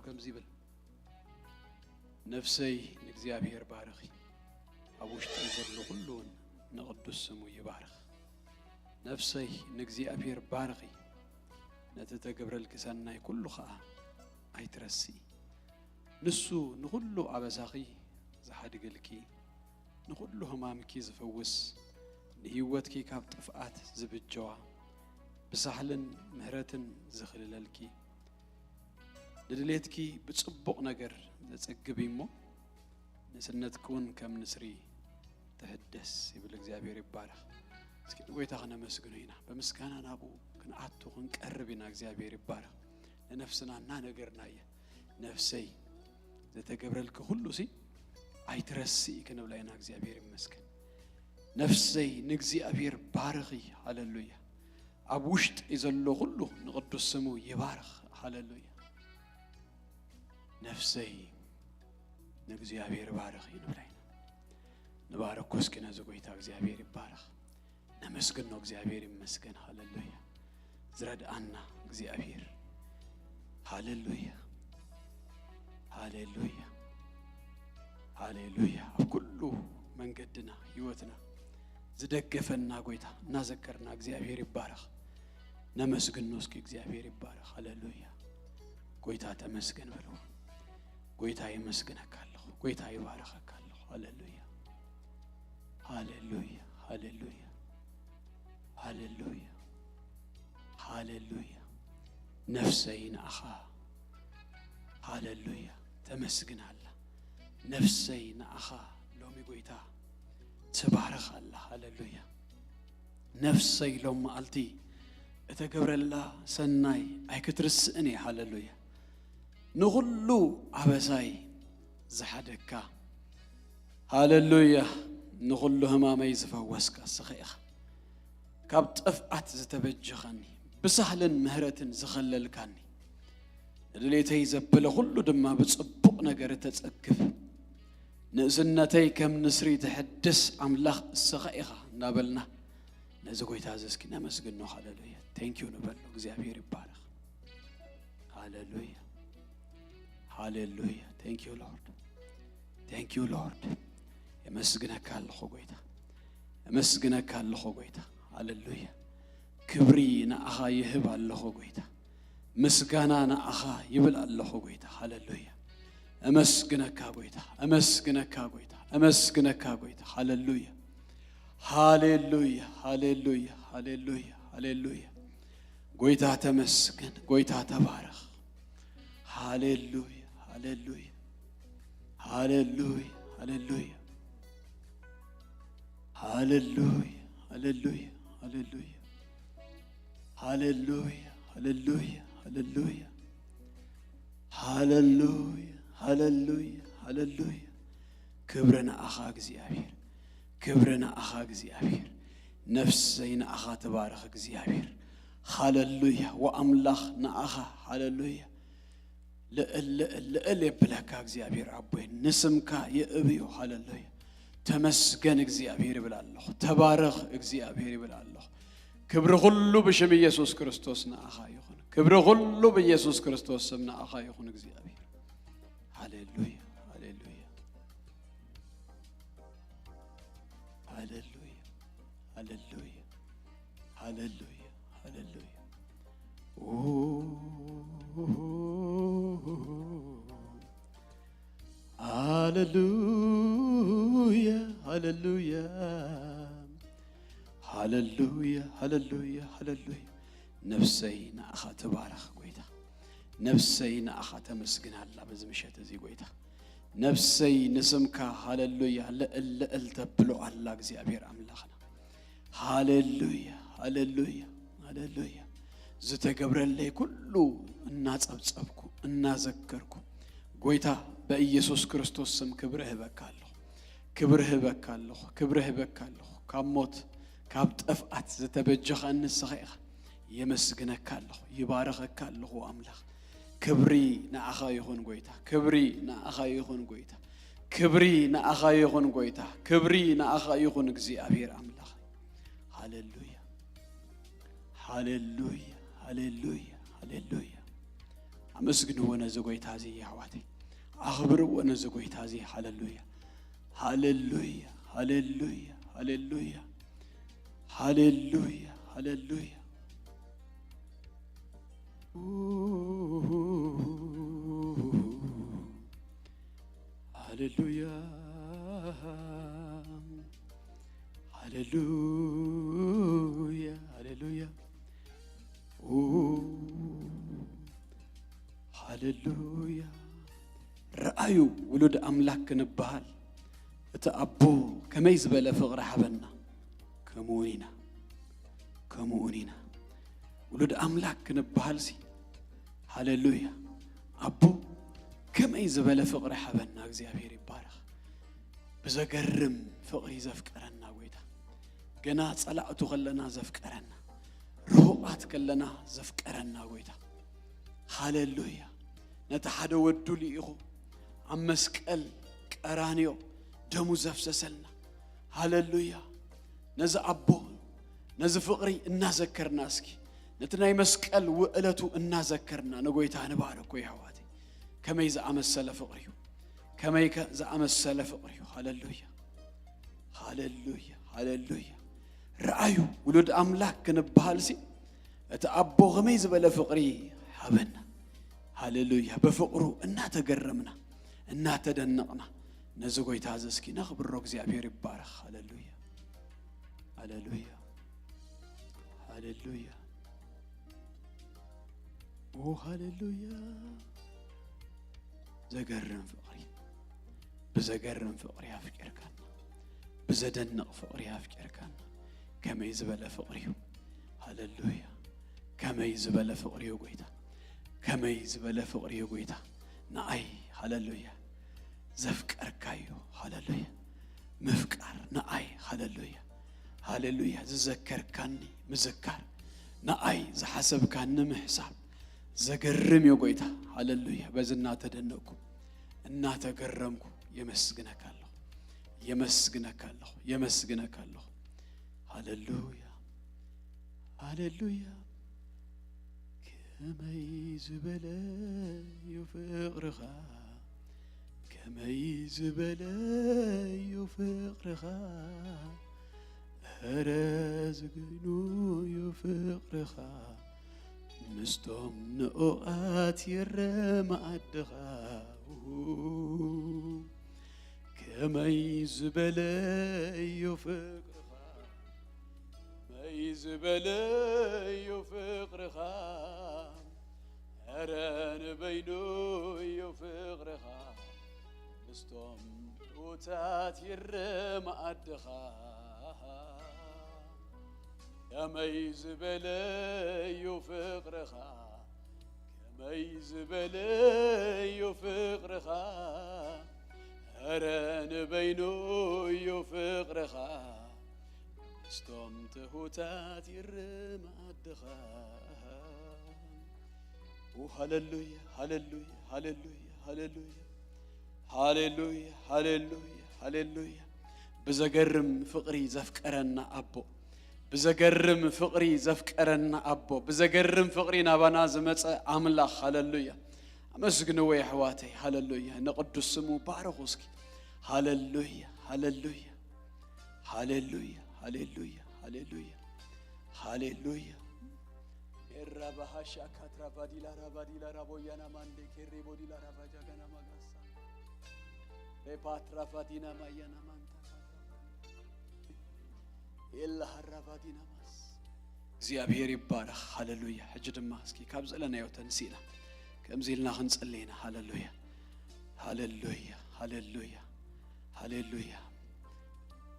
ከምዚ ይብል፣ ነፍሰይ ንእግዚኣብሔር ባርኺ፣ ኣብ ውሽጠይ ዘሎ ኩሉ እውን ንቕዱስ ስሙ ይባርኽ። ነፍሰይ ንእግዚኣብሔር ባርኺ፣ ነቲ ተገብረልኪ ሰናይ ኩሉ ኸኣ ኣይትረስኢ። ንሱ ንኹሉ ኣበሳኺ ዝሓድገልኪ፣ ንኹሉ ሕማምኪ ዝፍውስ፣ ንህይወትኪ ካብ ጥፍኣት ዝብጀዋ፣ ብሳህልን ምህረትን ዝኽልለልኪ፣ ንድሌትኪ ብጽቡቕ ነገር ዘጸግብ እሞ፣ ንስነትኪ እውን ከም ንስሪ ትሕደስ ይብል። እግዚኣብሔር ይባረኽ። እስኪ ንጎይታ ክነመስግኖ ኢና። ብምስጋና ናብኡ ክንኣቱ ክንቀርብ ኢና። እግዚኣብሔር ይባረኽ። ንነፍስና እናነገርና እየ። ነፍሰይ ዘተገብረልኪ ኩሉ ሲ ኣይትረስኢ ክንብላ ኢና። እግዚኣብሔር ይመስገን። ነፍሰይ ንእግዚኣብሔር ባርኺ። ሃሌሉያ። ኣብ ውሽጢ ዘሎ ኩሉ ንቅዱስ ስሙ ይባርኽ። ሃሌሉያ። ነፍሰይ ንእግዚኣብሔር ባርኺ ንብላ ኢና። ንባርኮ እስኪ ነዚ ጎይታ። እግዚኣብሔር ይባረኽ። ነመስግኖ። እግዚኣብሔር ይመስገን። ሃሌሉያ። ዝረድኣና እግዚኣብሔር። ሃሌሉያ። ሃሌሉያ። ሃሌሉያ። ኣብ ኩሉ መንገድና፣ ህይወትና ዝደገፈና ጎይታ እናዘከርና እግዚኣብሔር ይባረኽ። ነመስግኖ እስኪ። እግዚኣብሔር ይባረኽ። ሃሌሉያ። ጎይታ ተመስገን በልዎ። ጎይታ የመስግነካ ኣለኹ። ጎይታ ይባረኸካ ኣለኹ። ሃሌሉያ። ሃሌሉያ። ሃሌሉያ። ሃሌሉያ። ሃሌሉያ። ነፍሰይ ንኣኻ። ሃሌሉያ። ተመስግን ኣላ። ነፍሰይ ንኣኻ ሎሚ ጎይታ ትባረኽ ኣላ። ሃሌሉያ። ነፍሰይ ሎም መዓልቲ እተገብረላ ሰናይ ኣይክትርስእን እየ። ሃሌሉያ። ንኹሉ ኣበሳይ ዝሓደግካ። ሃሌሉያ። ንኹሉ ሕማመይ ዝፈወስካ እስኻ ኢኻ። ካብ ጥፍኣት ዝተበጀኻኒ፣ ብሳህልን ምህረትን ዝኸለልካኒ፣ ንድሌተይ ዘበለ ኩሉ ድማ ብጽቡቕ ነገር እተጸግብ፣ ንእስነተይ ከም ንስሪ ትሕድስ ኣምላኽ እስኻ ኢኻ እናበልና ነዚ ጎይታ እዚ እስኪ ነመስግኖ። ሃሌሉያ። ቴንኪዩ ንበሎ። እግዚኣብሔር ይባረኽ። ሃሌሉያ። ሃሌሉያ። ቴንኪዩ ሎርድ። ቴንኪዩ ሎርድ። የመስግነካ ኣለኹ ጎይታ። የመስግነካ ኣለኹ ጎይታ። ሃሌሉያ። ክብሪ ንኣኻ ይህብ ኣለኹ ጎይታ። ምስጋና ንኣኻ ይብል ኣለኹ ጎይታ። ሃሌሉያ። እመስግነካ ጎይታ። እመስግነካ ጎይታ። እመስግነካ ጎይታ። ሃሌሉያ። ሃሌሉያ። ሃሌሉያ። ሃሌሉያ። ሃሌሉያ። ጎይታ ተመስገን። ጎይታ ተባረኽ። ሃሌሉያ። ሃሌሉያ። ሃሌሉያ። ሃሌሉያ። ሃሌሉያ። ሃሌሉያ። ሃሌሉያ። ሃሌሉያ። ሃሌሉያ። ሃሌሉያ። ሃሌሉያ። ሃሌሉያ። ሃሌሉያ። ክብሪ ንኣኻ እግዚኣብሔር። ክብሪ ንኣኻ እግዚኣብሔር። ነፍሰይ ንኣኻ ትባርኽ እግዚኣብሔር። ሃሌሉያ። ወኣምላኽ ንኣኻ። ሃሌሉያ። ልእል፣ ልእል፣ ልእል የብለካ እግዚኣብሔር ኣቦይ። ንስምካ የእብዮ። ሃሌሉያ። ተመስገን እግዚኣብሔር ይብል ኣለኹ። ተባረኽ እግዚኣብሔር ይብል ኣለኹ። ክብሪ ኩሉ ብሽም ኢየሱስ ክርስቶስ ንኣኻ ይኹን። ክብሪ ኩሉ ብኢየሱስ ክርስቶስ ስም ንኣኻ ይኹን እግዚኣብሔር። ሃሌሉያ። ሃሌሉያ። ሃሌሉያ። ሃሌሉያ። ሃሌሉያ። ሃሌሉያ። ኦ፣ ሃሌሉያ። ሃሌሉያ። ሃሌሉያ። ሃሌሉያ። ሃሌሉያ። ነፍሰይ ንኣኻ ትባረኽ ጎይታ። ነፍሰይ ንኣኻ ተመስግን ኣላ በዚ ምሸት እዚ ጎይታ። ነፍሰይ ንስምካ ሃሌሉያ ልእል ልእል ተብሎ ኣላ እግዚኣብሔር ኣምላኽና። ሃሌሉያ። ሃሌሉያ። ሃሌሉያ። ዝተገብረለይ ኩሉ እናጸብጸብኩ እናዘከርኩ ጎይታ በኢየሱስ ክርስቶስ ስም ክብሪ እህበካ ኣለኹ። ክብሪ እህበካ ኣለኹ። ክብሪ እህበካ ኣለኹ። ካብ ሞት ካብ ጥፍኣት ዝተበጀኸኒ ንስኻ ኢኻ። የመስግነካ ኣለኹ። ይባረኸካ ኣለኹ ኣምላኽ። ክብሪ ንኣኻ ይኹን ጎይታ። ክብሪ ንኣኻ ይኹን ጎይታ። ክብሪ ንኣኻ ይኹን ጎይታ። ክብሪ ንኣኻ ይኹን እግዚኣብሔር ኣምላኽ። ሃሌሉያ። ሃሌሉያ። ሃሌሉያ። ሃሌሉያ። ኣመስግንዎ ነዚ ጎይታ እዚ ኣሕዋተይ፣ ኣኽብርዎ ነዚ ጎይታ እዚ። ሃለሉያ፣ ሃለሉያ፣ ሃለሉያ፣ ሃለሉያ፣ ሃለሉያ፣ ሃለሉያ። ሃሌሉያ፣ ሃሌሉያ፣ ሃሌሉያ። ኦ፣ ሃሌሉያ። ረኣዩ፣ ውሉድ ኣምላክ ክንበሃል እቲ ኣቦ ከመይ ዝበለ ፍቕሪ ሃበና። ከምኡ እውን ኢና፣ ከምኡ እውን ኢና። ውሉድ ኣምላክ ክንበሃልሲ፣ ሃሌሉያ፣ ኣቦ ከመይ ዝበለ ፍቕሪ ሃበና። እግዚኣብሔር ይባረኽ። ብዘገርም ፍቕሪ ዘፍቀረና ጎይታ፣ ገና ጸላእቱ ከለና ዘፍቀረና፣ ርሁቓት ከለና ዘፍቀረና ጎይታ። ሃሌሉያ። ነቲ ሓደ ወዱ ልኢኹ ኣብ መስቀል ቀራንዮ ደሙ ዘፍሰሰልና። ሃሌሉያ። ነዚ ኣቦ፣ ነዚ ፍቕሪ እናዘከርና፣ እስኪ ነቲ ናይ መስቀል ውዕለቱ እናዘከርና ንጎይታ ንባርኮ፣ የሕዋተይ። ከመይ ዝኣመሰለ ፍቕሪ እዩ! ከመይ ከ ዝኣመሰለ ፍቕሪ እዩ! ሃሌሉያ፣ ሃሌሉያ፣ ሃሌሉያ። ረኣዩ፣ ውሉድ ኣምላክ ክንበሃልሲ፣ እቲ ኣቦ ከመይ ዝበለ ፍቕሪ ሃበና። ሃሌሉያ። ብፍቕሩ እናተገረምና፣ እናተደነቕና፣ ነዚ ጎይታ እዚ እስኪ ነኽብሮ። እግዚኣብሔር ይባረኽ። ሃሌሉያ፣ ሃሌሉያ፣ ሃሌሉያ። ኦ፣ ሃሌሉያ። ዘገርም ፍቕሪ፣ ብዘገርም ፍቕሪ ኣፍቂርካና፣ ብዘደንቕ ፍቕሪ ኣፍቂርካና። ከመይ ዝበለ ፍቕሪ እዩ! ሃሌሉያ። ከመይ ዝበለ ፍቕሪ እዩ ጎይታ! ከመይ ዝበለ ፍቕሪ እዩ ጎይታ! ንኣይ፣ ሃሌሉያ፣ ዘፍቀርካዮ፣ ሃሌሉያ፣ ምፍቃር ንኣይ፣ ሃሌሉያ፣ ሃሌሉያ፣ ዝዘከርካኒ ምዝካር፣ ንኣይ ዝሓሰብካኒ ምሕሳብ። ዘገርም እዩ ጎይታ። ሃሌሉያ። በዚ እናተደነቅኩ፣ እናተገረምኩ የመስግነካ ኣለኹ፣ የመስግነካ ኣለኹ፣ የመስግነካ ኣለኹ። ሃሌሉያ፣ ሃሌሉያ። ከመይ ዝበለ እዩ ፍቕርኻ፣ ከመይ ዝበለ እዩ ፍቕርኻ፣ እረ ዝገይኑ እዩ ፍቕርኻ፣ ምስቶም ንኡቓት ይረ መኣድኻ። ከመይ ዝበለ እዩ ፍቕርኻ፣ ከመይ ዝበለ እዩ ፍቕርኻ፣ እረ ንበይኑ እዩ ፍቕርኻ፣ ምስቶም ትሑታት ይረ መኣድኻ። ከመይ ዝበለ እዩ ፍቕርኻ፣ ከመይ ዝበለ እዩ ፍቕርኻ፣ እረ ንበይኑ እዩ ፍቕርኻ፣ ምስቶም ትሑታት ይረ መኣድኻ። ኦ፣ ሃሌሉያ፣ ሃሌሉያ፣ ሃሌሉያ፣ ሃሌሉያ። ሃሌሉያ፣ ሃሌሉያ፣ ሃሌሉያ። ብዘገርም ፍቕሪ ዘፍቀረና ኣቦ፣ ብዘገርም ፍቕሪ ዘፍቀረና ኣቦ፣ ብዘገርም ፍቕሪ ናባና ዝመጸ ኣምላኽ። ሃሌሉያ። ኣመስግንዎ የሕዋተይ። ሃሌሉያ። ንቕዱስ ስሙ ባርኹ እስኪ። ሃሌሉያ፣ ሃሌሉያ፣ ሃሌሉያ፣ ሃሌሉያ፣ ሃሌሉያ፣ ሃሌሉያ። ኤራ ባሃሻ ካትራ ቫዲላ ራ ቫዲላ ራ ቦያና ማንዴ ኬሬ ቦዲላ ራ ቫጃጋና ማጋሳ ሬፓትራ ቫዲና ማያና ማንታ ኤላ ሃራ ቫዲና ማስ። እግዚኣብሔር ይባረኽ። ሃሌሉያ። ሕጂ ድማ እስኪ ካብ ዘለናዮ ተንሲእና ከምዚ ኢልና ክንጽሊ ኢና። ሃሌሉያ፣ ሃሌሉያ፣ ሃሌሉያ፣ ሃሌሉያ፣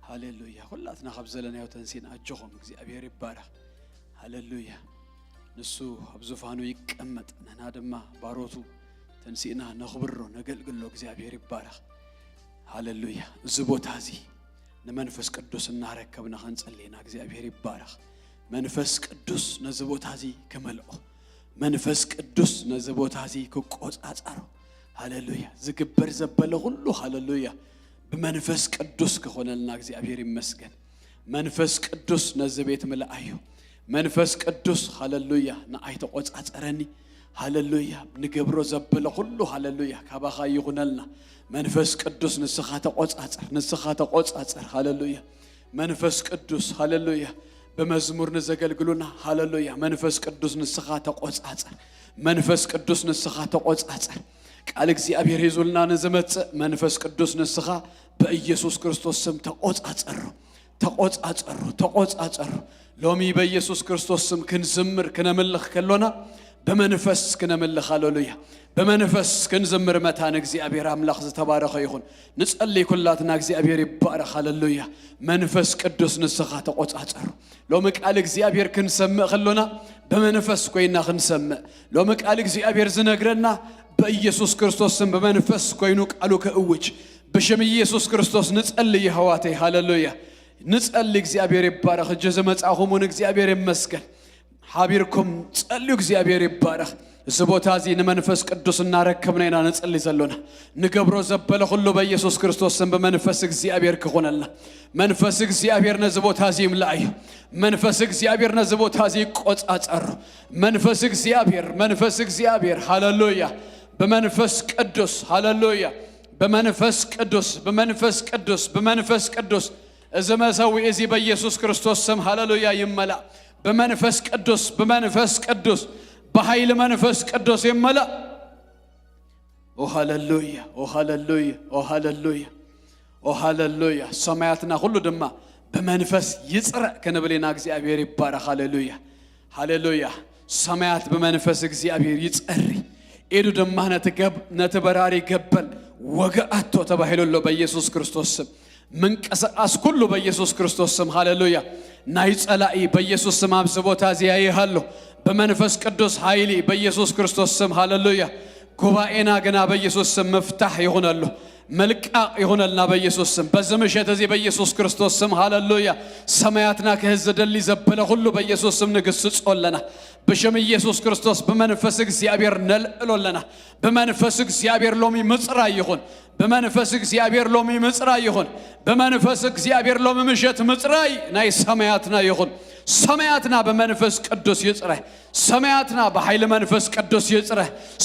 ሃሌሉያ። ኩላትና ካብ ዘለናዮ ተንሲእና ኣጆኹም፣ እግዚኣብሔር ይባረኽ። ሃሌሉያ። ንሱ ኣብ ዙፋኑ ይቀመጥ፣ ንሕና ድማ ባሮቱ ተንሲእና ነኽብሮ፣ ነገልግሎ። እግዚኣብሔር ይባረኽ። ሃሌሉያ። እዚ ቦታ እዚ ንመንፈስ ቅዱስ እናረከብና ክንጸሊ ኢና። እግዚኣብሔር ይባረኽ። መንፈስ ቅዱስ ነዚ ቦታ እዚ ክመልኦ፣ መንፈስ ቅዱስ ነዚ ቦታ እዚ ክቆጻጸሮ። ሃሌሉያ። ዝግበር ዘበለ ኩሉ፣ ሃሌሉያ፣ ብመንፈስ ቅዱስ ክኾነልና እግዚኣብሔር ይመስገን። መንፈስ ቅዱስ ነዚ ቤት ምልኣዮ። መንፈስ ቅዱስ፣ ሃሌሉያ፣ ንኣይ ተቆጻጸረኒ። ሃለሉያ። ንገብሮ ዘበለ ኩሉ ሃለሉያ ካባኻ ይኹነልና። መንፈስ ቅዱስ ንስኻ ተቆጻጸር፣ ንስኻ ተቆጻጸር። ሃለሉያ። መንፈስ ቅዱስ ሃለሉያ። ብመዝሙር ንዘገልግሉና ሃለሉያ። መንፈስ ቅዱስ ንስኻ ተቆጻጸር። መንፈስ ቅዱስ ንስኻ ተቆጻጸር። ቃል እግዚኣብሔር ሒዙልና ንዝመጽእ መንፈስ ቅዱስ ንስኻ ብኢየሱስ ክርስቶስ ስም ተቆጻጸሮ። ተቆጻጸሩ፣ ተቆጻጸሩ። ሎሚ በኢየሱስ ክርስቶስ ስም ክንዝምር ክነምልኽ ከሎና ብመንፈስ ክነምልኽ። ሃለሉያ። ብመንፈስ ክንዝምር መታን እግዚኣብሔር ኣምላኽ ዝተባረኸ ይኹን። ንጸልይ ኩላትና፣ እግዚኣብሔር ይባረኽ። ሃለሉያ። መንፈስ ቅዱስ ንስኻ ተቆጻጸሩ። ሎሚ ቃል እግዚኣብሔር ክንሰምዕ ከሎና ብመንፈስ ኮይና ክንሰምዕ። ሎሚ ቃል እግዚኣብሔር ዝነግረና በኢየሱስ ክርስቶስ ስም ብመንፈስ ኮይኑ ቃሉ ክእውጅ ብሽም ኢየሱስ ክርስቶስ ንጸልይ። የሕዋተይ ሃለሉያ። ንጸሊ። እግዚኣብሔር ይባረኽ። እጀ ዝመጻኹም እውን እግዚኣብሔር ይመስገን። ሓቢርኩም ጸልዩ። እግዚኣብሔር ይባረኽ። እዚ ቦታ እዚ ንመንፈስ ቅዱስ እናረከብና ኢና ንጸሊ ዘሎና። ንገብሮ ዘበለ ኩሉ በኢየሱስ ክርስቶስ ስም ብመንፈስ እግዚኣብሔር ክኾነልና። መንፈስ እግዚኣብሔር ነዚ ቦታ እዚ ይምላእ እዩ። መንፈስ እግዚኣብሔር ነዚ ቦታ እዚ ይቆጻጸር። መንፈስ እግዚኣብሔር፣ መንፈስ እግዚኣብሔር፣ ሃለሉያ። ብመንፈስ ቅዱስ፣ ሃለሉያ። ብመንፈስ ቅዱስ፣ ብመንፈስ ቅዱስ፣ ብመንፈስ ቅዱስ። እዚ መሰዊእ እዚ በኢየሱስ ክርስቶስ ስም፣ ሃለሉያ፣ ይመላእ። ብመንፈስ ቅዱስ፣ ብመንፈስ ቅዱስ፣ ብሓይሊ መንፈስ ቅዱስ ይመላእ። ኦ ሃለሉያ፣ ኦ ሃለሉያ፣ ኦ ሃለሉያ፣ ኦ ሃለሉያ። ሰማያትና ኩሉ ድማ ብመንፈስ ይጽረ ክንብል ኢና። እግዚኣብሔር ይባረኽ። ሃለሉያ፣ ሃለሉያ። ሰማያት ብመንፈስ እግዚኣብሔር ይጸሪ። ኢዱ ድማ ነቲ ገብ-፣ ነቲ በራሪ ገበል ወገኣቶ ተባሂሉ ኣሎ በኢየሱስ ክርስቶስ ስም። ምንቅስቃስ ኩሉ በኢየሱስ ክርስቶስ ስም። ሃለሉያ። ናይ ጸላኢ በኢየሱስ ስም ኣብዚ ቦታ እዚ ይሃሎ። ብመንፈስ ቅዱስ ሓይሊ በኢየሱስ ክርስቶስ ስም። ሃለሉያ። ጉባኤና ግና በኢየሱስ ስም ምፍታሕ ይኹነሉ። መልቃቕ ይኹነልና በኢየሱስ ስም። በዚ ምሸት እዚ በኢየሱስ ክርስቶስ ስም። ሃለሉያ። ሰማያትና ክህዝ ዝደሊ ዘበለ ኩሉ በኢየሱስ ስም ንግስጾ ኣለና። ብሽም ኢየሱስ ክርስቶስ ብመንፈስ እግዚኣብሔር ነልዕሎ ኣለና። ብመንፈስ እግዚኣብሔር ሎሚ ምጽራይ ይኹን። ብመንፈስ እግዚኣብሔር ሎሚ ምጽራይ ይኹን። ብመንፈስ እግዚኣብሔር ሎሚ ምሸት ምጽራይ ናይ ሰማያትና ይኹን። ሰማያትና ብመንፈስ ቅዱስ ይጽረ። ሰማያትና ብሓይሊ መንፈስ ቅዱስ ይጽረ።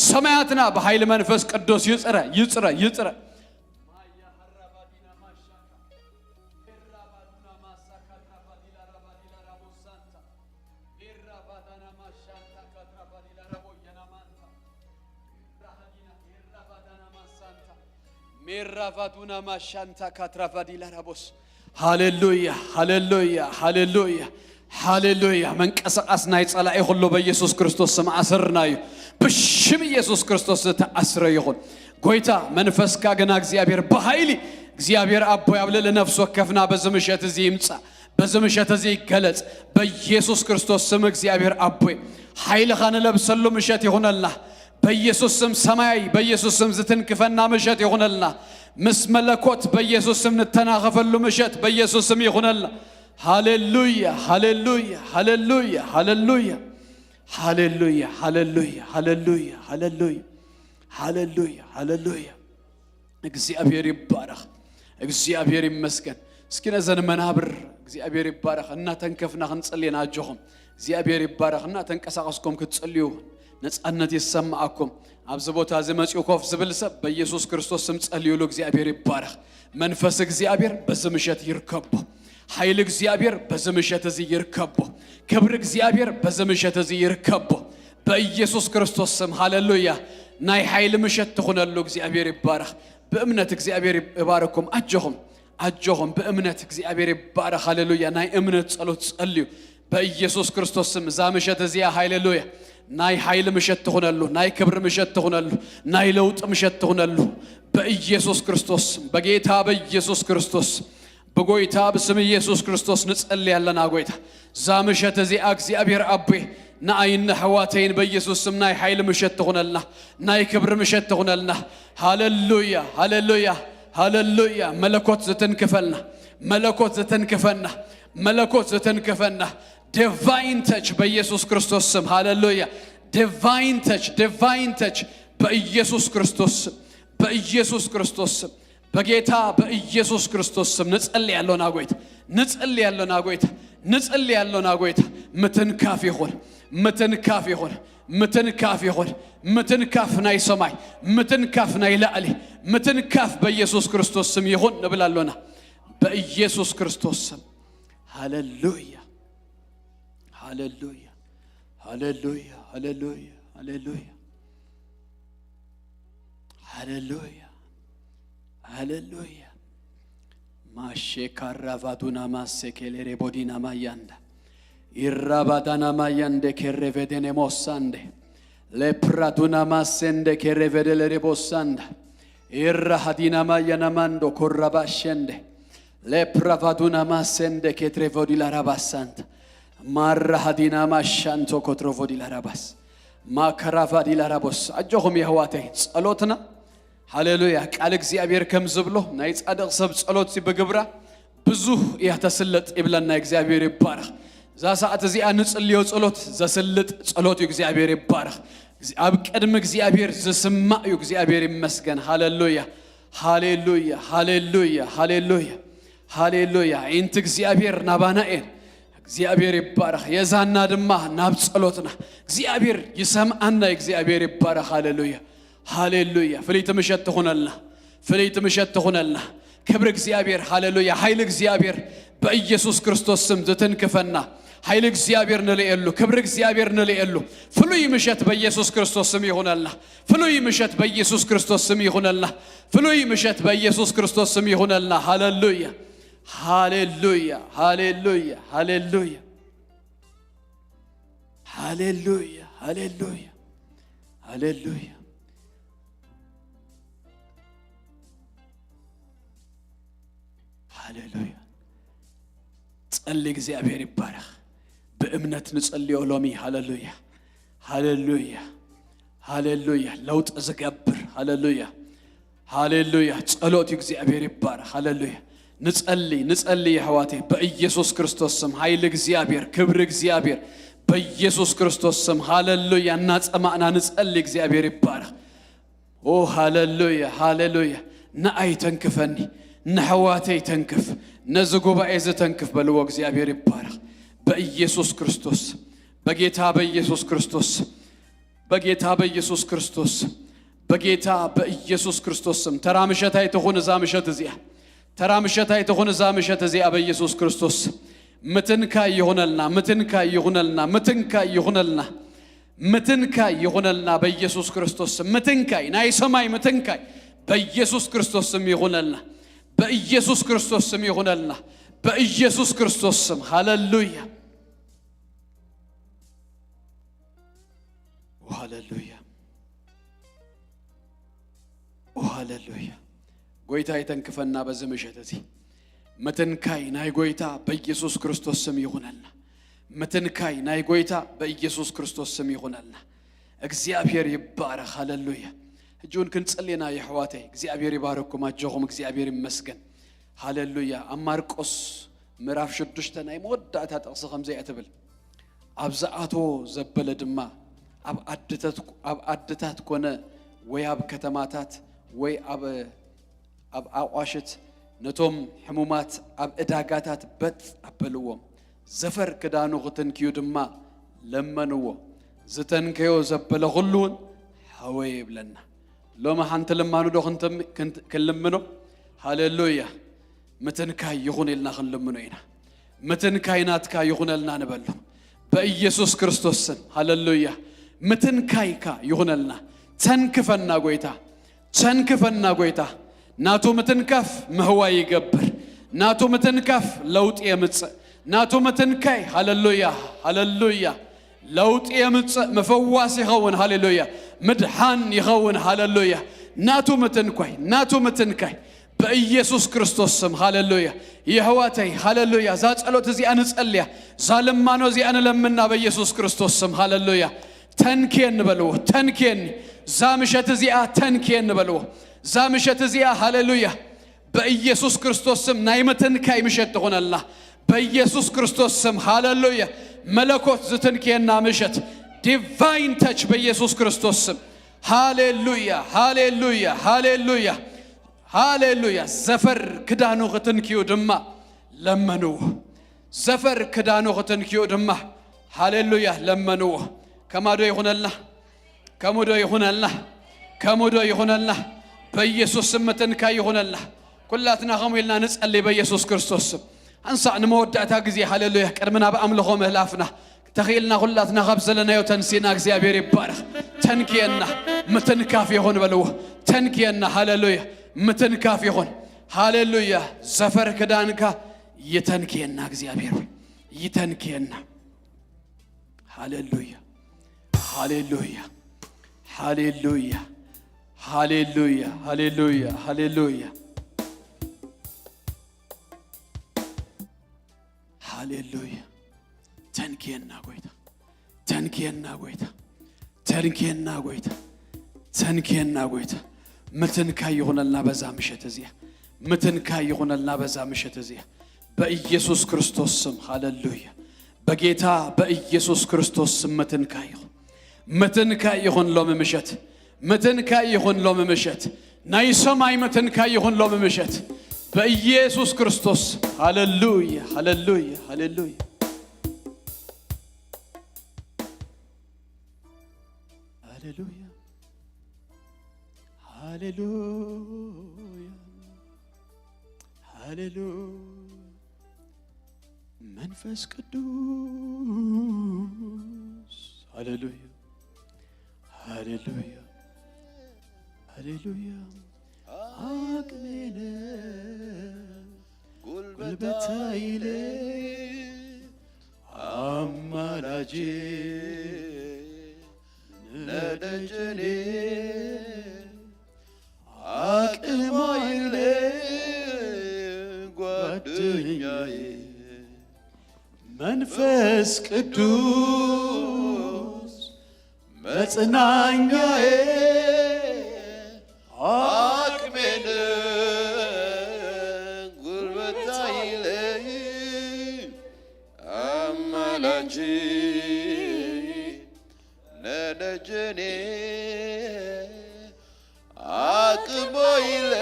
ሰማያትና ብሓይሊ መንፈስ ቅዱስ ይጽረ፣ ይጽረ፣ ይጽረ። ሜራቫዱና ማሻንታ ካትራቫዲላ ራቦስ። ሃሌሉያ፣ ሃሌሉያ፣ ሃሌሉያ፣ ሃሌሉያ። መንቀሳቐስ ናይ ጸላኢ ኩሉ በኢየሱስ ክርስቶስ ስም ኣሰርናዩ። ብሽም ኢየሱስ ክርስቶስ ዝተኣስረ ይኹን። ጎይታ መንፈስካ ግና እግዚኣብሔር ብሃይሊ እግዚኣብሔር ኣቦይ ኣብ ልዕሊ ነፍሲ ወከፍና በዚ ምሸት እዚ ይምጻእ። በዚ ምሸት እዚ ይገለጽ። በኢየሱስ ክርስቶስ ስም እግዚኣብሔር ኣቦይ ሓይልኻ ንለብሰሉ ምሸት ይኹነልና። በኢየሱስ ስም ሰማይ፣ በኢየሱስ ስም ዝትንክፈና ምሸት ይኹነልና። ምስ መለኮት በኢየሱስ ስም ንተናኸፈሉ ምሸት በኢየሱስ ስም ይኹነልና። ሃሌሉያ፣ ሃሌሉያ፣ ሃሌሉያ፣ ሃሌሉያ። ሃሌሉያ፣ ሃሌሉያ፣ ሃሌሉያ፣ ሃሌሉያ። ሃሌሉያ፣ ሃሌሉያ። እግዚኣብሔር ይባረኽ። እግዚኣብሔር ይመስገን። እስኪ ነዘን መናብር እግዚኣብሔር ይባረኽ እናተንከፍና ክንጸልየን ኣጆኹም። እግዚኣብሔር ይባረኽ። እናተንቀሳቐስኩም ክትጸልዩ ነጻነት ይሰማኣኩም። ኣብዚ ቦታ እዚ መጺኡ ኮፍ ዝብል ሰብ በኢየሱስ ክርስቶስ ስም ጸልዩሉ። እግዚኣብሔር ይባረኽ። መንፈስ እግዚኣብሔር በዚ ምሸት ይርከቦ። ሓይሊ እግዚኣብሔር በዚ ምሸት እዚ ይርከቦ። ክብሪ እግዚኣብሔር በዚ ምሸት እዚ ይርከቦ። በኢየሱስ ክርስቶስ ስም ሃሌሉያ። ናይ ሓይሊ ምሸት ትኹነሉ። እግዚኣብሔር ይባረኽ። ብእምነት እግዚኣብሔር ይባረኩም። ኣጆኹም፣ ኣጆኹም። ብእምነት እግዚኣብሔር ይባረኽ። ሃሌሉያ። ናይ እምነት ጸሎት ጸልዩ። በኢየሱስ ክርስቶስ ስም እዛ ምሸት እዚኣ ሃሌሉያ ናይ ሓይሊ ምሸት ትኹነሉ፣ ናይ ክብሪ ምሸት ትኹነሉ፣ ናይ ለውጢ ምሸት ትኹነሉ። በኢየሱስ ክርስቶስ ስም፣ በጌታ በኢየሱስ ክርስቶስ ስም፣ ብጎይታ ብስም ኢየሱስ ክርስቶስ ንጸሊ ኣለና። ጎይታ እዛ ምሸት እዚኣ እግዚኣብሔር ኣቦይ ንኣይን ንኣሕዋተይን በኢየሱስ ስም ናይ ሓይሊ ምሸት ትኹነልና፣ ናይ ክብሪ ምሸት ትኹነልና። ሃሌሉያ፣ ሃሌሉያ፣ ሃሌሉያ። መለኮት ዝትንክፈልና፣ መለኮት ዝትንክፈና፣ መለኮት ዝትንክፈና። ዲቫይን ተች በኢየሱስ ክርስቶስ ስም። ሃሌሉያ። ዲቫይን ተች፣ ዲቫይን ተች በኢየሱስ ክርስቶስ ስም፣ በኢየሱስ ክርስቶስ ስም፣ በጌታ በኢየሱስ ክርስቶስ ስም ንጸሊ ኣለና ጎይታ፣ ንጸሊ ኣለና ጎይታ። ንጽሊ ኣሎና። ጎይታ ምትንካፍ ይኹን፣ ምትንካፍ ይኹን፣ ምትንካፍ ይኹን፣ ምትንካፍ ናይ ሰማይ፣ ምትንካፍ ናይ ላዕሊ፣ ምትንካፍ በኢየሱስ ክርስቶስ ስም ይኹን ንብል ኣሎና። በኢየሱስ ክርስቶስ ስም። ሃሌሉያ፣ ሃሌሉያ፣ ሃሌሉያ፣ ሃሌሉያ፣ ሃሌሉያ፣ ሃሌሉያ፣ ሃሌሉያ። ማሼ ካራቫዱና ማሴ ኬሌሬ ቦዲና ማያንዳ ኢራባዳና ማያንዴ ኬሬቬዴኔ ሞሳንዴ ሌፕራዱና ማሴንዴ ኬሬቬዴሌሬ ቦሳንዳ ኢራሃዲና ማያና ማንዶ ኮራባሼንዴ ሌፕራቫዱና ማሴንዴ ኬትሬቮዲላ ራባሳንታ ማራሃዲና ማሻንቶ ኮትሮቮዲላ ራባስ ማከራቫዲላ ራቦስ። ኣጆኹም የሕዋተይ፣ ጸሎትና ሃሌሉያ። ቃል እግዚኣብሔር ከም ዝብሎ ናይ ጻድቕ ሰብ ጸሎት ብግብራ ብዙህ እያ ተስልጥ ይብለና። እግዚኣብሔር ይባረኽ። እዛ ሰዓት እዚኣ ንጽልዮ ጸሎት ዘስልጥ ጸሎት እዩ። እግዚኣብሔር ይባረኽ። ኣብ ቅድሚ እግዚኣብሔር ዝስማዕ እዩ። እግዚኣብሔር ይመስገን። ሃሌሉያ፣ ሃሌሉያ፣ ሃሌሉያ፣ ሃሌሉያ፣ ሃሌሉያ። እንቲ እግዚኣብሔር ናባና እየን። እግዚኣብሔር ይባረኽ። የዛና ድማ ናብ ጸሎትና እግዚኣብሔር ይሰምዓና። እግዚኣብሔር ይባረኽ። ሃሌሉያ፣ ሃሌሉያ። ፍልይቲ ምሸት ትኹነልና፣ ፍልይቲ ምሸት ትኹነልና። ክብሪ እግዚኣብሔር፣ ሃሌሉያ። ሓይሊ እግዚኣብሔር በኢየሱስ ክርስቶስ ስም ዝትንክፈና። ሓይሊ እግዚኣብሔር ንርእየሉ፣ ክብሪ እግዚኣብሔር ንርእየሉ። ፍሉይ ምሸት በኢየሱስ ክርስቶስ ስም ይኹነልና። ፍሉይ ምሸት በኢየሱስ ክርስቶስ ስም ይኹነልና። ፍሉይ ምሸት በኢየሱስ ክርስቶስ ስም ይኹነልና። ሃሌሉያ፣ ሃሌሉያ፣ ሃሌሉያ፣ ሃሌሉያ፣ ሃሌሉያ፣ ሃሌሉያ፣ ሃሌሉያ፣ ሃሌሉያ። ጸሊ፣ እግዚኣብሔር ይባረኽ። ብእምነት ንጸልዮ ሎሚ። ሃሌሉያ፣ ሃሌሉያ፣ ሃሌሉያ። ለውጢ ዝገብር፣ ሃሌሉያ፣ ሃሌሉያ። ጸሎት እዩ። እግዚኣብሔር ይባረኽ። ሃሌሉያ። ንጸሊ፣ ንጸሊ የሕዋተይ፣ በኢየሱስ ክርስቶስ ስም። ሓይሊ እግዚኣብሔር፣ ክብሪ እግዚኣብሔር በኢየሱስ ክርስቶስ ስም። ሃሌሉያ። እናጸማእና ንጸሊ። እግዚኣብሔር ይባረኽ። ኦ ሃሌሉያ፣ ሃሌሉያ። ንኣይ ተንክፈኒ፣ ንሕዋተይ ተንክፍ፣ ነዚ ጉባኤ እዚ ተንክፍ በልዎ። እግዚኣብሔር ይባረኽ። በኢየሱስ ክርስቶስ፣ በጌታ በኢየሱስ ክርስቶስ፣ በጌታ በኢየሱስ ክርስቶስ፣ በጌታ በኢየሱስ ክርስቶስ ስም። ተራ ምሸት ኣይትኹን እዛ ምሸት እዚኣ፣ ተራ ምሸት ኣይትኹን እዛ ምሸት እዚኣ በኢየሱስ ክርስቶስ ስም። ምትንካይ ይኹነልና፣ ምትንካይ ይኹነልና፣ ምትንካይ ይኹነልና፣ ምትንካይ ይኹነልና በኢየሱስ ክርስቶስ ስም። ምትንካይ፣ ናይ ሰማይ ምትንካይ በኢየሱስ ክርስቶስ ስም ይኹነልና፣ በኢየሱስ ክርስቶስ ስም ይኹነልና፣ በኢየሱስ ክርስቶስ ስም። ሃሌሉያ፣ ሃሌሉያ፣ ሃሌሉያ። ጎይታ ይተንክፈና በዚ ምሸት እዚ። ምትንካይ ናይ ጎይታ በኢየሱስ ክርስቶስ ስም ይኹነልና። ምትንካይ ናይ ጎይታ በኢየሱስ ክርስቶስ ስም ይኹነልና። እግዚኣብሔር ይባረኽ። ሃሌሉያ። ሕጂ እውን ክንጽሊ ኢና የሕዋተይ። እግዚኣብሔር ይባርኩም። ኣጆኹም። እግዚኣብሔር ይመስገን። ሃሌሉያ። ኣብ ማርቆስ ምዕራፍ ሽዱሽተ ናይ መወዳእታ ጥቕሲ ከምዚ እያ ትብል። ኣብ ዝኣትዎ ዘበለ ድማ ኣብ ኣድታት፣ ኣብ ኣድታት ኮነ ወይ ኣብ ከተማታት ወይ ኣብ፣ ኣብ ኣቋሽት ነቶም ሕሙማት ኣብ ዕዳጋታት በጥ ኣበልዎም። ዘፈር ክዳኑ ክትንክዩ ድማ ለመንዎ። ዝተንከዮ ዘበለ ኩሉ እውን ሓወየ ይብለና። ሎሚ ሓንቲ ልማኑ ዶ ክንትም-፣ ክንት-፣ ክንልምኖ? ሃሌሉያ። ምትንካይ ይኹን ኢልና ክንልምኖ ኢና። ምትንካይ ናትካ ይኹነልና ንበሎ። በኢየሱስ ክርስቶስ ስም። ሃሌሉያ። ምትንካይካ ይኹነልና። ተንክፈና ጎይታ። ተንክፈና ጎይታ። ናቱ ምትንካፍ ምህዋይ ይገብር። ናቱ ምትንካፍ ለውጢ የምጽእ። ናቱ ምትንካይ፣ ሃሌሉያ፣ ሃሌሉያ፣ ለውጢ የምጽእ። መፈዋስ ይኸውን። ሃሌሉያ። ምድሓን ይኸውን። ሃሌሉያ። ናቱ ምትንኳይ፣ ናቱ ምትንካይ በኢየሱስ ክርስቶስ ስም። ሃሌሉያ። የሕዋተይ፣ ሃሌሉያ። እዛ ጸሎት እዚኣ ንጸልያ፣ እዛ ልማኖ እዚኣ ንለምና በኢየሱስ ክርስቶስ ስም። ሃሌሉያ። ተንክየኒ በልዎ፣ ተንክየኒ። እዛ ምሸት እዚኣ ተንክየኒ በልዎ። እዛ ምሸት እዚኣ፣ ሃሌሉያ፣ በኢየሱስ ክርስቶስ ስም ናይ ምትንካይ ምሸት ትኹነልና። በኢየሱስ ክርስቶስ ስም፣ ሃሌሉያ። መለኮት ዝትንክየና ምሸት፣ ዲቫይን ተች በኢየሱስ ክርስቶስ ስም። ሃሌሉያ፣ ሃሌሉያ፣ ሃሌሉያ፣ ሃሌሉያ። ዘፈር ክዳኑ ክትንክዩ ድማ ለመንዎ። ዘፈር ክዳኑ ክትንክዩ ድማ፣ ሃሌሉያ፣ ለመንዎ። ከማዶ ይኹነልና፣ ከሙዶ ይኹነልና፣ ከሙዶ ይኹነልና። በኢየሱስ ስም ምትንካይ ይኹነልና። ኩላትና ከምኡ ኢልና ንጸሊ በኢየሱስ ክርስቶስ ስም። ኣንሳእ ንመወዳእታ ግዜ፣ ሃሌሉያ፣ ቅድሚ ናብ ኣምልኾ ምህላፍና፣ ተኽኢልና ኩላትና ካብ ዘለናዮ ተንሲና እግዚኣብሔር ይባረኽ። ተንክየና፣ ምትንካፍ ይኹን በልዎ። ተንክየና፣ ሃሌሉያ፣ ምትንካፍ ይኹን። ሃሌሉያ፣ ዘፈር ክዳንካ ይተንክየና፣ እግዚኣብሔር ሆይ፣ ይተንክየና። ሃሌሉያ፣ ሃሌሉያ፣ ሃሌሉያ፣ ሃሌሉያ፣ ሃሌሉያ፣ ሃሌሉያ፣ ሃሌሉያ። ተንክየና ጎይታ፣ ተንክየና ጎይታ፣ ተንክየና ጎይታ፣ ተንክየና ጎይታ። ምትንካይ ይኹነልና በዛ ምሸት እዚኣ፣ ምትንካይ ይኹነልና በዛ ምሸት እዚኣ፣ በኢየሱስ ክርስቶስ ስም። ሃሌሉያ። በጌታ በኢየሱስ ክርስቶስ ስም ምትንካይ ይኹን፣ ምትንካይ ይኹን ሎሚ ምሸት፣ ምትንካይ ይኹን ሎሚ ምሸት። ናይ ሰማይ ምትንካይ ይኹን ሎሚ ምሸት፣ በኢየሱስ ክርስቶስ። ሃሌሉያ፣ ሃሌሉያ፣ ሃሌሉያ፣ ሃሌሉያ፣ ሃሌሉያ፣ ሃሌሉያ። መንፈስ ቅዱስ፣ ሃሌሉያ፣ ሃሌሉያ፣ ሃሌሉያ። አቅሜነ ጉልበታይለ አማላጄ ነደጀኔ አቅማይለ ጓደኛዬ መንፈስ ቅዱስ መጽናኛዬ አቅሜነ ጉልበታይለ አማላጄ ነደጀኔ አቅማይለ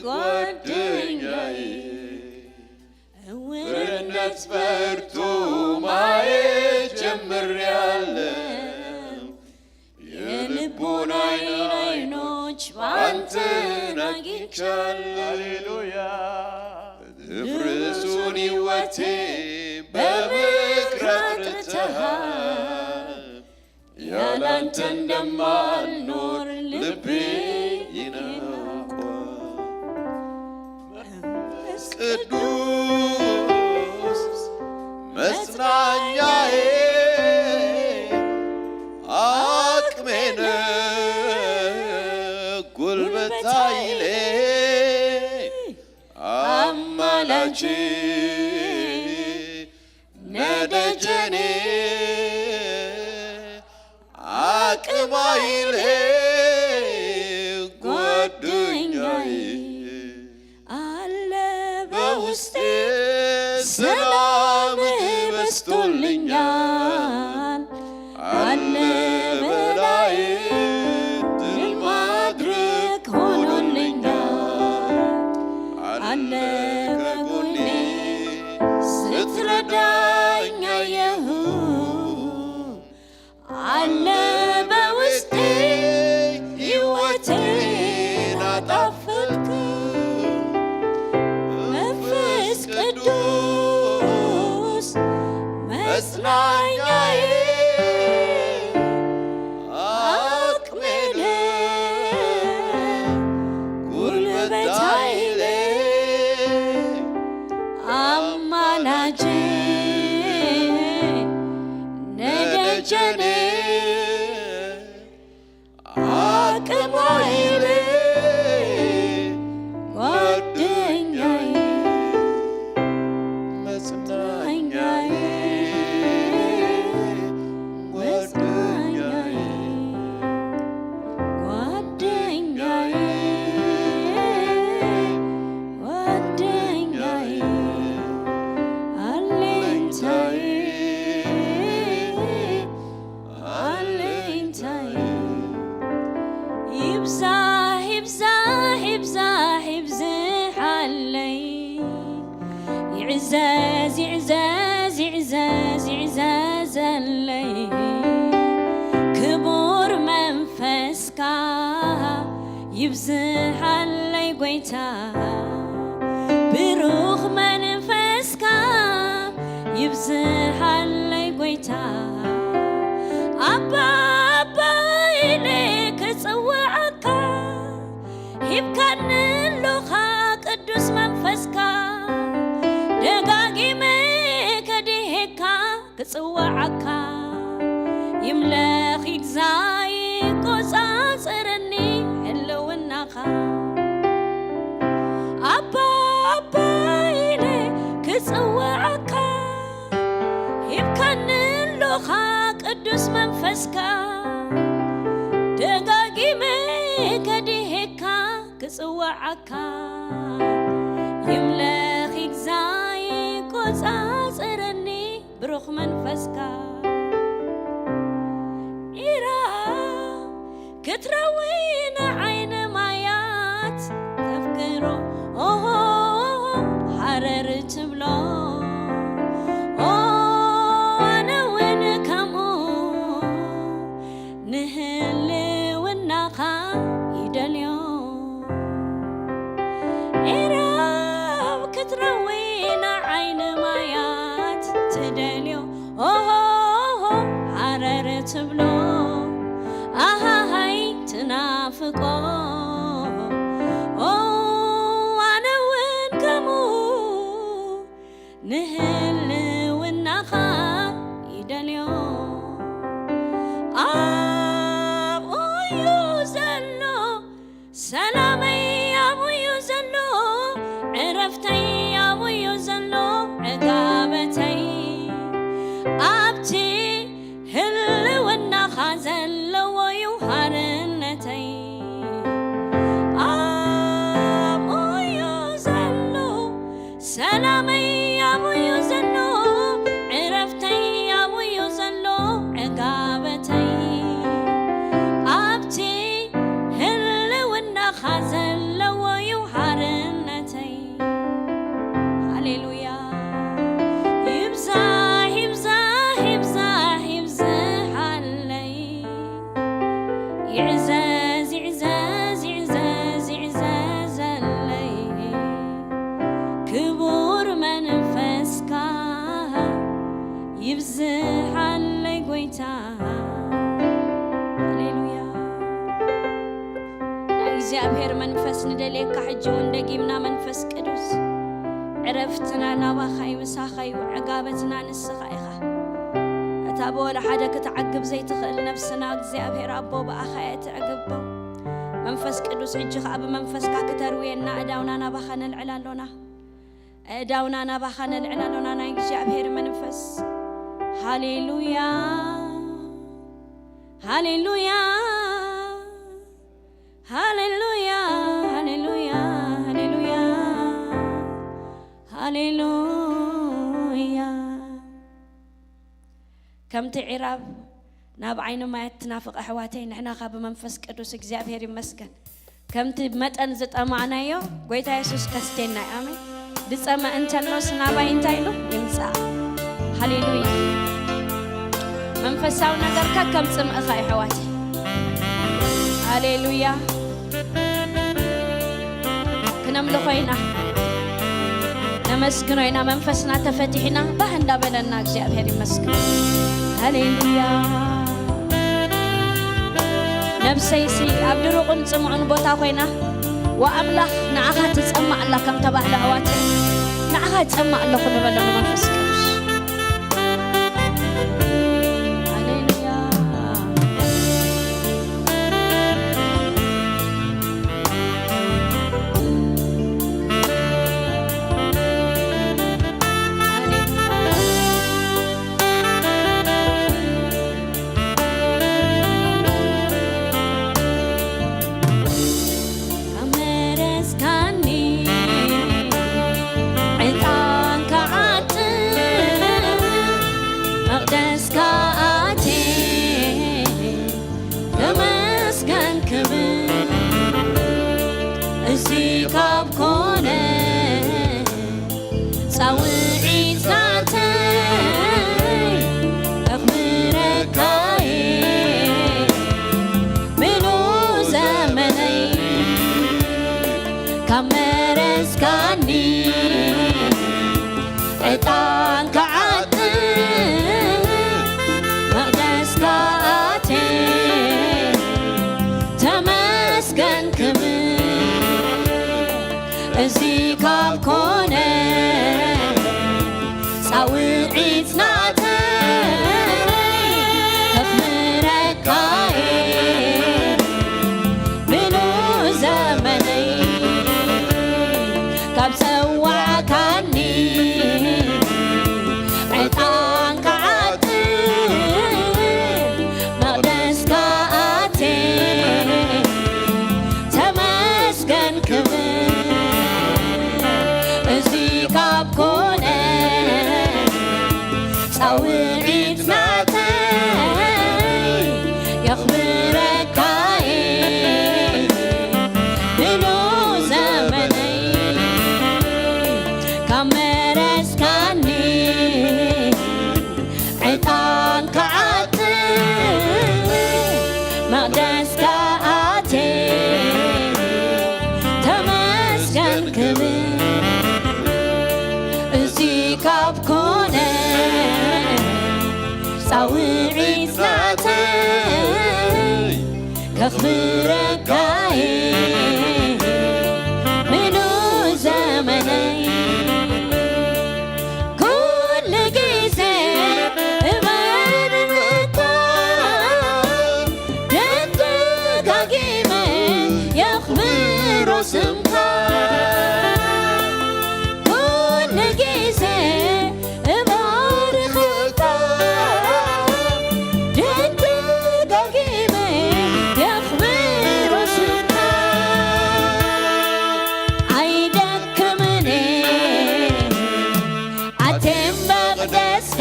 ጓደኛዬ እውርነት በርቶ ማየት ጀምሬያለሁ። የልቦናዬን አይኖች ባንተ አግኝቻለሁ። ሃሌሉያ። ድፍርሱን ሕይወቴ በምክር አጥርተሃል። ያላንተ እንደማልኖር ልቤ ይናውቋል። መንፈስ ቅዱስ መጽናኛዬ አቅሜነ ጉልበታይሌ አማላጄ ነደጀኔ አቅማይሌ ጓደኛዬ አለ በውስጤ ሰላምህ በስቶልኛል። አለ በላዬ ድል ማድረግ ሆኖልኛል። አለ ከጎኔ ስትረዳኝ አየሁ። አለ በውስጤ ሕይወቴን አጣፈጥክ። መንፈስ ቅዱስ መጽናኛዬ አቅሜነ ጉልበታይሌ አማላጄ ነደጀኔ አቅማይሌ ጓደኛዬ መጽናኛዬ ጓደኛዬ ጓደኛዬ ጓደኛዬ አለኝታዬ አለኝታዬ ይብዛሕ ይብዛሕ ይብዛሕ ይብዝሓለይ ዕዘዝ፣ ይዕዘዝ፣ ይዕዘዝ፣ ይዕዘዘለይ ክቡር መንፈስካ ይብዝሓለይ ጎይታ፣ ብሩኽ መንፈስካ ይብዝሓለይ ጎይታ፣ ኣባ ኣባ ኢለ ክጽውዓካ ሂብካኒ ኣሎኻ ቅዱስ መንፈስካ፣ ደጋጊመ ከድሄካ ክጽውዓካ፣ ይምለኽ ይግዛእ ይቆጻጸረኒ ህልውናኻ፣ ኣባ ኣባ ኢለ ክጽውዓካ ሂብካኒ ኣሎኻ ቅዱስ መንፈስካ፣ ደጋጊመ ከድሄካ ክጽውዓካ፣ ይምለኽ ይግዛእ ይቆጻጸረኒ ብሩኽ መንፈስካ። ዒራ ክትረዊ ንዓይኒ ማያት ተፍቅሮ፣ ኦሆ ሃረር ትብሎ፣ ኦ ኣነ እውን ከምኡ ንህልውናኻ ይደልዮ። ኤራብ ክትረዊ ንዓይኒ ማያት ትደልዮ፣ ኦሆ ሃረር ትብሎ፣ ኣሃሃይ ትናፍቆ፣ ኦ ኣነ እውን ከምኡ ንህልውናኻ ይደልዮ። ኣብኡ እዩ ዘሎ ሰላመይ፣ ኣብኡ እዩ ዘሎ ዕረፍተይ፣ ኣብኡ እዩ ዘሎ ዕጋበተይ። ኣብቲ ህልውናኻ ዘለዎ እዩ ሓርነተይ። ኣብኡ እዩ ዘሎ ሰላመይ፣ ኣብኡ እዩ ዘሎ ዕረፍተይ፣ ኣብኡ እዩ ዘሎ ዕጋበተይ። ኣብቲ ህልውናኻ ዘለዎ እዩ ሓርነተይ። ሃሌሉያ። ይብዛሕ ይብዛሕ ይብዛሕ ይብዝሓለይ። ይዕዘዝ ይዕዘዝ ይዕዘዝ ይዕዘዘለይ ክቡር መንፈስካ ይብዝሓለይ ጎይታ። ሃሌሉያ። ናይ እግዚኣብሔር መንፈስ ንደልየካ ሕጂ እውን ደጊምና መንፈስ ቅዱስ ዕረፍትና ናባኻ እዩ፣ ምሳኻ እዩ፣ ዕጋበትና ንስኻ ኢኻ። እታ ብወላ ሓደ ክትዓግብ ዘይትኽእል ነፍስና እግዚኣብሔር ኣቦ ብኣኻ እያ ትዕግቦ። መንፈስ ቅዱስ ሕጂ ኸኣ ብመንፈስካ ክተርውየና ኣእዳውና ናባኻ ነልዕል ኣሎና። ኣእዳውና ናባኻ ነልዕል ኣሎና ናይ እግዚኣብሔር መንፈስ። ሃሌሉያ። ሃሌሉያ። ሃሌሉያ። ሃሌሉያ። ሃሌሉያ። ሃሌሉያ። ከምቲ ዒራብ ናብ ዓይኒ ማያት ትናፍቕ ኣሕዋተይ፣ ንሕና ኸኣ ብመንፈስ ቅዱስ እግዚኣብሔር ይመስገን። ከምቲ መጠን ዝጠማዕናዮ ጎይታ የሱስ ከስቴና እዩ። ኣሜን። ዝጸመ እንተሎስ ናባይ እንታይ ኢሉ ይምጻእ። ሃሌሉያ። መንፈሳዊ ነገር ከከም ጽምእኻ እዩ ኣሕዋተይ። ሃሌሉያ። ክነምልኾ ኢና፣ ነመስግኖ ኢና። መንፈስና ተፈቲሕና ባህ እንዳበለና እግዚኣብሔር ይመስገን። ሃሌሉያ። ነብሰይሲ ኣብ ድሩቕን ጽሙዕን ቦታ ኮይና፣ ወኣምላኽ ንዓኻ ትጸማእ ኣላ ከም ተባህለ ኣዋተ ንዓኻ እጸማእ ኣለኹ ንበሎ ንመንፈስ ቅዱስ። ሃሌሉያ። ኣመረስካኒ ዕጣን ክዓጥን መቕደስካ ኣትየ ተመስገን ክብል እዚ ካብ ኮነ ጻውዒት ካብ መረስካኒ ዕጣን ክዓጥን መቕደስካ ኣትየ ተመስገን ክብል። እዚ ካብ ኮነ ጻውዒት ናተይ ከኽብረካ እየ። ምሉእ ዘመነይ ካብ ጸዋዕካኒ ዕጣን ክዓጥን መቕደስካ ኣትየ ተመስገን ክብል። እዚ ካብ ኮነ ጻውዒት ናተይ የኽብረካ እየ። ምሉእ ዘመነይ ካብ መረስካኒ ዕጣን ክዓጥን መቕደስካ ኣትየ ተመስገን ክብል። እዚ ካብ ኮነ ጻውዒት ናተይ ከኽብረካ እየ ምሉእ ዘመነይ። ኩሉ ግዜ እባርኸካ ደጋጊመ የኽብሮ ስምካ። ኩሉ ግዜ እባርኸካ ደጋጊመ የኽብሮ ስምካ። ኣይደክምን ኣትየ መቕደስካ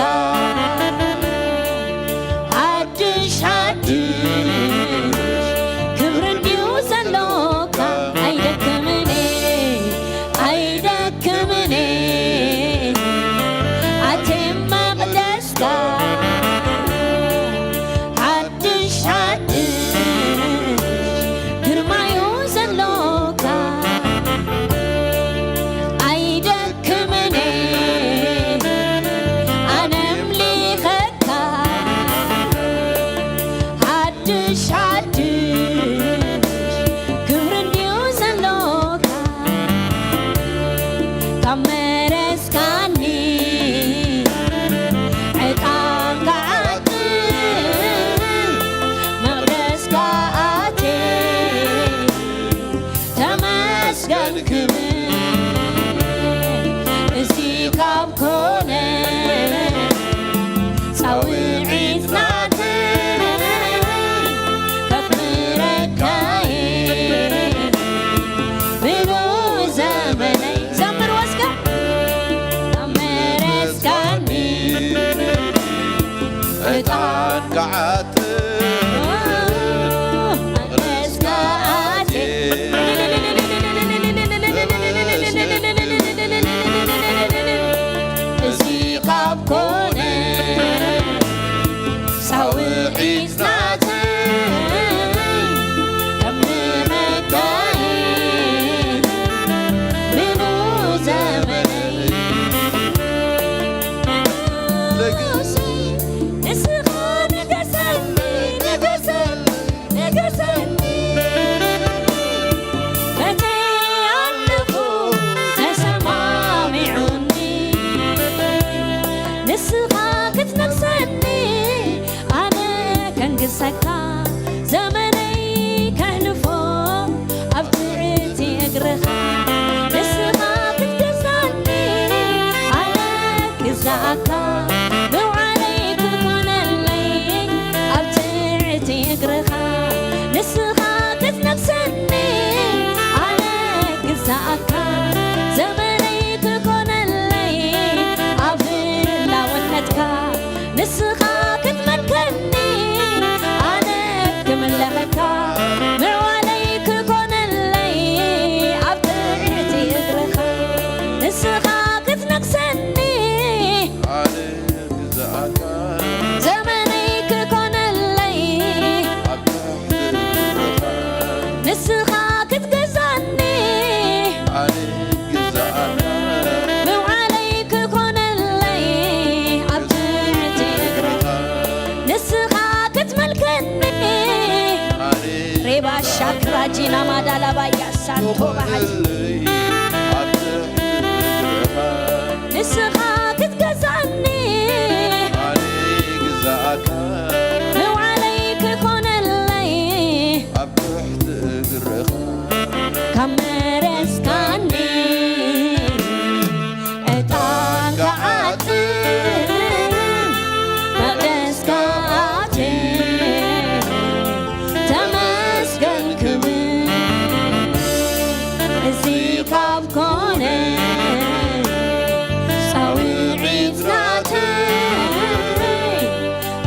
ሓድሽ ሓድሽ ክብሪ እንድዩ ዘሎካ። ኣይደክምን ኣይደክምን ኣትየ መቕደስካ ሓድሽ ሓድሽ ግርማዩ ዘሎካ። ኣይደክምን ኣነ ኣምሊኸካ ሓድሽ ሓድሽ ክብሪ እንድዩ ዘሎካ። ካብ መረስካኒ ዕጣን ክዓጥን መቕደስካ ኣትየ ተመስገን ክብል። እዚ ካብ ኮነ ጻውዒት ናተይ ከኽብረካ እየ ምሉእ ዘመነይ። ዘምር ወስከ ኣብ መረስካኒ ዕጣን ክዓጥን መቕደስካ ኣትየ እዚ ካብ ኮነ ጻውዒት ናተይ ከም መካይን ምሉእ ዘመነይ ንጉሰይ ንስኻ ንገሰኒ ንገሰኒ ንገሰኒ በቲ ኣለኹ ተሰማሚዑኒ ንስኻ ክትነግሰኒ ኣነ ከንግሰካ ዘመነይ ከሕልፎ ኣብ ትሕቲ እግርኻ ንስኻ ክትገዛኒ ኣነ ክዛኣካ ምውዓለይ ክኾነለይ ኣብ ትሕቲ እግርኻ ንስኻ ክትነግሰኒ ኣነ ክዛኣካ ዘመነይ ክኾነለይ ኣብ ህላውነትካ ንስኻ ክትመልከኒ ኣነ ክምለኸካ ምዕዋለይ ክኾነለይ ኣብ ትሕቲ እግርኻ ንስኻ ክትነግሰኒ ኣነ ክዛኣካ ዘመነይ ክኾነለይ ኣብ ትሕቲ እግርኻ ንስኻ ክትገዛኒ ግዛእካ ምውዓለይ ክኾነለይ ኣብ ትሕቲ እግርኻ ንስኻ ክትመልከኒ። ሬባ ሻክራጂና ማዳላባያ ሳንቶ ባሃጂ ክኾነለይ ኣብ ትሕቲ እግርኻ ንስኻ ክትገዛእኒ። ኣነ ግዛእካ ምውዓለይ ክኾነለይ ኣብ ትሕቲ እግርኻ ካብ መረስካኒ። ዕጣን ክዓጥን መቕደስካ ኣትየ ተመስገን ክብል። እዚ ካብ ኮነ ጻውዒት ናተይ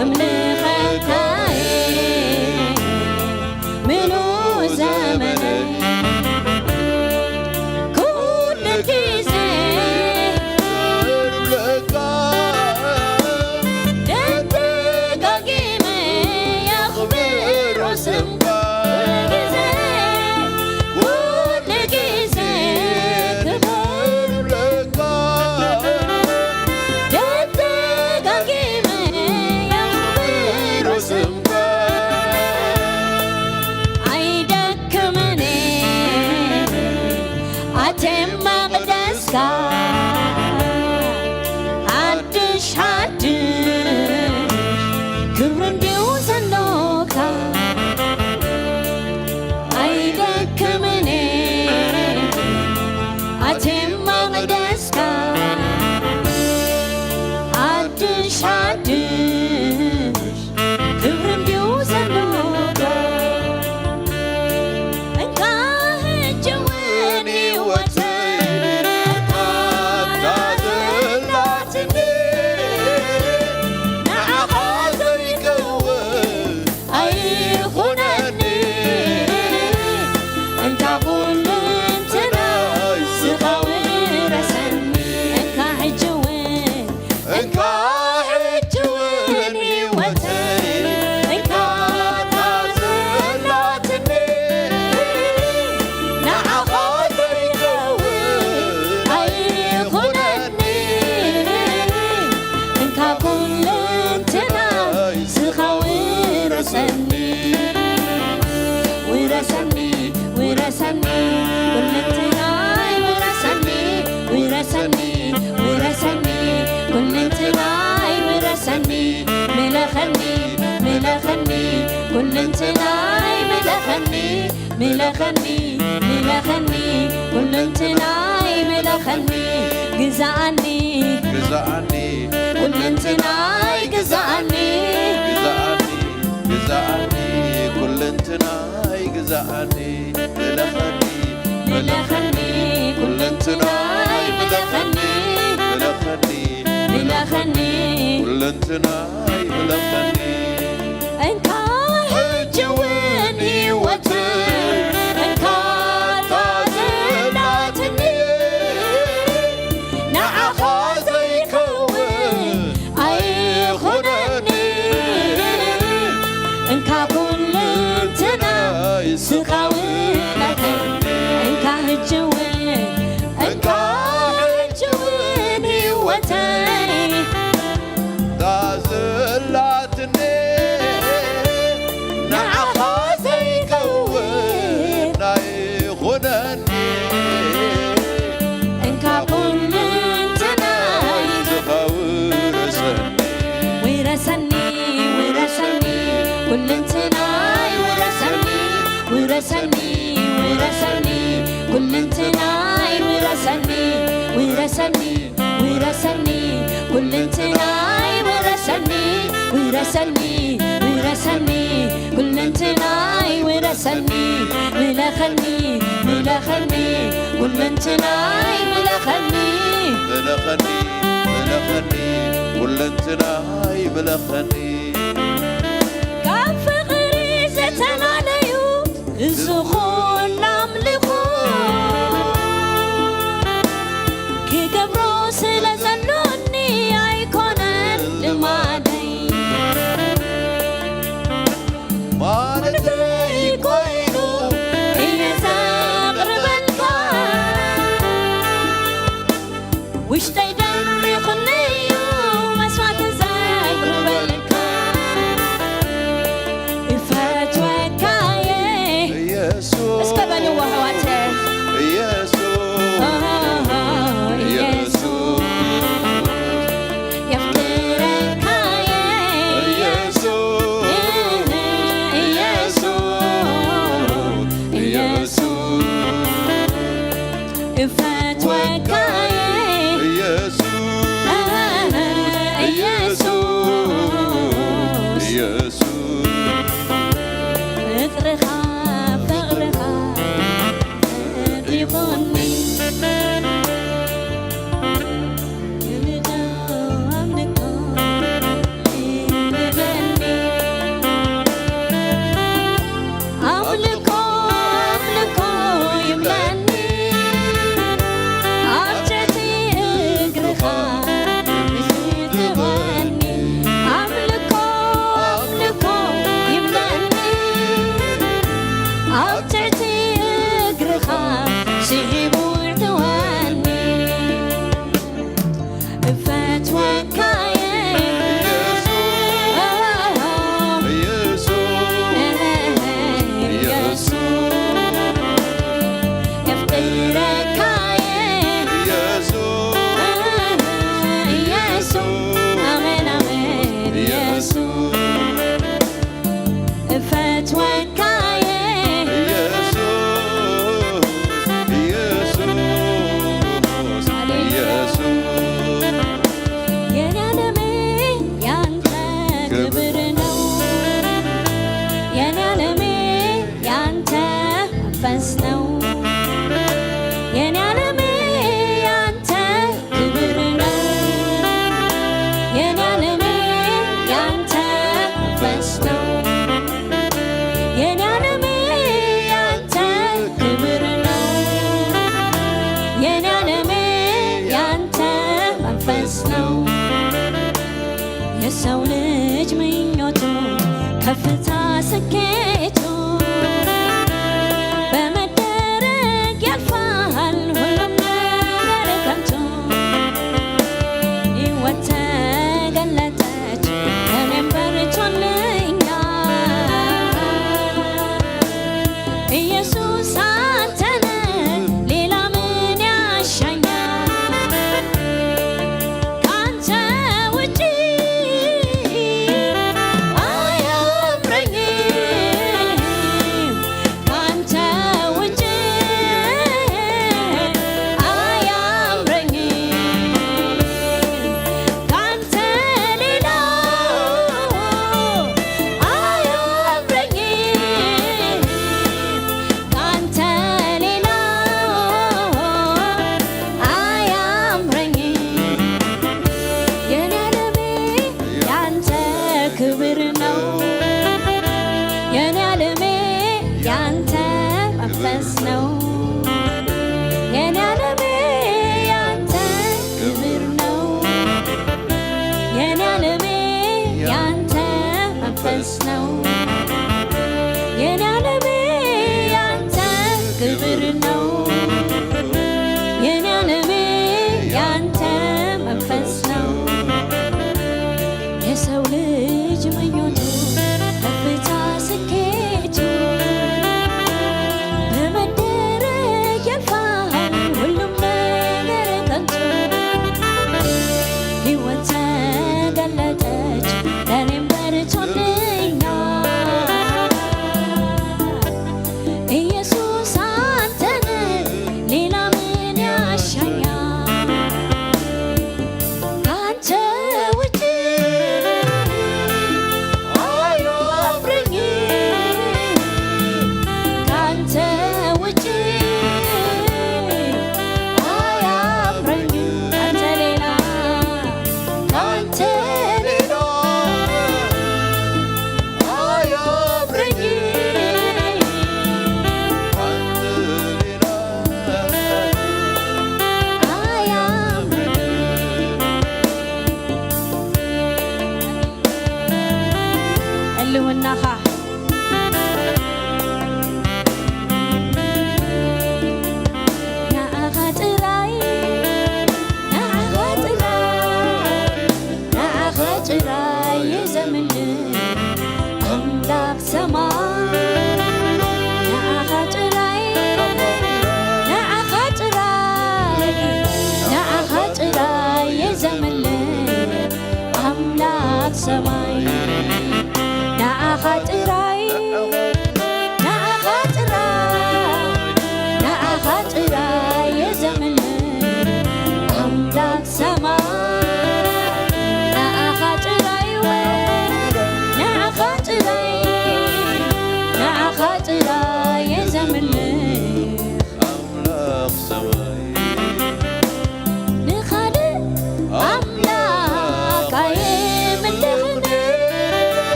ኣምልኸካየ ምሉእ ዘመነይ። ኩሉ ግዜ ክብለካ ደጋጊመ የኽብሮ ስምካ። ግዜ ኩሉ ግዜ ክብለካ ደጋጊመ የኽብሮ ስምካ። ኣይደክምን ኣትየ መቕደስካ ሓድሽ ሓድሽ ክብሪ እንድዩ ዘሎካ። ኣይደክምን ኣትየ መቕደስካ ሓድሽ ሓድሽ ክብሪ እንድዩ ዘሎካ። እንካ ሕጂ እውን ህይወተይ እታ ዘላትኒ ንዓኻ ዘይከውን ኣይኹነኒ። እንካ ኩሉ እንትናይ ስኻ ውረሰኒ። እንካ ሕጂ እውን እንካ ሕጂ እውን ህይወተይ እንካ እታ ዘላትኒ ንዓኻ ዘይከውን ኣይኹነኒ። እንካ ኩሉ እንትናይ ስኻ ውረሰኒ። ውረሰኒ፣ ውረሰኒ፣ ኩልንትናይ ውረሰኒ። ውረሰኒ፣ ውረሰኒ፣ ኩልንትናይ ውረሰኒ። ምለኸኒ፣ ምለኸኒ፣ ኩልንትናይ ምለኸኒ። ምለኸኒ፣ ምለኸኒ፣ ኩልንትናይ ምለኸኒ። ግዛኣኒ፣ ግዛኣኒ፣ ኩልንትናይ ግዛኣኒ። ግዛኣኒ፣ ግዛኣኒ፣ ኩልንትናይ ግዛኣኒ። ምለኸኒ፣ ምለኸኒ፣ ኩልንትናይ ምለኸኒ። ምለኸኒ፣ ምለኸኒ፣ ኩልንትናይ ምለኸኒ። እንካ ሕጂ እውን ህይወት እንካ እታ ዘላትኒ ንዓኻ ዘይከውን ኣይኹነኒ። እንካ ኩልንትናይ ስኻ ውረሰኒ። እንካ ሕጂ እውን፣ እንካ ሕጂ እውን ህይወተይ እታ ዘላትኒ ንዓኻ ዘይከውን ኣይኹነኒ። እንካ ኩልንትናይ ስኻ ውረሰኒ። ውረሰኒ፣ ውረሰኒ፣ ኩልንትናይ ውረሰኒ። ውረሰኒ፣ ውረሰኒ፣ ኩልንትናይ ውረሰኒ። ውረሰኒ፣ ውረሰኒ፣ ኩልንትናይ ውረሰኒ። ውረሰኒ፣ ውረሰኒ፣ ኩልንትናይ ውረሰኒ። ምለኸኒ፣ ምለኸኒ፣ ኩልንትናይ ምለኸኒ። ምለኸኒ፣ ምለኸኒ፣ ኩልንትናይ ምለኸኒ። ካብ ፍቕሪ ዝተላለዩ እዚ ኹሉ ኣምልኾ ክገብሮ ስለ ዘሎኒ ኣይኮነን ልማደይ። ማለተይ ኮይኑ እየ ዘቕርበልካ። እፈትወካ እየ። ኢየሱስ፣ ኢየሱስ፣ ኢየሱስ፣ ፍቕርኻ፣ ፍቕርኻ ደሪቑኒ። ክብሪ ኣምልኾ ይብለኒ። ኣምልኾ፣ ኣምልኾ ይብለኒ። ኣብ ትሕቲ እግርኻ ይስሕበኒ። ኣምልኾ፣ ኣምልኾ ይብለኒ። ኣብ ትሕቲ እግርኻ ስሒቡ የእትወኒ። እፈትወካ እየ። ኢየሱስ፣ ኢየሱስ፣ ኢየሱስ፣ የፍቅረካ እየ። ኢየሱስ፣ ኢየሱስ፣ ኣሜን፣ ኣሜን፣ ኢየሱስ። እፈትወካ እየ። ኢየሱስ፣ ኢየሱስ፣ ኢየሱስ። የኔ ዓለሜ ያንተ ክብር ነው። የኔ ዓለሜ ያንተ መንፈስ ነው። የኔ ዓለሜ ያንተ ክብር ነው። የኔ ዓለሜ ያንተ መንፈስ ነው። የኔ ዓለሜ ያንተ ክብር ነው። የኔ ዓለሜ ያንተ መንፈስ ነው። የሰው ልጅ ምኞቱ ከፍታ ስኬቱ በመደረግ ያልፋል ሁሉም ነገር ከንቱ። ሕይወት ተገለጠች እኔም በርቶልኛል። ኢየሱስ አንተነ ሌላ ምን ያሻኛል? ካንተ ውጪ አያምረኝም። ካንተ ውጪ አያምረኝም። ካንተ ሌላ አያምረኝም። ካንተ ሌላ አያምረኝም። የኔ ዓለሜ ያንተ ክብር ነው። የኔ ዓለሜ ያንተ መንፈስ ነው። የኔ ዓለሜ ያንተ ክብር ነው። የኔ ዓለሜ ያንተ መንፈስ ነው። የኔ ዓለሜ ያንተ ክብር ነው። የኔ ዓለሜ ያንተ መንፈስ ነው። የሰው ልጅ ምኞቱ ከፍታ ስኬቱ በመደረግ ያልፋል ሁሉም ነገር ከንቱ። ሕይወት ተገለጠች ለኔም በርቶልኛል። ኢየሱስ አንተነ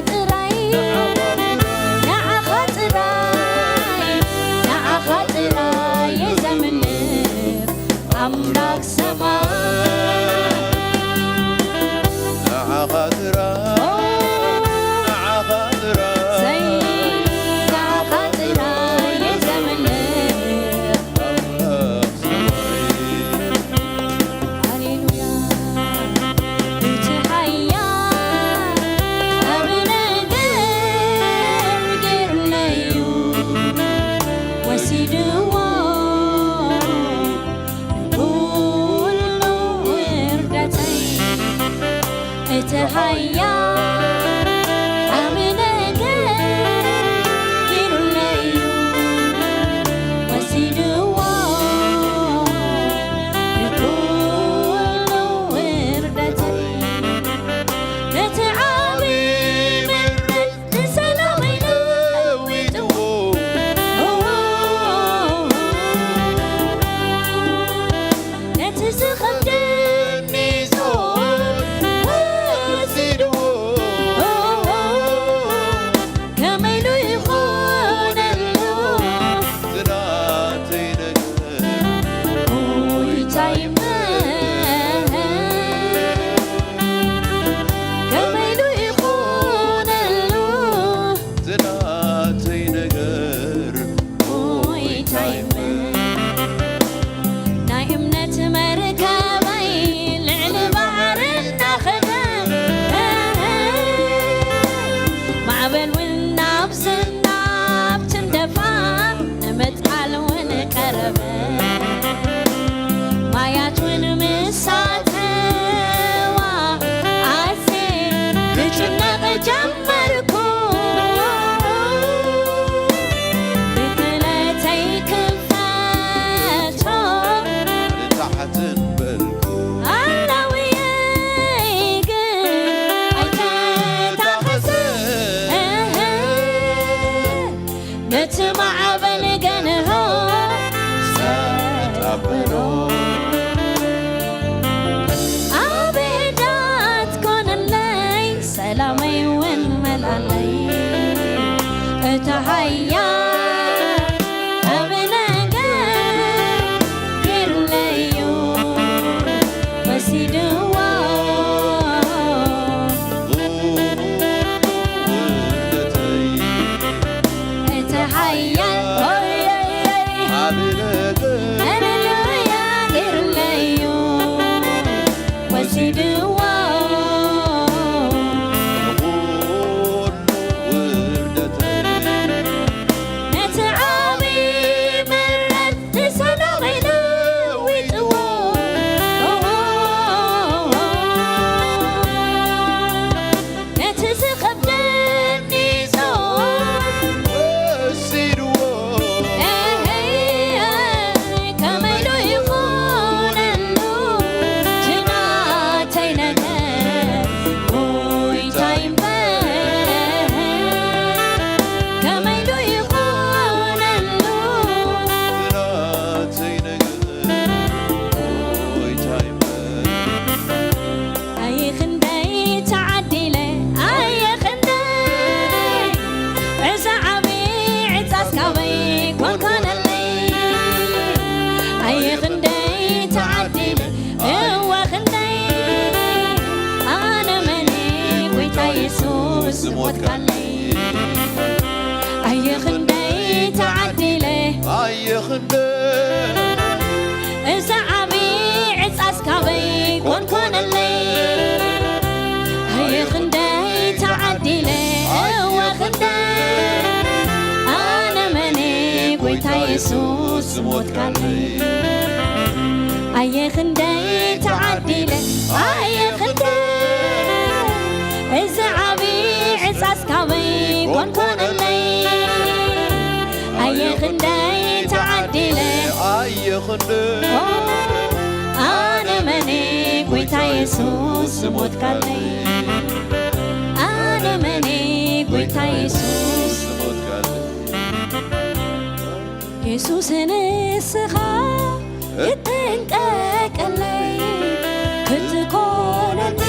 ጥራይ፣ ንዓኻ ጥራይ፣ ንዓኻ ጥራይ እየ ዘምልኽ ኣምላኽ ሰማይ። ንዓኻ ጥራይ፣ ኦ፣ ንዓኻ ጥራይ፣ ንዓኻ ጥራይ እየ ዘምልኽ ኣምላኽ ሰማይ። ሃሌሉያ። እቲ ሓያል ዓቢ ነገር ገይሩለይ እዩ፣ ወሲድዎ ኩሉ ውርደተይ። እቲ ሓያል ዓቢ ነገር ገይሩለይ እዩ፣ ወሲድዎ ኩሉ ውርደተይ። ነቲ ዓቢ ምሕረት ንሰላመይ ለዊጥዎ። ነቲ ዝኸብደኒ ጾር ወሲድዎ። ከመይ ኢሉ ይኾነሉ? ዝናተይ ነገር ጎይታይ መን? ከመይ ኢሉ ይኾነሉ? ዝናተይ ነገር ጎይታይ መን? ናይ እምነት መርከበይ ልዕሊ ባሕሪ እናኸደ፣ ማዕበል እውን ናብ ዝናብ ትንደፋ፣ ንምጥቃል እውን ቀረበ። ማያት እውን ምስ ኣተዋ፣ ኣዜ ክጭነቕ ጀመርኩ። ብክእለተይ ክፈቶ ንታሕትን በልኩ። ኣላውየይ ግን ኣይተታኸሰ። ነቲ ማዕበል ገንሆ ጸጥ ኣበሎ። ኣብ ህዳት ኮነለይ፣ ሰላመይ እውን መልኣለይ። እቲ ሓያል ዓቢ ነገር ገይሩለይ እዩ፣ ወሲድዎ። እቲ ሓያል፣ ኦይ፣ ኦይ፣ ኦይ። ሃሌሉያ፣ ገይሩለይ እዩ፣ ወሲድዎ። ነቲ ዓቢ ምሕረት ንሰላመይ ለዊጥዎ። ነቲ ዝኸብደኒ ጾር ወሲድዎ። ከመይ ኢሉ ይኾነሉ? እቲ ናተይ ነገር ጎይታይ እምበር። ከመይ ኢሉ ይኾነሉ? እቲ ናተይ ነገር ጎይታይ እምበር። ኣየ ክንደይ ተዓዲለ፣ ኣየ ክንደይ፣ እዚ ዓቢ ዕጻስ ካበይ ኮንኮነለይ። ኣየ ክንደይ ተዓዲለ፣ እወ ክንደይ፣ ኣነ መን ጎይታ የሱስ ዝሞትካለይ። ኣየ ክንደይ ተዓዲለ፣ ኣየ ክንደይ፣ እዚ ዓቢ ዕጻስ ካበይ ኮንኮነለይ። ኣየ ክንደይ ተዓዲለ፣ እወ ክንደይ፣ ኣነ መን ጎይታ የሱስ ዝሞትካለይ። ኣየ ክንደይ ተዓዲለ፣ ኣየ ክንደይ፣ እዚ ዓቢ ዕጻስ ካበይ ኮንኮነለይ። ኣየ ክንደይ ተዓዲለ፣ ኣየ ክንደይ፣ ኦ፣ ኣነ መን ጎይታ የሱስ ዝሞትካለይ። ኣነ መን ጎይታ የሱስ ዝሞትካለይ። የሱስ ንስኻ እትንቀቀለይ፣ ክትኮነኒ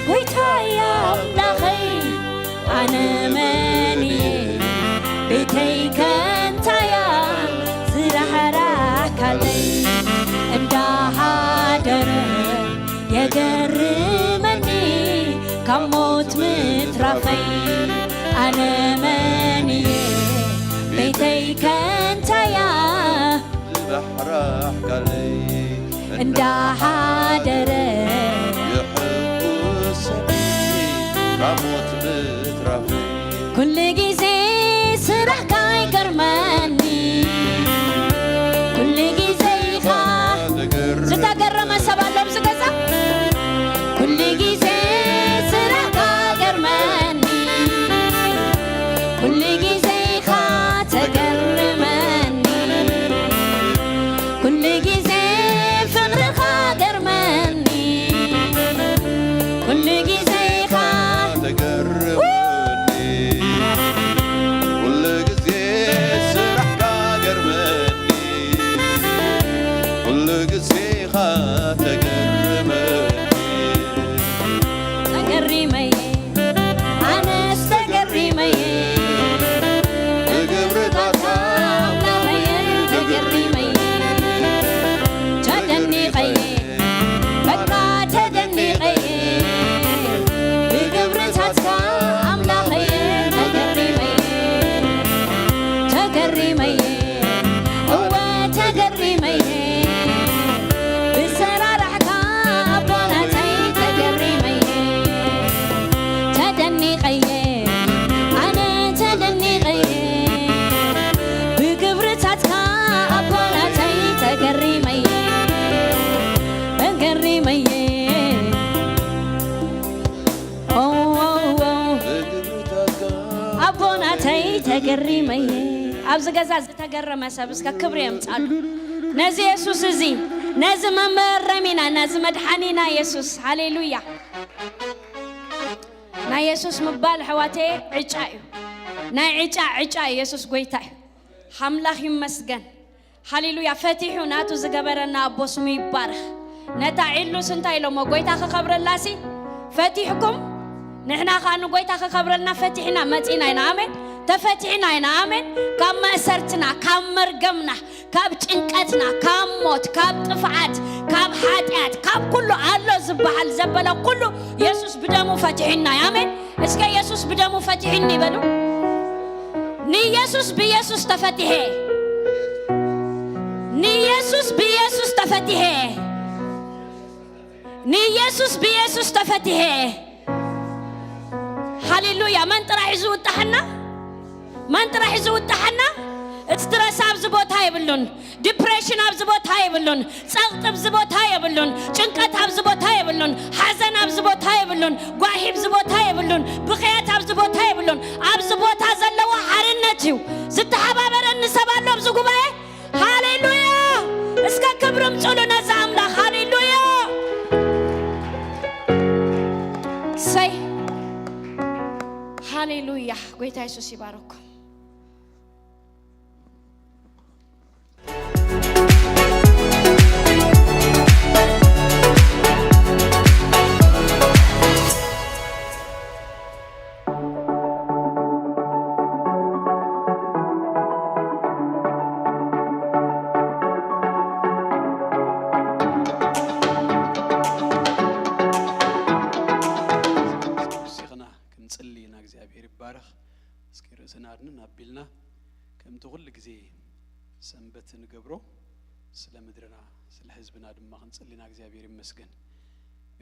ጎይታይ ኣምላኸይ። ነመንየ ቤተይ ከንታያ ዝራሕራሕካለይ እንዳሓደረ የገርመኒ ካብ ሞት ምትራፈይ ኣነ መንየ ቤተይ ከንታያ ዝራሕራሕካለይ እንዳሓደረ የሕጉሰኒ ካብ ሞት ምትራፈይ ኩሉ ግዜ ስራሕካ ይገርመኒ ኩሉ ግዜ ኢኻ ዝተገረመ ሰብ ኣሎ ኣብዚ ገዛ ኩሉ ግዜ ስራሕካ ገርመኒ ኩሉ ግዜ ኢኻ ተገርመኒ ኩሉ ግዜ ፍቕርኻ ገርመኒ ኩሉ ግዜ ኢኻ ተገርመኒ ኩሉ ግዜ ስራሕካ ገርመኒ ኩሉ ግዜ ኢኻ ተገርመኒ ተገሪመየ ኣነስ ተገሪመየ ብግብርታትካ ኣምላኸየ ተገሪመየ ተደኒቐየ በቃ ተደኒቐየ ብግብርታትካ ኣምላኸየ ተገሪመየ ተገሪመየ እወ ተገሪመየ ብሰራራሕካ ኣቦናተይ ተገሪመየ ተደኒቐየ ኣነ ተደኒቐየ ብግብርታትካ ኣቦናተይ ተገሪመየ ተገሪመየ ኦ፣ ኦ፣ ኦ። ኣቦናተይ ተገሪመየ ኣብዚ ገዛ ዝተገረመ ሰብ እስከ ክብሪ የምፃሉ ነዚ የሱስ እዚ ነዚ መመረሚና ነዚ መድሓኒና የሱስ ሃሌሉያ ናይ የሱስ ምባል ኣሕዋተየ ዕጫ እዩ ናይ ዕጫ ዕጫ እዩ የሱስ ጎይታ እዩ ኣምላኽ ይመስገን ሃሌሉያ ፈቲሑ ናቱ ዝገበረና ኣቦ ስሙ ይባረኽ ነታ ዒሉስ እንታይ ኢሎሞ ጎይታ ክኸብረላሲ ፈቲሕኩም ንሕና ኸዓ ንጎይታ ክኸብረልና ፈቲሕና መፂና ኢና ኣሜን ተፈቲሕና ኢና ኣሜን ካብ መእሰርትና ካብ መርገምና ካብ ጭንቀትና ካብ ሞት ካብ ጥፍዓት ካብ ሓጢኣት ካብ ኩሉ ኣሎ ዝበሃል ዘበለ ኩሉ የሱስ ብደሙ ፈቲሕና ኣሜን እስከ የሱስ ብደሙ ፈቲሕኒ በሉ ንኢየሱስ ብኢየሱስ ተፈቲሐ ንኢየሱስ ብኢየሱስ ተፈቲሐ ንኢየሱስ ብኢየሱስ ተፈቲሐ ሃሌሉያ መን ጥራሕ እዩ ዝውጣሓና መን ጥራሕ እዩ ዝውጣሓና እቲ ትረሳ ኣብዚ ቦታ የብሉን ዲፕሬሽን ኣብዚ ቦታ የብሉን ጸቕጢ ኣብዚ ቦታ የብሉን ጭንቀት ኣብዚ ቦታ የብሉን ሓዘን ኣብዚ ቦታ የብሉን ጓሂ ኣብዚ ቦታ የብሉን ብኽያት ኣብዚ ቦታ የብሉን ኣብዚ ቦታ ዘለዎ ሓርነት እዩ ዝተሓባበረኒ ሰብ ኣሎ ኣብዚ ጉባኤ ሃሌሉያ እስከ ክብሪ ምፅሉ ነዚ ኣምላኽ ሃሌሉያ ሰይ ሃሌሉያ ጎይታ የሱስ ይባረኩም ክንፅሊ ኢና እግዚኣብሔር ይባረኽ እስኪ ርእስና ኣድንን ኣቢልና ከምቲ ኩሉ ግዜ ሰንበት ንገብሮ ስለ ምድርና ስለ ህዝብና ድማ ክንፅሊ ኢና እግዚኣብሔር ይመስገን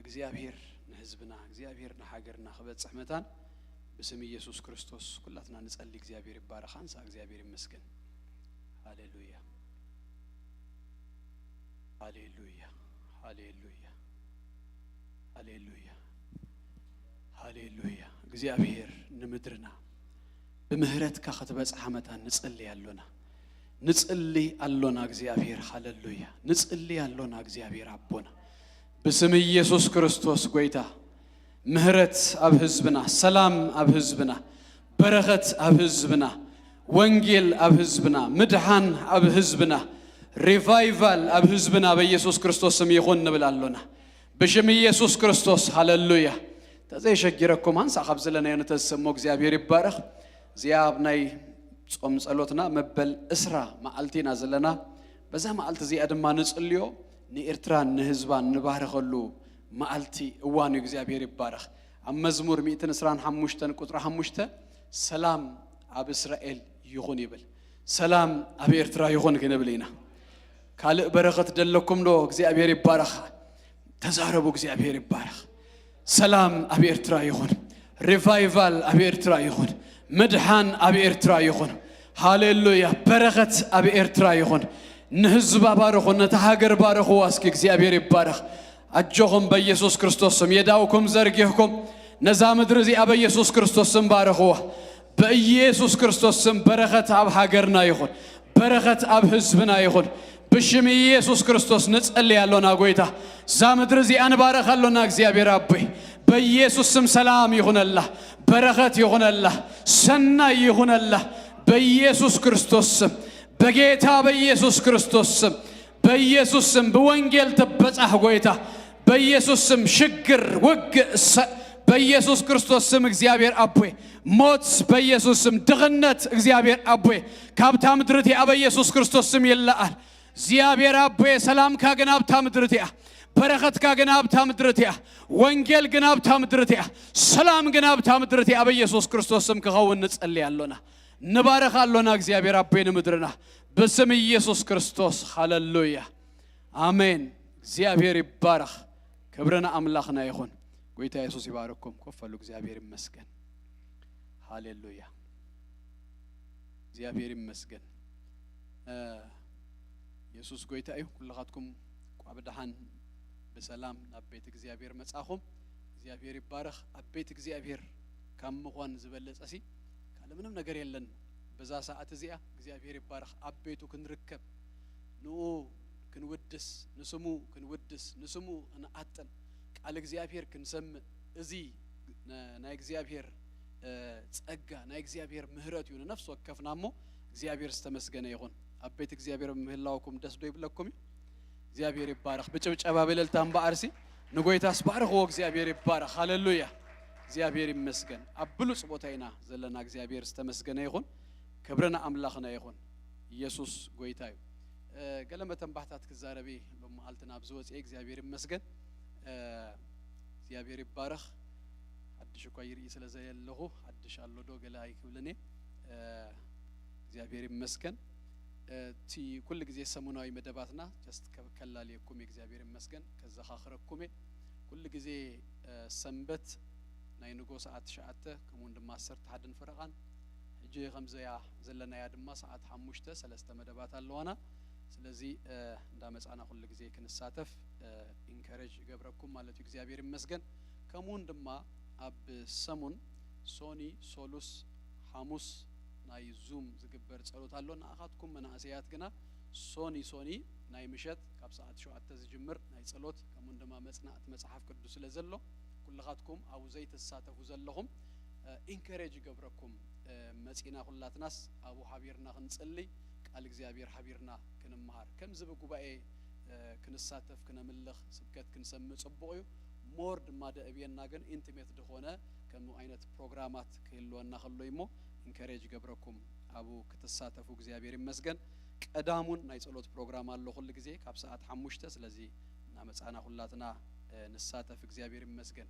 እግዚኣብሔር ንህዝብና እግዚኣብሔር ንሃገርና ክበፅሕ መታን ብስም ኢየሱስ ክርስቶስ ኩላትና ንፀሊ እግዚኣብሔር ይባረኽ ኣንሳ እግዚኣብሔር ይመስገን ሃሌሉያ ሃሌሉያ ሃሌሉያ ሃሌሉያ ሃሌሉያ እግዚኣብሔር ንምድርና ብምህረትካ ክትበፅሓ መታን ንፅሊ ኣሎና ንፅሊ ኣሎና እግዚኣብሔር ሃሌሉያ ንፅሊ ኣሎና እግዚኣብሔር ኣቦና ብስም ኢየሱስ ክርስቶስ ጎይታ ምህረት ኣብ ህዝብና ሰላም ኣብ ህዝብና በረኸት ኣብ ህዝብና ወንጌል ኣብ ህዝብና ምድሓን ኣብ ህዝብና ሪቫይቫል ኣብ ህዝብና በኢየሱስ ክርስቶስ ስም ይኹን ንብል ኣሎና ብሽም ኢየሱስ ክርስቶስ ሃሌሉያ ተዘይሸጊረኩም፣ ኣንሳ ካብ ዘለናዮ ንተስሞ እግዚኣብሔር ይባረኽ። እዚኣ ኣብ ናይ ጾም ጸሎትና መበል ዕስራ መዓልቲ ኢና ዘለና። በዛ መዓልቲ እዚኣ ድማ ንጽልዮ፣ ንኤርትራን ንህዝባን ንባርኸሉ መዓልቲ፣ እዋን እዩ። እግዚኣብሔር ይባረኽ። ኣብ መዝሙር ሚእትን ዕስራን ሓሙሽተን ቁጽሪ ሓሙሽተ፣ ሰላም ኣብ እስራኤል ይኹን ይብል። ሰላም ኣብ ኤርትራ ይኹን ክንብል ኢና። ካልእ በረኸት ደለኩም ዶ? እግዚኣብሔር ይባረኽ። ተዛረቡ፣ እግዚኣብሔር ይባረኽ። ሰላም ኣብ ኤርትራ ይኹን። ሪቫይቫል ኣብ ኤርትራ ይኹን። ምድሓን ኣብ ኤርትራ ይኹን። ሃሌሉያ። በረኸት ኣብ ኤርትራ ይኹን። ንህዝባ ባርኹ፣ ነታ ሃገር ባርኽዋ። እስኪ እግዚኣብሔር ይባረኽ። ኣጆኹም፣ በኢየሱስ ክርስቶስ ስም የዳውኩም ዘርጊሕኩም ነዛ ምድሪ እዚኣ በኢየሱስ ክርስቶስ ስም ባርኽዋ። በኢየሱስ ክርስቶስ ስም በረኸት ኣብ ሃገርና ይኹን። በረኸት ኣብ ህዝብና ይኹን። ብሽም ኢየሱስ ክርስቶስ ንጸሊ ኣሎና ጎይታ። እዛ ምድሪ እዚኣ ንባረኽ ኣሎና እግዚኣብሔር ኣቦይ። በኢየሱስ ስም ሰላም ይኹነላ፣ በረኸት ይኹነላ፣ ሰናይ ይኹነላ። በኢየሱስ ክርስቶስ ስም፣ በጌታ በኢየሱስ ክርስቶስ ስም፣ በኢየሱስ ስም ብወንጌል ትበጻሕ ጎይታ። በኢየሱስ ስም ሽግር፣ ውግእ፣ ሰ-፣ በኢየሱስ ክርስቶስ ስም እግዚኣብሔር ኣቦይ፣ ሞት በኢየሱስ ስም፣ ድኽነት እግዚኣብሔር ኣቦይ ካብታ ምድሪ እቲኣ በኢየሱስ ክርስቶስ ስም ይለኣል። እግዚኣብሔር ኣቦይ ሰላምካ ግን ኣብታ ምድሪ እቲኣ፣ በረኸትካ ግን ኣብታ ምድሪ እቲኣ፣ ወንጌል ግን ኣብታ ምድሪ እቲኣ፣ ሰላም ግን ኣብታ ምድሪ እቲኣ በኢየሱስ ክርስቶስ ስም ክኸውን ንጸሊ ኣሎና። ንባረኽ ኣሎና እግዚኣብሔር ኣቦይ ንምድርና ብስም ኢየሱስ ክርስቶስ። ሃሌሉያ ኣሜን። እግዚኣብሔር ይባረኽ። ክብሪ ንኣምላኽና ይኹን። ጎይታ የሱስ ይባርኩም። ኮፍ በሉ። እግዚኣብሔር ይመስገን። ሃሌሉያ። እግዚኣብሔር ይመስገን። እ፣ የሱስ ጎይታ እዩ። ኩልኻትኩም እንኳዕ ብደሓን ብሰላም ናብ ቤት እግዚኣብሔር መጻኹም። እግዚኣብሔር ይባረኽ። ኣብ ቤት እግዚኣብሔር ካብ ምዃን ዝበለጸሲ ካልእ ምንም ነገር የለን። በዛ ሰዓት እዚኣ እግዚኣብሔር ይባረኽ። ኣብ ቤቱ ክንርከብ፣ ንኡ ክንውድስ፣ ንስሙ ክንውድስ፣ ንስሙ ክንኣጥን፣ ቃል እግዚኣብሔር ክንሰምዕ፣ እዚ ነ-፣ ናይ እግዚኣብሔር፣ እ፣ ጸጋ፣ ናይ እግዚኣብሔር ምህረት እዩ ንነፍሲ ወከፍና እሞ፣ እግዚኣብሔር ዝተመስገነ ይኹን። ኣብ ቤት እግዚኣብሔር ምህላውኩም ደስ ዶ ይብለኩም እዩ? እግዚኣብሔር ይባረኽ። ብጭብጨባ ብእልልታ እምበኣርሲ ንጎይታስ ባርኽዎ። እግዚኣብሔር ይባረኽ። ሃሌሉያ። እግዚኣብሔር ይመስገን። ኣብ ብሉጽ ቦታ ኢና ዘለና። እግዚኣብሔር ዝተመስገነ ይኹን። ክብሪ ንኣምላኽና ይኹን። ኢየሱስ ጎይታ እዩ። እ፣ ገለ መተንባህታት ክዛረብ እየ ሎም መዓልቲ ናብ ዝወፅአ። እግዚኣብሔር ይመስገን። እ፣ እግዚኣብሔር ይባረኽ። ሓድሽ እኳ ይርኢ ስለ ዘየለኹ፣ ሓድሽ ኣሎ ዶ ገለ ኣይክብልን እየ። እ፣ እግዚኣብሔር ይመስገን። እ፣ እቲ ኩሉ ግዜ ሰሙናዊ መደባትና just ከ-፣ ከላልየኩም እየ። እግዚኣብሔር ይመስገን። ከዘኻኽረኩም እየ። ኩሉ ግዜ፣ እ፣ ሰንበት ናይ ንጎ ሰዓት ትሽዓተ፣ ከምኡውን ድማ ዓሰርተ ሓደን ፈረቓን፣ ሕጂ ከምዘያ ዘለናያ ድማ ሰዓት ሓሙሽተ ሰለስተ መደባት ኣለዋና። ስለዚ፣ እ፣ እንዳመጻና ኩሉ ግዜ ክንሳተፍ፣ እ፣ ኢንከሬጅ ይገብረኩም ማለት እዩ። እግዚኣብሔር ይመስገን። ከምኡውን ድማ ኣብ ሰሙን ሶኒ፣ ሶሉስ፣ ሓሙስ ናይ ዙም ዝግበር ጸሎት ኣሎ። ንኣኻትኩም መናእሰያት ግና ሶኒ፣ ሶኒ ናይ ምሸት ካብ ሰዓት ሸውዓተ ዝጅምር ናይ ጸሎት፣ ከምኡውን ድማ መጽናዕቲ መጽሓፍ ቅዱስ ስለ ዘሎ፣ ኩልኻትኩም ኣብኡ ዘይትሳተፉ ዘለኹም፣ እ፣ ኢንከሬጅ ይገብረኩም። እ፣ መጺና ኩላትናስ ኣብኡ ሓቢርና ክንጽሊ፣ ቃል እግዚኣብሔር ሓቢርና ክንመሃር፣ ከምዚ ብጉባኤ፣ እ፣ ክንሳተፍ፣ ክነምልኽ፣ ስብከት ክንሰምዕ ጽቡቕ እዩ። ሞር ድማ ደእብየና ግን ኢንቲሜት ዝኾነ ከምኡ ዓይነት ፕሮግራማት ክህልወና ከሎ እሞ ኢንከሬጅ ይገብረኩም ኣብኡ ክትሳተፉ። እግዚኣብሔር ይመስገን። ቀዳሙን ናይ ጸሎት ፕሮግራም ኣሎ ኩሉ ግዜ ካብ ሰዓት ሓሙሽተ። ስለዚ እናመጻና ኩላትና፣ እ፣ ንሳተፍ። እግዚኣብሔር ይመስገን።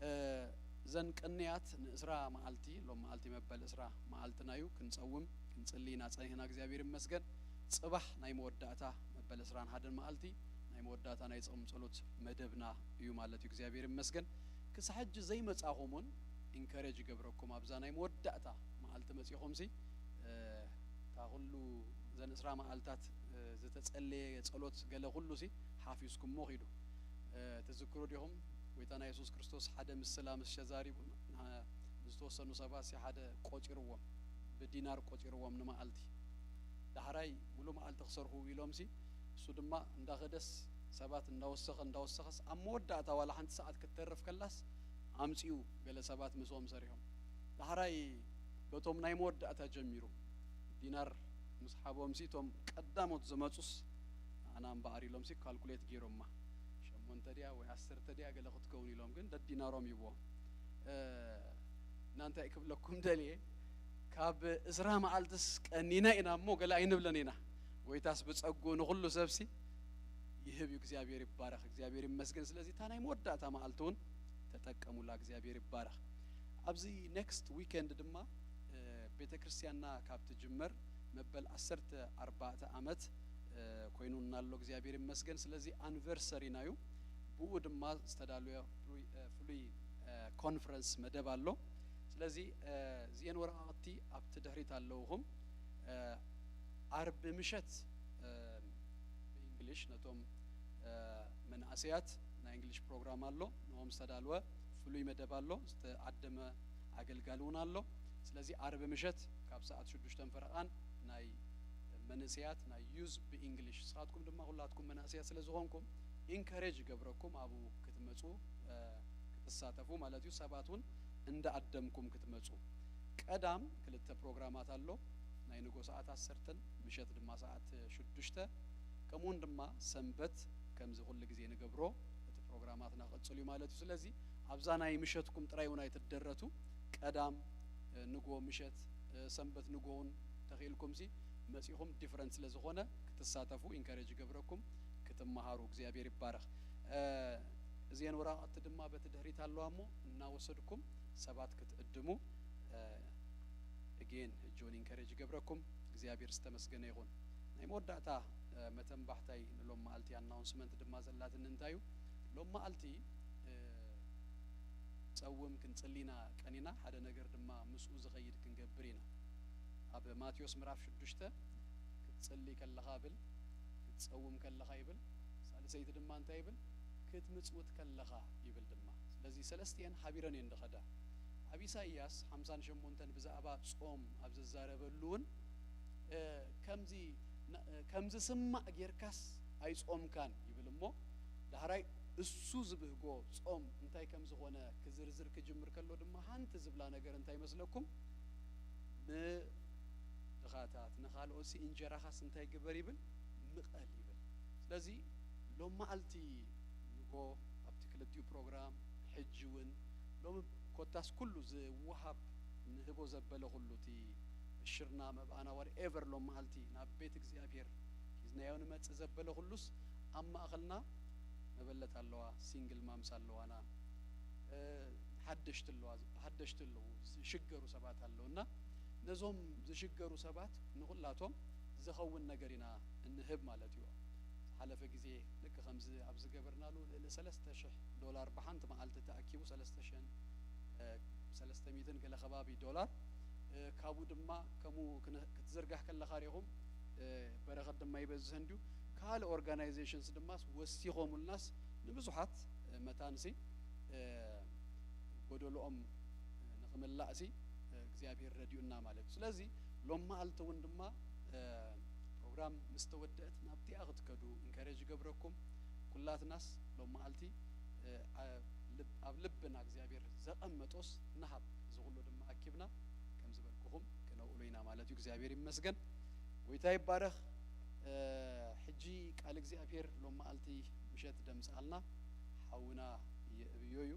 እ፣ እዘን ቅንያት ንዕስራ መዓልቲ፣ ሎም መዓልቲ መበል ዕስራ መዓልትና እዩ። ክንጸውም ክንጽሊ ኢና ጸኒሕና። እግዚኣብሔር ይመስገን። ጽባሕ ናይ መወዳእታ መበል ዕስራን ሓደን መዓልቲ ናይ መወዳእታ ናይ ጾም ጸሎት መደብና እዩ ማለት እዩ። እግዚኣብሔር ይመስገን። ክሳብ ሕጂ ዘይመጻኹም እውን ኢንከሬጅ ይገብረኩም። ኣብዛ ናይ መወዳእታ መዓልቲ መጺኹምሲ፣ እ፣ እታ ኩሉ እዘን ዕስራ መዓልታት፣ እ፣ ዝተጸለየ ጸሎት ገለ ኩሉሲ ሓፊዝኩሞ ኺዱ። እ፣ ትዝክሩ ዲኹም? ጎይታና የሱስ ክርስቶስ ሓደ ምስላ ምስ ሸዛሪቡ፣ ን-፣ ንዝተወሰኑ ሰባትሲ ሓደ ቆጺርዎም፣ ብዲናር ቆጺርዎም ንመዓልቲ። ዳሕራይ ሙሉ መዓልቲ ክሰርሑ ኢሎምሲ፣ እሱ ድማ እንዳኸደስ ሰባት እንዳወሰኸ እንዳወሰኸስ ኣብ መወዳእታ ዋላ ሓንቲ ሰዓት ክትተርፍ ከላስ ኣምጺኡ ገለ ሰባት ምስኦም ሰሪሖም። ዳሕራይ በቶም ናይ መወዳእታ ጀሚሩ ዲናር ምስ ሓቦምሲ እቶም ቀዳሞት ዝመጹስ ንኣና እምበኣር ኢሎምሲ ካልኩሌት ገይሮማ። ሸሞንተ ድያ ወይ ዓሰርተ ድያ ገለ ክትከውን ኢሎም ግን ደዲናሮም ይብዎም። እ፣ እና እንታይ ክብለኩም ደልየ፣ ካብ እዝራ መዓልትስ ቀኒና ኢና እሞ ገለ ኣይንብለን ኢና። ጎይታስ ብጸጉ ንኹሉ ሰብሲ ይህብ እዩ። እግዚኣብሔር ይባረኽ፣ እግዚኣብሔር ይመስገን። ስለዚ እታ ናይ መወዳእታ መዓልቲ እውን ተጠቀሙላ። እግዚኣብሔር ይባረኽ። ኣብዚ ኔክስት ዊኬንድ ድማ፣ እ፣ ቤተ ክርስቲያንና ካብ ትጅመር መበል ዓሰርተ ኣርባዕተ ዓመት፣ እ፣ ኮይኑና ኣሎ። እግዚኣብሔር ይመስገን። ስለዚ ኣኒቨርሰሪና እዩ። ብኡ ድማ ዝተዳለወ ፍሉይ፣ እ፣ ፍሉይ፣ እ፣ ኮንፈረንስ መደብ ኣሎ። ስለዚ፣ እ፣ እዚኤን ወረቓቕቲ ኣብቲ ድሕሪት ኣለውኹም። እ፣ ዓርቢ ምሸት፣ እ፣ ብእንግሊሽ ነቶም፣ እ፣ መናእሰያት ናይ እንግሊሽ ፕሮግራም ኣሎ። ንኦም ዝተዳለወ ፍሉይ መደብ ኣሎ። ዝተዓደመ ኣገልጋሊ እውን ኣሎ። ስለዚ ዓርቢ ምሸት ካብ ሰዓት ሽዱሽተን ፈረቓን ናይ መንእሰያት ናይ ዩዝ ብእንግሊሽ። ንስኻትኩም ድማ ኩላትኩም መናእሰያት ስለ ዝኾንኩም ኢንከሬጅ ይገብረኩም ኣብኡ ክትመጹ፣ እ፣ ክትሳተፉ ማለት እዩ። ሰባት እውን እንዳኣደምኩም ክትመጹ። ቀዳም ክልተ ፕሮግራማት ኣሎ። ናይ ንጎ ሰዓት ዓሰርተን ምሸት ድማ ሰዓት ሽዱሽተ፣ ከምኡውን ድማ ሰንበት ከምዚ ኩሉ ግዜ ንገብሮ እቲ ፕሮግራማትና ክቕጽል እዩ ማለት እዩ። ስለዚ ኣብዛ ናይ ምሸትኩም ጥራይ እውን ኣይትደረቱ። ቀዳም፣ እ፣ ንጎ ምሸት፣ እ፣ ሰንበት ንጎ እውን ተኽኢልኩምሲ መጺኹም ዲፍረንት ስለ ዝኾነ ክትሳተፉ ኢንከሬጅ ይገብረኩም፣ ክትመሃሩ። እግዚኣብሔር ይባረኽ። እ፣ እዚአን ወረቓቕቲ ድማ በቲ ድሕሪት ኣለዋ እሞ እናወሰድኩም ሰባት ክትእድሙ፣ እ፣ እጌን ሕጂ እውን ኢንከሬጅ ይገብረኩም። እግዚኣብሔር ዝተመስገነ ይኹን። ናይ መወዳእታ፣ እ፣ መተንባሕታይ ንሎም መዓልቲ ኣናውንስመንት ድማ ዘላትኒ እንታይ እዩ? ሎም መዓልቲ፣ እ፣ ጸውም ክንጽሊ ኢና ቀኒና፣ ሓደ ነገር ድማ ምስኡ ዝኸይድ ክንገብር ኢና። ኣብ ማቴዎስ ምዕራፍ ሽዱሽተ ክትጽሊ ከለኻ ብል፣ ክትጸውም ከለኻ ይብል፣ ሳልሰይቲ ድማ እንታይ ይብል? ክትምጽውት ከለኻ ይብል ድማ። ስለዚ ሰለስቲኤን ሓቢረን እየን ዝኸዳ። ኣብ ኢሳይያስ ሓምሳን ሸሞንተን ብዛዕባ ጾም ኣብ ዝዛረበሉ እውን፣ እ፣ ከምዚ ና-፣ እ፣ ከም ዝስማዕ ጌርካስ ኣይጾምካን ይብል እሞ፣ ዳሕራይ እሱ ዝብህጎ ጾም እንታይ ከም ዝኾነ ክዝርዝር ክጅምር ከሎ ድማ፣ ሓንቲ ዝብላ ነገር እንታይ መስለኩም? ንድኻታት፣ ንኻልኦትሲ እንጀራኻስ እንታይ ግበር ይብል? ምቐል ይብል። ስለዚ ሎም መዓልቲ ንጎ ኣብቲ ክልቲኡ ፕሮግራም፣ ሕጂ እውን ሎሚ ኮታስ ኩሉ ዝወሃብ ንህቦ ዘበለ ኩሉ፣ እቲ ሽርና መብኣና ዋትኤቨር ሎም መዓልቲ ናብ ቤት እግዚኣብሔር ሒዝናዮ ንመጽእ ዘበለ ኩሉስ ኣብ ማእኸልና መበለት ኣለዋ፣ ሲንግል ማምስ ኣለዋና፣ እ፣ ሓደሽቲ ኣለዋ፣ ሓደሽቲ ኣለዉ፣ ዝሽገሩ ሰባት ኣለዉ እና ነዞም ዝሽገሩ ሰባት ንኹላቶም ዝኸውን ነገር ኢና እንህብ ማለት እዩ። ዝሓለፈ ግዜ ልክ ከምዚ ኣብ ዝገበርናሉ ልዕሊ ሰለስተ ሽሕ ዶላር ብሓንቲ መዓልቲ ተኣኪቡ ሰለስተ ሽሕን፣ እ፣ ሰለስተ ሚእትን ገለ ከባቢ ዶላር፣ እ፣ ካብኡ ድማ ከምኡ ክነ-፣ ክትዝርጋሕ ከለኻ ሪኹም፣ እ፣ በረኸት ድማ ይበዝህ እንድዩ። ካልእ ኦርጋናይዜሽንስ ድማ ወሲኾምልናስ ንብዙሓት፣ እ፣ መታንሲ፣ እ፣ ጎደልኦም ንኽምላእሲ እግዚኣብሔር ረድዩና ማለት እዩ። ስለዚ ሎም መዓልቲ እውን ድማ፣ እ፣ ፕሮግራም ምስ ተወደአት ናብቲኣ ክትከዱ ኢንከሬጅ ይገብረኩም። ኩላትናስ ሎም መዓልቲ፣ እ፣ ኣ-፣ ልብ-፣ ኣብ ልብና እግዚኣብሔር ዘቐመጦስ ንሃብ። እዚ ኩሉ ድማ ኣኪብና ከም ዝበልኩኹም ክነውዕሎ ኢና ማለት እዩ። እግዚኣብሔር ይመስገን። ጎይታ ይባረኽ። እ፣ ሕጂ ቃል እግዚኣብሔር ሎም መዓልቲ ምሸት ደምጽኣልና ሓውና የእብዮ እዩ።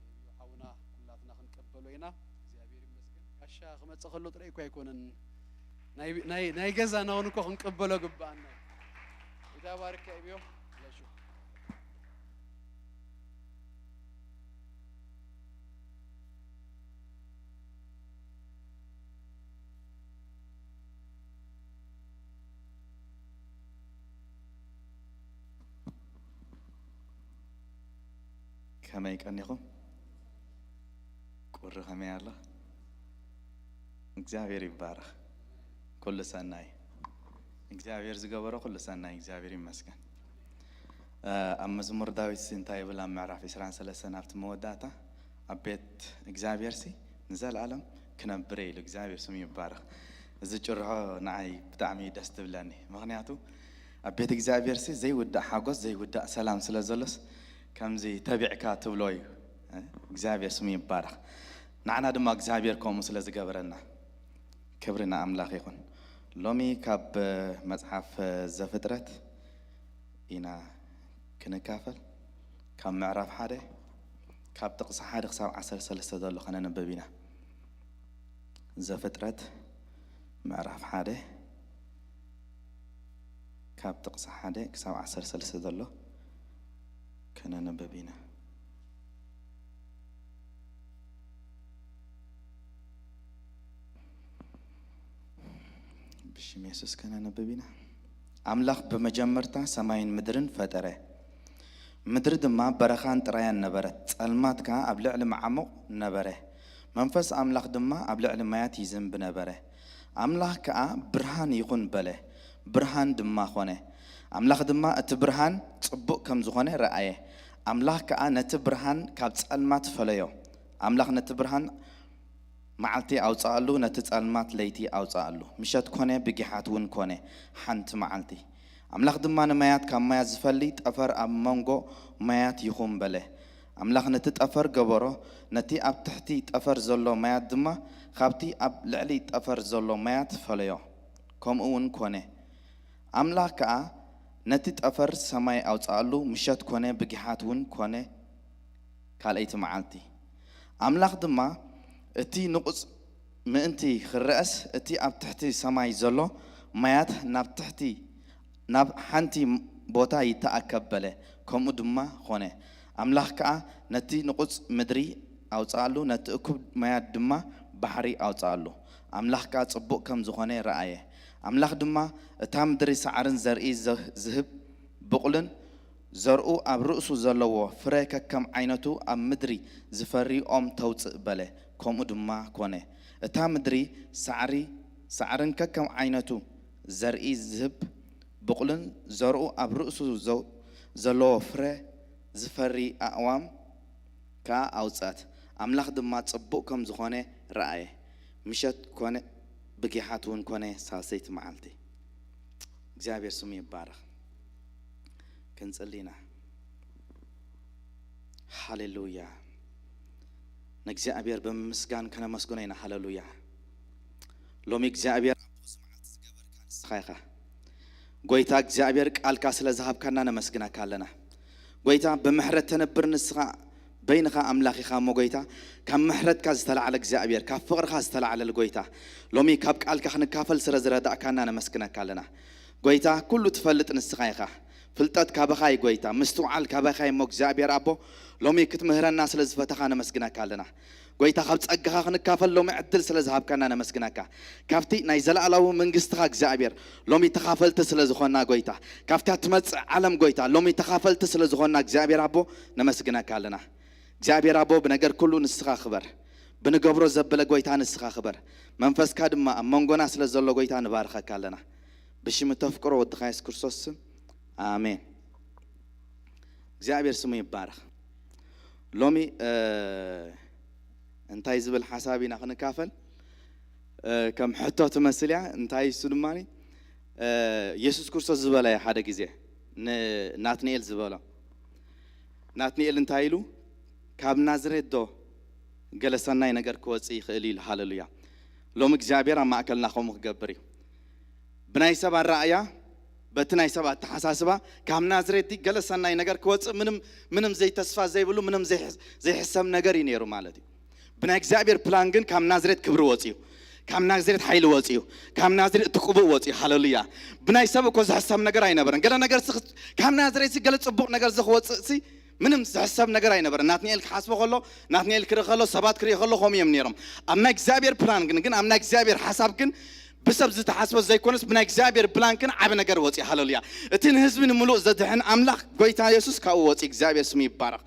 የእብዮ ሓውና ኩላትና ክንቀበሎ ኢና። እግዚኣብሔር ይመስገን። ጋሻ ክመጽእ ከሎ ጥራይ እኮ ኣይኮነን። ናይ፣ ናይ፣ ናይ ገዛና እውን እኮ ክንቀበሎ ግባኣና እዩ። ጌታ ይባርክ የእብዮ። ለሹ። ከመይ ቀኒኹም? ቁሪ ከመይ ኣላ? እግዚኣብሔር ይባረኽ። ኩሉ ሰናይ እግዚኣብሔር ዝገበሮ ኩሉ ሰናይ እግዚኣብሔር ይመስገን። እ፣ ኣብ መዝሙር ዳዊት እንታይ ይብል? ኣብ ምዕራፍ ዕስራን ሰለስተን ኣብቲ መወዳእታ፣ ኣብ ቤት እግዚኣብሔርሲ ንዘለኣለም ክነብር እየ ኢሉ። እግዚኣብሔር ስሙ ይባረኽ። እዚ ጭርሖ ንዓይ ብጣዕሚ ደስ ትብለኒ። ምኽንያቱ ኣብ ቤት እግዚኣብሔርሲ ዘይውዳእ ሓጎስ፣ ዘይውዳእ ሰላም ስለ ዘሎስ ከምዚ ተቢዕካ ትብሎ እዩ። እ፣ እግዚኣብሔር ስሙ ይባረኽ። ንዓና ድማ እግዚኣብሔር ከምኡ ስለ ዝገበረና ክብሪ ንኣምላኽ ይኹን። ሎሚ ካብ መጽሓፍ ዘፍጥረት ኢና ክንካፈል፣ ካብ ምዕራፍ ሓደ ካብ ጥቕሲ ሓደ ክሳብ ዓሰርተ ሰለስተ ዘሎ ከነንብብ ኢና። ዘፍጥረት ምዕራፍ ሓደ ካብ ጥቕሲ ሓደ ክሳብ ዓሰርተ ሰለስተ ዘሎ ከነንብብ ኢና። ብሽም የሱስ ከነንብብ ኢና። ኣምላኽ ብመጀመርታ ሰማይን ምድርን ፈጠረ። ምድሪ ድማ በረኻን ጥራያን ነበረት፣ ጸልማት ከኣ ኣብ ልዕሊ መዓሙቕ ነበረ። መንፈስ ኣምላኽ ድማ ኣብ ልዕሊ ማያት ይዝንብ ነበረ። ኣምላኽ ከኣ፣ "ብርሃን ይኹን" በለ፣ ብርሃን ድማ ኾነ። ኣምላኽ ድማ እቲ ብርሃን ጽቡቕ ከም ዝኾነ ረኣየ። ኣምላኽ ከኣ ነቲ ብርሃን ካብ ጸልማት ፈለዮ። ኣምላኽ ነቲ ብርሃን መዓልቲ ኣውጽኣሉ፣ ነቲ ጸልማት ለይቲ ኣውጽኣሉ። ምሸት ኮነ፣ ብጊሓት እውን ኮነ፣ ሓንቲ መዓልቲ። ኣምላኽ ድማ ንማያት ካብ ማያት ዝፈሊ ጠፈር ኣብ መንጎ ማያት ይኹን በለ። ኣምላኽ ነቲ ጠፈር ገበሮ፣ ነቲ ኣብ ትሕቲ ጠፈር ዘሎ ማያት ድማ ካብቲ ኣብ ልዕሊ ጠፈር ዘሎ ማያት ፈለዮ። ከምኡ እውን ኮነ። ኣምላኽ ከኣ ነቲ ጠፈር ሰማይ ኣውጽኣሉ፣ ምሸት ኮነ፣ ብጊሓት እውን ኮነ፣ ካልኣይቲ መዓልቲ። ኣምላኽ ድማ እቲ ንቑጽ ምእንቲ ክረኣስ፣ እቲ ኣብ ትሕቲ ሰማይ ዘሎ ማያት ናብ ትሕቲ፣ ናብ ሓንቲ ቦታ ይተኣከብ በለ። ከምኡ ድማ ኾነ። ኣምላኽ ከኣ ነቲ ንቑጽ ምድሪ ኣውጽኣሉ፣ ነቲ እኩብ ማያት ድማ ባሕሪ ኣውጽኣሉ። ኣምላኽ ከኣ ጽቡቕ ከም ዝኾነ ረኣየ። ኣምላኽ ድማ፣ "እታ ምድሪ ሳዕርን ዘርኢ ዘ-፣ ዝህብ ብቑልን ዘርኡ ኣብ ርእሱ ዘለዎ ፍረ ከከም ዓይነቱ ኣብ ምድሪ ዝፈሪ ኦም ተውጽእ" በለ። ከምኡ ድማ ኮነ። እታ ምድሪ ሳዕሪ፣ ሳዕርን ከከም ዓይነቱ ዘርኢ ዝህብ ብቑልን ዘርኡ ኣብ ርእሱ ዘው-፣ ዘለዎ ፍረ ዝፈሪ ኣእዋም ከኣ ኣውጸኣት። ኣምላኽ ድማ ጽቡቕ ከም ዝኾነ ረኣየ። ምሸት ኮነ፣ ብጊሓት እውን ኮነ፣ ሳልሰይቲ መዓልቲ። እግዚኣብሔር ስሙ ይባረኽ። ክንጽሊ ኢና። ሃሌሉያ። ንእግዚኣብሔር ብምምስጋን ከነመስግኖ ኢና። ሃሌሉያ። ሎሚ እግዚኣብሔር ኣቦ፣ እዚ መዓልቲ ዝገበርካ ንስኻ ኢኻ። ጎይታ እግዚኣብሔር፣ ቃልካ ስለ ዝሃብካና ነመስግነካ ኣለና። ጎይታ፣ ብምሕረት ተነብር ንስኻ፣ በይንኻ ኣምላኽ ኢኻ እሞ ጎይታ፣ ካብ ምሕረትካ ዝተላዕለ እግዚኣብሔር፣ ካብ ፍቕርኻ ዝተላዕለ ጎይታ፣ ሎሚ ካብ ቃልካ ክንካፈል ስለ ዝረዳእካና ነመስግነካ ኣለና። ጎይታ፣ ኩሉ ትፈልጥ ንስኻ ኢኻ። ፍልጠት ካባኻ እዩ ጎይታ፣ ምስትውዓል ካባኻ እዩ እሞ እግዚኣብሔር ኣቦ፣ ሎሚ ክትምህረና ስለ ዝፈተኻ ነመስግነካ ኣለና። ጎይታ፣ ካብ ጸጋኻ ክንካፈል ሎሚ ዕድል ስለ ዝሃብካና ነመስግነካ። ካብቲ ናይ ዘለኣለማዊ መንግስትኻ እግዚኣብሔር ሎሚ ተኻፈልቲ ስለ ዝኾንና ጎይታ፣ ካብታ ትመጽእ ዓለም ጎይታ ሎሚ ተኻፈልቲ ስለ ዝኾንና እግዚኣብሔር ኣቦ ነመስግነካ ኣለና። እግዚኣብሔር ኣቦ፣ ብነገር ኩሉ ንስኻ ክበር፣ ብንገብሮ ዘበለ ጎይታ ንስኻ ክበር። መንፈስካ ድማ ኣብ መንጎና ስለ ዘሎ ጎይታ ንባርኸካ ኣለና። ብሽም እተፍቅሮ ወድኻ የሱስ ክርስቶስ ስም፣ ኣሜን። እግዚኣብሔር ስሙ ይባረኽ። ሎሚ፣ እ፣ እንታይ ዝብል ሓሳብ ኢና ክንካፈል? እ፣ ከም ሕቶ ትመስል እያ። እንታይ እሱ ድማ፣ እ፣ የሱስ ክርስቶስ ዝበለ ሓደ ግዜ ንናትናኤል ዝበሎ። ናትናኤል እንታይ ኢሉ? "ካብ ናዝሬት ዶ ገለ ሰናይ ነገር ክወጽእ ይኽእል?" ኢሉ። ሃሌሉያ። ሎሚ እግዚኣብሔር ኣብ ማእከልና ከምኡ ክገብር እዩ። ብናይ ሰብ ኣረኣእያ፣ በቲ ናይ ሰብ ኣተሓሳስባ፣ ካብ ናዝሬት ገለ ሰናይ ነገር ክወጽእ ምንም፣ ምንም ዘይተስፋ ዘይብሉ፣ ምንም ዘይሕ-፣ ዘይሕሰብ ነገር እዩ ነይሩ ማለት እዩ። ብናይ እግዚኣብሔር ፕላን ግን ካብ ናዝሬት ክብሪ ወጽዩ፣ ካብ ናዝሬት ሓይሊ ወጽዩ፣ ካብ ናዝሬት እቲ ቅቡእ ወጽዩ። ሃሌሉያ። ብናይ ሰብ እኮ ዝሕሰብ ነገር ኣይነበረን። ገለ ነገር ሲ-፣ ካብ ናዝሬት ሲ ገለ ጽቡቕ ነገር ዝኽወጽእ ሲ ምንም ዝሕሰብ ነገር ኣይነበረን። ናትናኤል ክሓስቦ ከሎ፣ ናትናኤል ክርኢ ከሎ፣ ሰባት ክርኢ ከሎ ከምኡ እዮም ነይሮም። ኣብ ናይ እግዚኣብሔር ፕላን ግን፣ ግን ኣብ ናይ እግዚኣብሔር ሓሳብ ግን ብሰብ ዝተሓስበ ዘይኮነስ ብናይ እግዚኣብሔር ፕላን ግን ዓቢ ነገር ወጽዩ። ሃሌሉያ። እቲ ንህዝቢ ንምሉእ ዘድሕን ኣምላኽ ጎይታ የሱስ ካብኡ ወጽዩ። እግዚኣብሔር ስሙ ይባረኽ።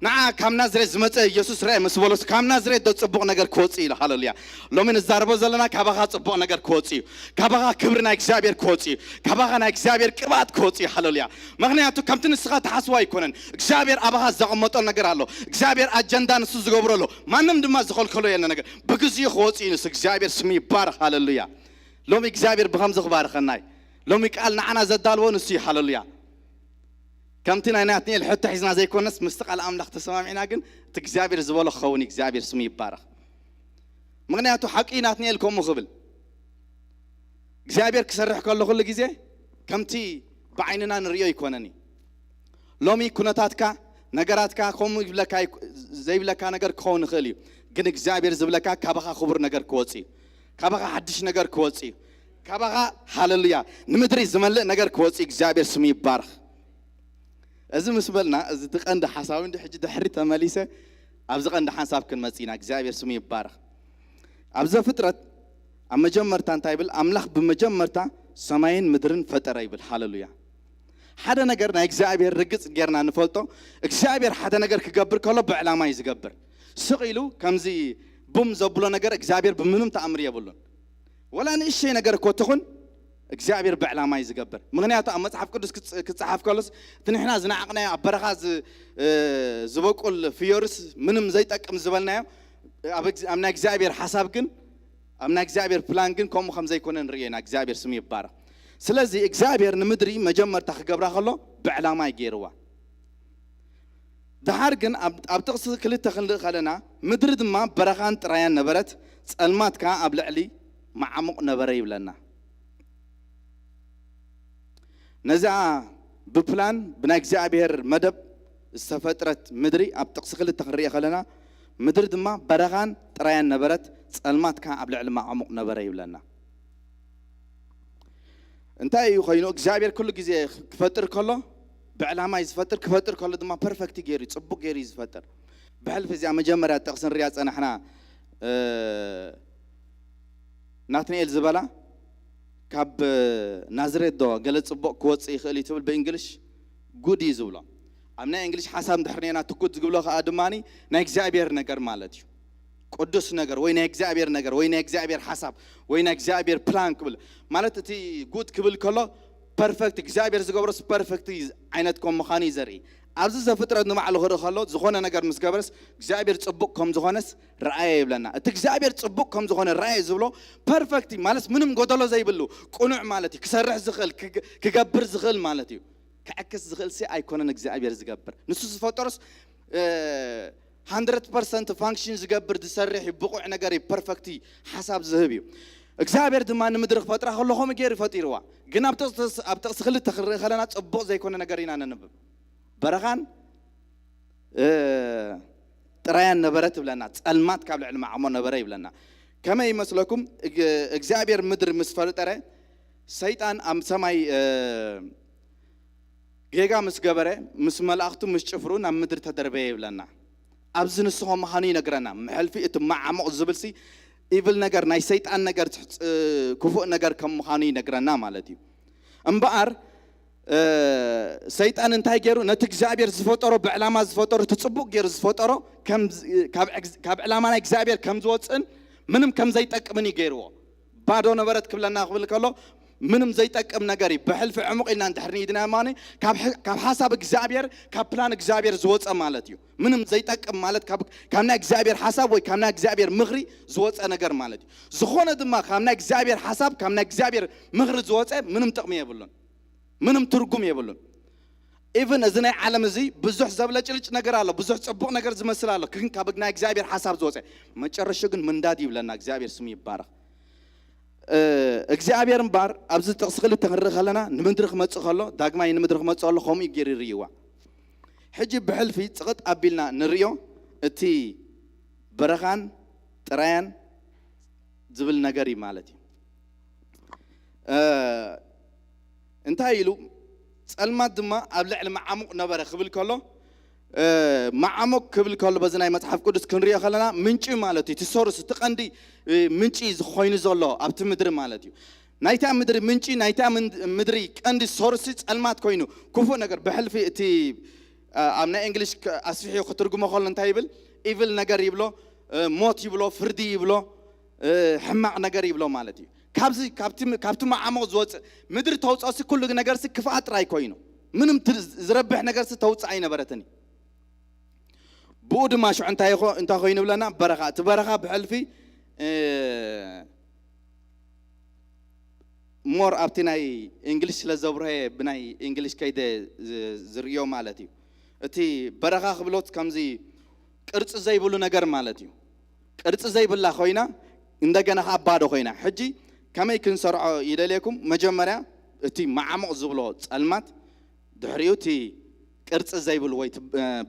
ንዓ ካብ ናዝሬት ዝመጸ የሱስ ርአ ምስ በሎስ፣ "ካብ ናዝሬት ዶ ጽቡቕ ነገር ክወጽእ?" ኢሉ። ሃሌሉያ። ሎሚ ንዛረቦ ዘለና ካባኻ ጽቡቕ ነገር ክወጽእ እዩ። ካባኻ ክብሪ ናይ እግዚኣብሔር ክወጽእ እዩ። ካባኻ ናይ እግዚኣብሔር ቅብኣት ክወጽእ እዩ። ሃሌሉያ። ምኽንያቱ ከምቲ ንስኻ ትሓስቦ ኣይኮነን። እግዚኣብሔር ኣባኻ ዘቐመጦ ነገር ኣሎ። እግዚኣብሔር ኣጀንዳ ንሱ ዝገብሮ ኣሎ። ማንም ድማ ዝኸልከሎ የለ ነገር። ብግዚኡ ክወጽእ እዩ ንሱ። እግዚኣብሔር ስሙ ይባረኽ። ሃሌሉያ። ሎሚ እግዚኣብሔር ብኸምዚ ክባርኸና እዩ። ሎሚ ቃል ንዓና ዘዳልዎ ንሱ እዩ። ሃሌሉያ። ከምቲ ናይ ናትናኤል ሕቶ ሒዝና ዘይኮነስ፣ ምስቲ ቃል ኣምላኽ ተሰማሚዕና ግን፣ እቲ እግዚኣብሔር ዝበሎ ክኸውን እዩ። እግዚኣብሔር ስሙ ይባረኽ። ምኽንያቱ ሓቂ እዩ ናትናኤል ከምኡ ክብል። እግዚኣብሔር ክሰርሕ ከሎ ኩሉ ግዜ ከምቲ ብዓይንና ንርእዮ ኣይኮነን እዩ። ሎሚ ኩነታትካ ነገራትካ ከምኡ ይብለካ ይክ- ዘይብለካ ነገር ክኸውን ይኽእል እዩ። ግን እግዚኣብሔር ዝብለካ ካባኻ ክቡር ነገር ክወጽእ እዩ። ካባኻ ሓድሽ ነገር ክወጽእ እዩ። ካባኻ፣ ሃለሉያ፣ ንምድሪ ዝመልእ ነገር ክወጽእ እዩ። እግዚኣብሔር ስሙ ይባረኽ። እዚ ምስ በልና፣ እዚ እቲ ቀንዲ ሓሳብ እንዲ ሕጂ ድሕሪ ተመሊሰ ኣብዚ ቀንዲ ሓሳብ ክንመጽእ ኢና። እግዚኣብሔር ስሙ ይባረኽ። ኣብ ዘፍጥረት ኣብ መጀመርታ እንታይ ይብል? ኣምላኽ ብመጀመርታ ሰማይን ምድርን ፈጠረ ይብል። ሃለሉያ። ሓደ ነገር ናይ እግዚኣብሔር ርግጽ ጌርና ንፈልጦ። እግዚኣብሔር ሓደ ነገር ክገብር ከሎ ብዕላማ እዩ ዝገብር። ስቕ ኢሉ ከምዚ ቡም ዘብሎ ነገር እግዚኣብሔር ብምንም ተኣምር የብሉን። ወላ ንእሽተይ ነገር እኮ ትኹን፣ እግዚኣብሔር ብዕላማ እዩ ዝገብር። ምኽንያቱ ኣብ መጽሓፍ ቅዱስ ክጽ- ክጸሓፍ ከሎስ፣ እቲ ንሕና ዝነዓቕናዮ ኣብ በረኻ ዝ- እ፣ ዝበቁል ፍዮርስ ምንም ዘይጠቅም ዝበልናዮ፣ ኣብ እግ- ኣብ ናይ እግዚኣብሔር ሓሳብ ግን፣ ኣብ ናይ እግዚኣብሔር ፕላን ግን ከምኡ ከም ዘይኮነ ንርእዮ ኢና። እግዚኣብሔር ስሙ ይባረኽ። ስለዚ እግዚኣብሔር ንምድሪ መጀመርታ ክገብራ ከሎ ብዕላማ እዩ ገይርዋ። ደሓር ግን ኣብ ኣብ ጥቕሲ ክልተ ክንርኢ ከለና፣ ምድሪ ድማ በረኻን ጥራያን ነበረት፣ ጸልማት ከኣ ኣብ ልዕሊ መዓሙቕ ነበረ ይብለና። ነዚኣ ብፕላን ብናይ እግዚኣብሔር መደብ ዝተፈጥረት ምድሪ ኣብ ጥቕሲ ክልተ ክንርኢ ከለና፣ ምድሪ ድማ በረኻን ጥራያን ነበረት፣ ጸልማት ከኣ ኣብ ልዕሊ መዓሙቕ ነበረ ይብለና። እንታይ እዩ ኮይኑ? እግዚኣብሔር ኩሉ ግዜ ክፈጥር ከሎ ብዕላማ እዩ ዝፈጥር። ክፈጥር ከሎ ድማ ፐርፈክት ገይሩ፣ ጽቡቅ ገይሩ እዩ ዝፈጥር። ብሕልፊ እዚኣ መጀመርያ ጥቕሲ ንሪኣ ጸናሕና፣ እ፣ ናትናኤል ዝበላ፣ ካብ ናዝሬት ዶ ገለ ጽቡቕ ክወጽእ ይኽእል እዩ ትብል ብእንግሊሽ፣ ጉድ እዩ ዝብሎ። ኣብ ናይ እንግሊሽ ሓሳብ እንድሕር ኔና ትጉድ ዝብሎ ከኣ ድማ ናይ እግዚኣብሔር ነገር ማለት እዩ። ቅዱስ ነገር ወይ ናይ እግዚኣብሔር ነገር ወይ ናይ እግዚኣብሔር ሓሳብ ወይ ናይ እግዚኣብሔር ፕላን ክብል ማለት፣ እቲ ጉድ ክብል ከሎ ፐርፈክት፣ እግዚኣብሔር ዝገብሮስ ፐርፈክት ዓይነት ከም ምዃኑ እዩ ዘርኢ። ኣብዚ ዘፍጥረት ንባዕሉ ክርኢ ከሎ ዝኾነ ነገር ምስ ገበረስ እግዚኣብሔር ጽቡቕ ከም ዝኾነስ ረኣየ ይብለና። እቲ እግዚኣብሔር ጽቡቕ ከም ዝኾነ ረኣየ ዝብሎ ፐርፈክት ማለት ምንም ጎደሎ ዘይብሉ ቅኑዕ ማለት እዩ። ክሰርሕ ዝኽእል ክግ- ክገብር ዝኽእል ማለት እዩ። ክዕክስ ዝኽእል ሲ ኣይኮነን እግዚኣብሔር ዝገብር። ንሱ ዝፈጠሮስ እ፣ ሃንድረድ ፐርሰንት ፋንክሽን ዝገብር ዝሰርሕ እዩ፣ ብቑዕ ነገር እዩ፣ ፐርፈክት እዩ፣ ሓሳብ ዝህብ እዩ። እግዚኣብሔር ድማ ንምድሪ ክፈጥራ ከሎ ከምኡ ገይሩ ፈጢርዋ። ግን ኣብ ጥቕሲ ኣብ ጥቕሲ ክልተ ክንርኢ ከለና ጽቡቕ ዘይኮነ ነገር ኢና ነንብብ። በረኻን እ፣ ጥራያን ነበረ ትብለና፣ ጸልማት ካብ ልዕሊ መዓሞ ነበረ ይብለና። ከመይ ይመስለኩም? እግ- እግዚኣብሔር ምድሪ ምስ ፈጠረ ሰይጣን ኣብ ሰማይ እ፣ ጌጋ ምስ ገበረ ምስ መላእኽቱ ምስ ጭፍሩ ናብ ምድሪ ተደርበየ ይብለና። ኣብዚ ንሱ ከም ምዃኑ ይነግረና። ምሕልፊ እቲ መዓሙቕ ዝብልሲ ኢቭል ነገር ናይ ሰይጣን ነገር ትሕጽ- ክፉእ ነገር ከም ምዃኑ ይነግረና ማለት እዩ። እምበኣር እ፣ ሰይጣን እንታይ ገይሩ? ነቲ እግዚኣብሔር ዝፈጠሮ ብዕላማ ዝፈጠሮ እቲ ጽቡቕ ገይሩ ዝፈጠሮ ከም ካብ ዕግ- ካብ ዕላማ ናይ እግዚኣብሔር ከም ዝወፅእን ምንም ከም ዘይጠቅምን እዩ ገይርዎ። ባዶ ነበረት ክብለና ክብል ከሎ ምንም ዘይጠቅም ነገር እዩ። ብሕልፊ ዕሙቕ ኢልና እንድሕር ንይድና ማኒ ካብ ሕ- ካብ ሓሳብ እግዚኣብሔር ካብ ፕላን እግዚኣብሔር ዝወፀ ማለት እዩ። ምንም ዘይጠቅም ማለት ካብ ካብ ናይ እግዚኣብሔር ሓሳብ ወይ ካብ ናይ እግዚኣብሔር ምኽሪ ዝወፀ ነገር ማለት እዩ። ዝኾነ ድማ ካብ ናይ እግዚኣብሔር ሓሳብ ካብ ናይ እግዚኣብሔር ምኽሪ ዝወፀ ምንም ጥቕሚ የብሉን። ምንም ትርጉም የብሉን። ኢቭን እዚ ናይ ዓለም እዚ ብዙሕ ዘብለጭልጭ ነገር ኣሎ፣ ብዙሕ ጽቡቕ ነገር ዝመስል ኣሎ፣ ግን ካብ ናይ እግዚኣብሔር ሓሳብ ዝወፀ መጨረሻ ግን ምንዳድ ይብለና። እግዚኣብሔር ስሙ ይባረኽ። እ፣ እግዚኣብሔር እምበኣር ኣብዚ ጥቕሲ ክልተ ክንርኢ ከለና ንምድሪ ክመጽእ ከሎ ዳግማይ ንምድሪ ክመጽእ ከሎ ከምኡ እዩ ገይሩ ይርእይዋ። ሕጂ ብሕልፊ ጽቕጥ ኣቢልና ንርእዮ እቲ በረኻን ጥራያን ዝብል ነገር እዩ ማለት እዩ። እ፣ እንታይ ኢሉ? ጸልማት ድማ ኣብ ልዕሊ መዓሙቕ ነበረ ክብል ከሎ እ፣ መዓሙቕ ክብል ከሎ በዚ ናይ መጽሓፍ ቅዱስ ክንሪኦ ከለና ምንጪ ማለት እዩ። እቲ ሶርስ እቲ ቀንዲ እ፣ ምንጪ ኮይኑ ዘሎ ኣብቲ ምድሪ ማለት እዩ። ናይታ ምድሪ ምንጪ ናይታ ምን- ምድሪ ቀንዲ ሶርስ ጸልማት ኮይኑ ክፉእ ነገር ብሕልፊ እቲ እ፣ ኣብ ናይ እንግሊሽ ክ- ኣስፊሑ ክትርጉሞ ከሎ እንታይ ይብል? ኢቭል ነገር ይብሎ፣ እ፣ ሞት ይብሎ፣ ፍርዲ ይብሎ፣ እ፣ ሕማቕ ነገር ይብሎ ማለት እዩ። ካብዚ ካብቲ ካብቲ መዓሙቕ ዝወፅእ ምድሪ ተውፀሲ ኩሉ ነገርሲ ክፍኣት ጥራይ ኮይኑ ምንም ት- ዝረብሕ ነገርሲ ተውፅእ ኣይነበረትን እዩ። ብኡ ድማ ሽዑ እንታይ ይኾ- እንታይ ኮይኑ ብለና? በረኻ። እቲ በረኻ ብሕልፊ እ፣ ሞር ኣብቲ ናይ እንግሊሽ ስለ ዘብርሀ ብናይ እንግሊሽ ከይደ ዝ- ዝርእዮ ማለት እዩ። እቲ በረኻ ክብሎት ከምዚ ቅርፂ ዘይብሉ ነገር ማለት እዩ። ቅርፂ ዘይብላ ኮይና እንደገና ከዓ ባዶ ኮይና። ሕጂ ከመይ ክንሰርዖ ይደልየኩም? መጀመርያ እቲ መዓሙቕ ዝብሎ ፀልማት፣ ድሕሪኡ እቲ ቅርጺ ዘይብሉ ወይ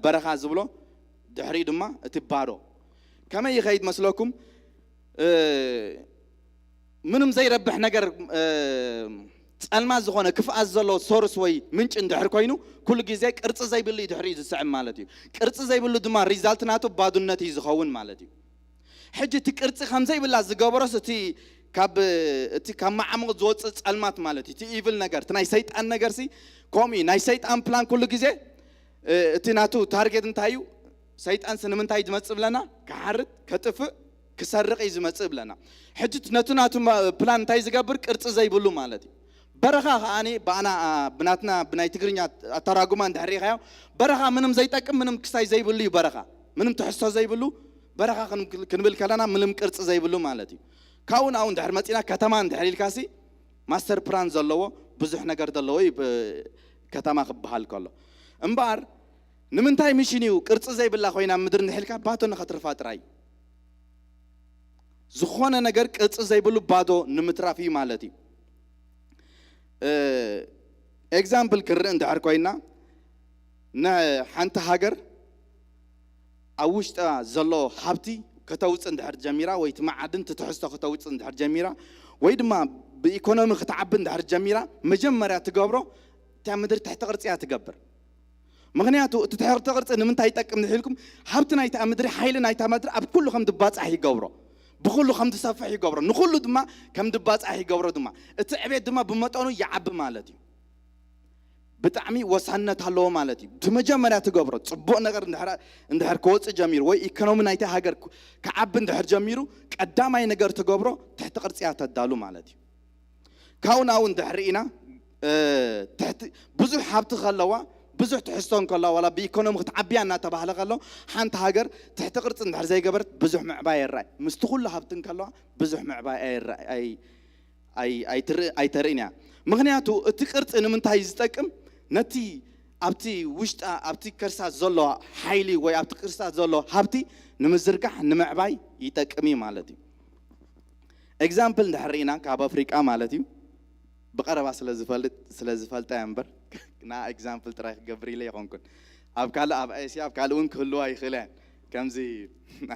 በረኻ ዝብሎ፣ ድሕሪኡ ድማ እቲ ባዶ። ከመይ ይኸይድ መስለኩም? ምንም ዘይረብሕ ነገር፣ ጸልማት ዝኾነ ክፍኣት ዘሎ ሶርስ ወይ ምንጭ እንድሕር ኮይኑ፣ ኩሉ ግዜ ቅርጺ ዘይብሉ እዩ ድሕሪኡ ዝስዕብ ማለት እዩ። ቅርጺ ዘይብሉ ድማ ሪዛልት ናቱ ባዶነት እዩ ዝኸውን ማለት እዩ። ሕጂ እቲ ቅርጺ ከም ዘይብላ ዝገበሮስ እቲ ካብ እቲ ካብ መዓሙቕ ዝወጽእ ጸልማት ማለት እዩ። እቲ ኢቭል ነገር፣ እቲ ናይ ሰይጣን ነገርሲ ከምኡ እዩ። ናይ ሰይጣን ፕላን ኩሉ ግዜ እቲ ናቱ ታርጌት እንታይ እዩ? ሰይጣንሲ ንምንታይ ዝመጽእ ብለና? ክሓርድ፣ ከጥፍእ፣ ክሰርቕ እዩ ዝመጽእ ብለና። ሕጂ ነቲ ናቱ ፕላን እንታይ ዝገብር? ቅርጺ ዘይብሉ ማለት እዩ። በረኻ ከኣ ብኣና ብናትና ብናይ ትግርኛ ኣተራጉማ እንድሕር ርኢኻዮ፣ በረኻ ምንም ዘይጠቅም፣ ምንም ክስታይ ዘይብሉ እዩ። በረኻ ምንም ትሕዝቶ ዘይብሉ በረኻ ክንብል ከለና ምንም ቅርጺ ዘይብሉ ማለት እዩ። ካብኡ ናብኡ እንድሕር መጺና ከተማ እንድሕር ኢልካሲ ማስተር ፕላን ዘለዎ ብዙሕ ነገር ዘለዎ እዩ። ከተማ ክበሃል ከሎ እምበኣር ንምንታይ ሚሽን እዩ ቅርጺ ዘይብላ ኮይና ምድሪ እንድሕር ኢልካ ባዶ ንኸትርፋ ጥራይ። ዝኾነ ነገር ቅርጺ ዘይብሉ ባዶ ንምትራፍ እዩ ማለት እዩ። ኤግዛምፕል ክንርኢ እንድሕር ኮይና ንሓንቲ ሃገር ኣብ ውሽጣ ዘሎ ሃብቲ ከተውፅእ እንድሕር ጀሚራ ወይ እቲ መዓድን እቲ ትሕዝቶ ከተውፅእ እንድሕር ጀሚራ ወይ ድማ ብኢኮኖሚ ክትዓቢ እንድሕር ጀሚራ መጀመርያ ትገብሮ እታ ምድሪ ትሕቲ ቅርፂ እያ ትገብር። ምኽንያቱ እቲ ትሕቲ ቅርፂ ንምንታይ ይጠቅም ንሒልኩም? ሃብቲ ናይታ ምድሪ ሓይሊ ናይታ ምድሪ ኣብ ኩሉ ከም ድባፃሕ ይገብሮ፣ ብኩሉ ከም ድሰፍሕ ይገብሮ፣ ንኩሉ ድማ ከም ድባፃሕ ይገብሮ። ድማ እቲ ዕቤት ድማ ብመጠኑ ይዓቢ ማለት እዩ። ብጣዕሚ ወሳነት ኣለዎ ማለት እዩ። እቲ መጀመርያ ትገብሮ ፅቡቕ ነገር እንድሕር ክወፅእ ጀሚሩ ወይ ኢኮኖሚ ናይቲ ሃገር ክዓቢ እንድሕር ጀሚሩ ቀዳማይ ነገር ትገብሮ ትሕቲ ቅርፂያ ተዳሉ ማለት እዩ። ካብኡ ናብኡ እንድሕር ርኢና ብዙሕ ሃብቲ ከለዋ ብዙሕ ትሕዝቶ እንከለዋ ዋላ ብኢኮኖሚ ክትዓብያ እናተባህለ ከሎ ሓንቲ ሃገር ትሕቲ ቅርፂ እንድሕር ዘይገበረት ብዙሕ ምዕባይ ኣይረኣይ። ምስቲ ኩሉ ሃብቲ እንከለዋ ብዙሕ ምዕባይ ኣይተርእን እያ። ምኽንያቱ እቲ ቅርፂ ንምንታይ ዝጠቅም? ነቲ ኣብቲ ውሽጣ ኣብቲ ከርሳ ዘሎ ሓይሊ ወይ ኣብቲ ቅርሳ ዘሎ ሃብቲ ንምዝርጋሕ ንምዕባይ ይጠቅም እዩ ማለት እዩ። ኤግዛምፕል እንድሕር ርኢና ካብ ኣፍሪቃ ማለት እዩ ብቐረባ ስለ ዝፈልጥ ስለ ዝፈልጣ እያ እምበር ና ኤግዛምፕል ጥራይ ክገብር ኢለ ይኾንኩን። ኣብ ካልእ ኣብ ኤስያ ኣብ ካልእ እውን ክህልዋ ይኽእላ እየን። ከምዚ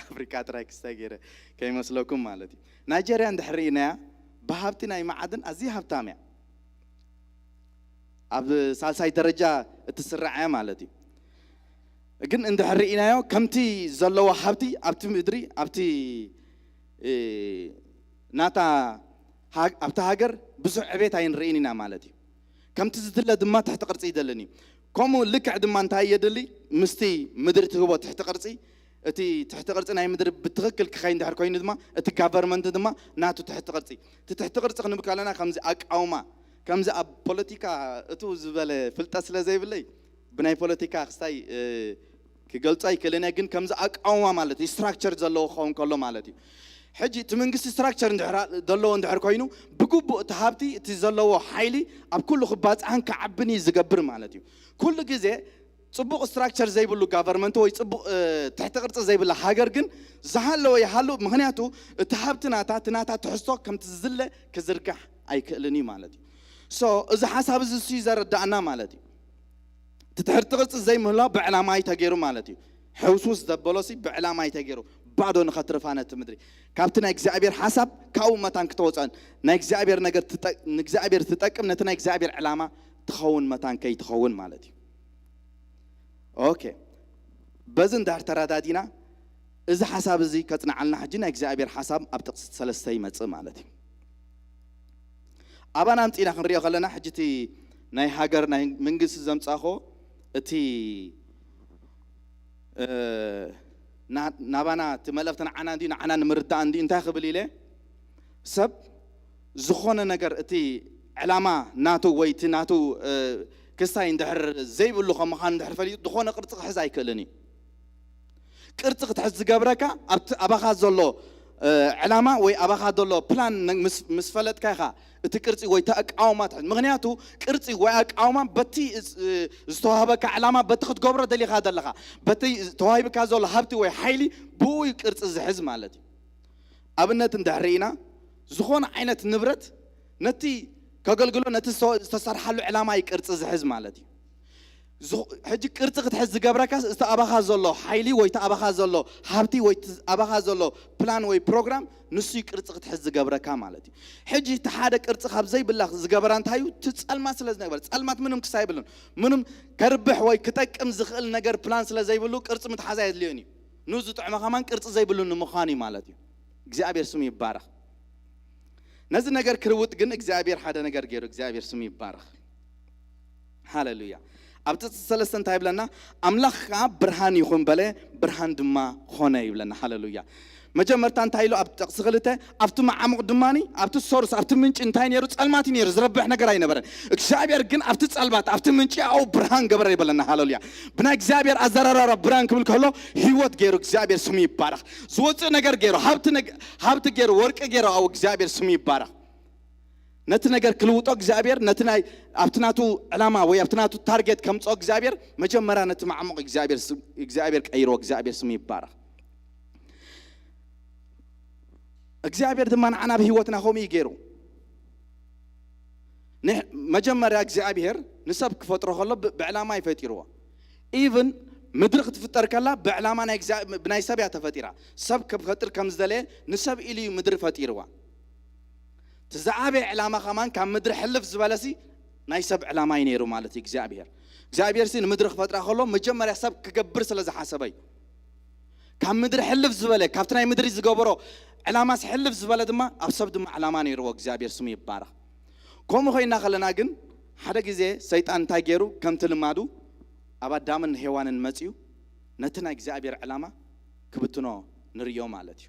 ኣፍሪቃ ጥራይ ክስታይ ገይረ ከይመስለኩም ማለት እዩ። ናይጀርያ እንድሕር ርኢናያ ብሃብቲ ናይ መዓድን ኣዝያ ሃብታም እያ። ኣብ ሳልሳይ ደረጃ እትስራዕ እያ ማለት እዩ። ግን እንድሕር ርኢናዮ ከምቲ ዘለዎ ሃብቲ ኣብቲ ምድሪ ኣብቲ ናታ ኣብቲ ሃገር ብዙሕ ዕቤት ኣይንርእን ኢና ማለት እዩ። ከምቲ ዝድለ ድማ ትሕቲ ቅርፂ ይደልን እዩ። ከምኡ ልክዕ ድማ እንታይ የድሊ? ምስቲ ምድሪ ትህቦ ትሕቲ ቅርፂ እቲ ትሕቲ ቅርፂ ናይ ምድሪ ብትኽክል ክኸይ እንድሕር ኮይኑ ድማ እቲ ጋቨርመንት ድማ ናቱ ትሕቲ ቅርፂ እቲ ትሕቲ ቅርፂ ክንብል ከለና ከምዚ ኣቃውማ ከምዚ ኣብ ፖለቲካ እቱ ዝበለ ፍልጠት ስለ ዘይብለይ ብናይ ፖለቲካ ክስታይ ክገልጾ ኣይክእልን እየ። ግን ከምዚ ኣቃውማ ማለት ስትራክቸር ዘለዎ ክኸውን ከሎ ማለት እዩ። ሕጂ እቲ መንግስቲ ስትራክቸር ዘለዎ እንድሕር ኮይኑ ብግቡእ እቲ ሃብቲ እቲ ዘለዎ ሓይሊ ኣብ ኩሉ ክባፅሓን ክዓብን እዩ ዝገብር ማለት እዩ። ኩሉ ግዜ ፅቡቕ ስትራክቸር ዘይብሉ ጋቨርመንት ወይ ፅቡቕ ትሕቲ ቅርፂ ዘይብላ ሃገር ግን ዝሃለወ ይሃሉ። ምክንያቱ እቲ ሃብቲ ናታ እቲ ናታ ትሕዝቶ ከምቲ ዝድለ ክዝርጋሕ ኣይክእልን እዩ ማለት እዩ። ሶ እዚ ሓሳብ እዚ እሱ እዩ ዘረዳእና ማለት እዩ። እቲ ትሕቲ ቅርፂ ዘይምህላው ብዕላማ እዩ ተገይሩ ማለት እዩ። ሕውስውስ ዘበሎሲ ብዕላማ እዩ ተገይሩ ባዶ ንኸትርፋ ነቲ ምድሪ ካብቲ ናይ እግዚኣብሔር ሓሳብ ካብኡ መታን ክተወፅአን ናይ እግዚኣብሔር ነገር ንእግዚኣብሔር ትጠቅም ነቲ ናይ እግዚኣብሔር ዕላማ ትኸውን መታን ከይትኸውን ማለት እዩ። ኦኬ፣ በዚ እንዳር ተረዳዲና እዚ ሓሳብ እዚ ከጽንዓልና ሕጂ ናይ እግዚኣብሔር ሓሳብ ኣብ ጥቕሲ ሰለስተ ይመጽእ ማለት እዩ። ኣባና ኣምጺና ክንሪኦ ከለና ሕጂ እቲ ናይ ሃገር ናይ መንግስቲ ዘምጻኾ እቲ ናባና እቲ መልእኽቲ ንዓና እንዲ ንዓና ንምርዳእ እንዲ እንታይ ክብል ኢለ ሰብ ዝኾነ ነገር እቲ ዕላማ ናቱ ወይ እቲ ናቱ ክስታይ እንድሕር ዘይብሉ ከም ምዃኑ እንድሕር ፈሊጡ ዝኾነ ቅርፂ ክሕዝ ኣይክእልን እዩ። ቅርፂ ክትሕዝ ዝገብረካ ኣብቲ ኣባኻ ዘሎ ዕላማ ወይ ኣባኻ ዘሎ ፕላን ምስ ፈለጥካ ኢኻ እቲ ቅርፂ ወይ እቲ ኣቃውማ ትሕዝ። ምክንያቱ ቅርፂ ወይ ኣቃውማ በቲ ዝተዋህበካ ዕላማ በቲ ክትገብሮ ደሊኻ ዘለኻ በቲ ተዋሂብካ ዘሎ ሃብቲ ወይ ሓይሊ ብኡ እዩ ቅርፂ ዝሕዝ ማለት እዩ። ኣብነት እንድሕር ርኢና ዝኾነ ዓይነት ንብረት ነቲ ከገልግሎ ነቲ ዝተሰርሓሉ ዕላማ እዩ ቅርፂ ዝሕዝ ማለት እዩ። ዝ- ሕጂ ቅርጺ ክትሕዝ ዝገብረካስ እቲ ኣባኻ ዘሎ ሓይሊ ወይ እቲ ኣባኻ ዘሎ ሃብቲ ወይ እቲ ኣባኻ ዘሎ ፕላን ወይ ፕሮግራም ንሱ እዩ ቅርጺ ክትሕዝ ዝገብረካ ማለት እዩ። ሕጂ እቲ ሓደ ቅርጺ ካብ ዘይብላ ዝገበራ እንታይ እዩ? እቲ ጸልማት ስለ ዝነበረ፣ ጸልማት ምንም ክሳ ይብልን ምንም ከርብሕ ወይ ክጠቅም ዝኽእል ነገር ፕላን ስለ ዘይብሉ ቅርጺ ምትሓዝ ኣየድልዮን እዩ። ንዝጥዕመ ከማን ቅርጺ ዘይብሉ ንምዃን እዩ ማለት እዩ። እግዚኣብሔር ስሙ ይባረኽ። ነዚ ነገር ክርውጥ ግን እግዚኣብሔር ሓደ ነገር ገይሩ። እግዚኣብሔር ስሙ ይባረኽ። ሃሌሉያ። ኣብ ጥቕሲ ሰለስተ እንታይ ይብለና? ኣምላኽ ከዓ ብርሃን ይኹን በለ፣ ብርሃን ድማ ኾነ ይብለና። ሃሌሉያ። መጀመርታ እንታይ ኢሉ? ኣብ ጥቕሲ ክልተ ኣብቲ መዓሙቕ ድማኒ ኣብቲ ሶርስ ኣብቲ ምንጪ እንታይ ነይሩ? ጸልማት እዩ ነይሩ፣ ዝረብሕ ነገር ኣይነበረን። እግዚኣብሔር ግን ኣብቲ ጸልማት ኣብቲ ምንጪ ኣው ብርሃን ገበረ ይበለና። ሃሌሉያ። ብናይ እግዚኣብሔር ኣዘራራራ ብርሃን ክብል ከሎ ህይወት ገይሩ። እግዚኣብሔር ስሙ ይባረኽ። ዝወፅእ ነገር ገይሩ፣ ሃብቲ ገይሩ፣ ወርቂ ገይሩ። ኣው እግዚኣብሔር ስሙ ይባረኽ። ነቲ ነገር ክልውጦ እግዚኣብሔር፣ ነቲ ናይ ኣብቲ ናቱ ዕላማ ወይ ኣብቲ ናቱ ታርጌት ከምፅኦ እግዚኣብሔር መጀመርያ ነቲ መዓሙቕ እግዚኣብሔር ቀይሮ። እግዚኣብሔር ስሙ ይባረኽ። እግዚኣብሔር ድማ ንዓና ብህይወትና ከምኡ እዩ ገይሩ። መጀመርያ እግዚኣብሔር ንሰብ ክፈጥሮ ከሎ ብዕላማ ይፈጢርዎ። ኢቭን ምድሪ ክትፍጠር ከላ ብዕላማ ብናይ ሰብ እያ ተፈጢራ። ሰብ ክፈጥር ከም ዝደለየ ንሰብ ኢሉ እዩ ምድሪ ፈጢርዋ። እቲ ዝዓበየ ዕላማ ከማን ካብ ምድሪ ሕልፍ ዝበለሲ ናይ ሰብ ዕላማ እዩ ነይሩ ማለት እዩ። እግዚኣብሔር እግዚኣብሔር ሲ ንምድሪ ክፈጥራ ከሎ መጀመርያ ሰብ ክገብር ስለ ዝሓሰበ እዩ። ካብ ምድሪ ሕልፍ ዝበለ ካብቲ ናይ ምድሪ ዝገበሮ ዕላማስ ሕልፍ ዝበለ ድማ ኣብ ሰብ ድማ ዕላማ ነይርዎ። እግዚኣብሔር ስሙ ይባረኽ። ከምኡ ኮይና ከለና ግን ሓደ ግዜ ሰይጣን እንታይ ገይሩ? ከምቲ ልማዱ ኣብ ኣዳምን ሄዋንን መፅዩ ነቲ ናይ እግዚኣብሔር ዕላማ ክብትኖ ንርእዮ ማለት እዩ።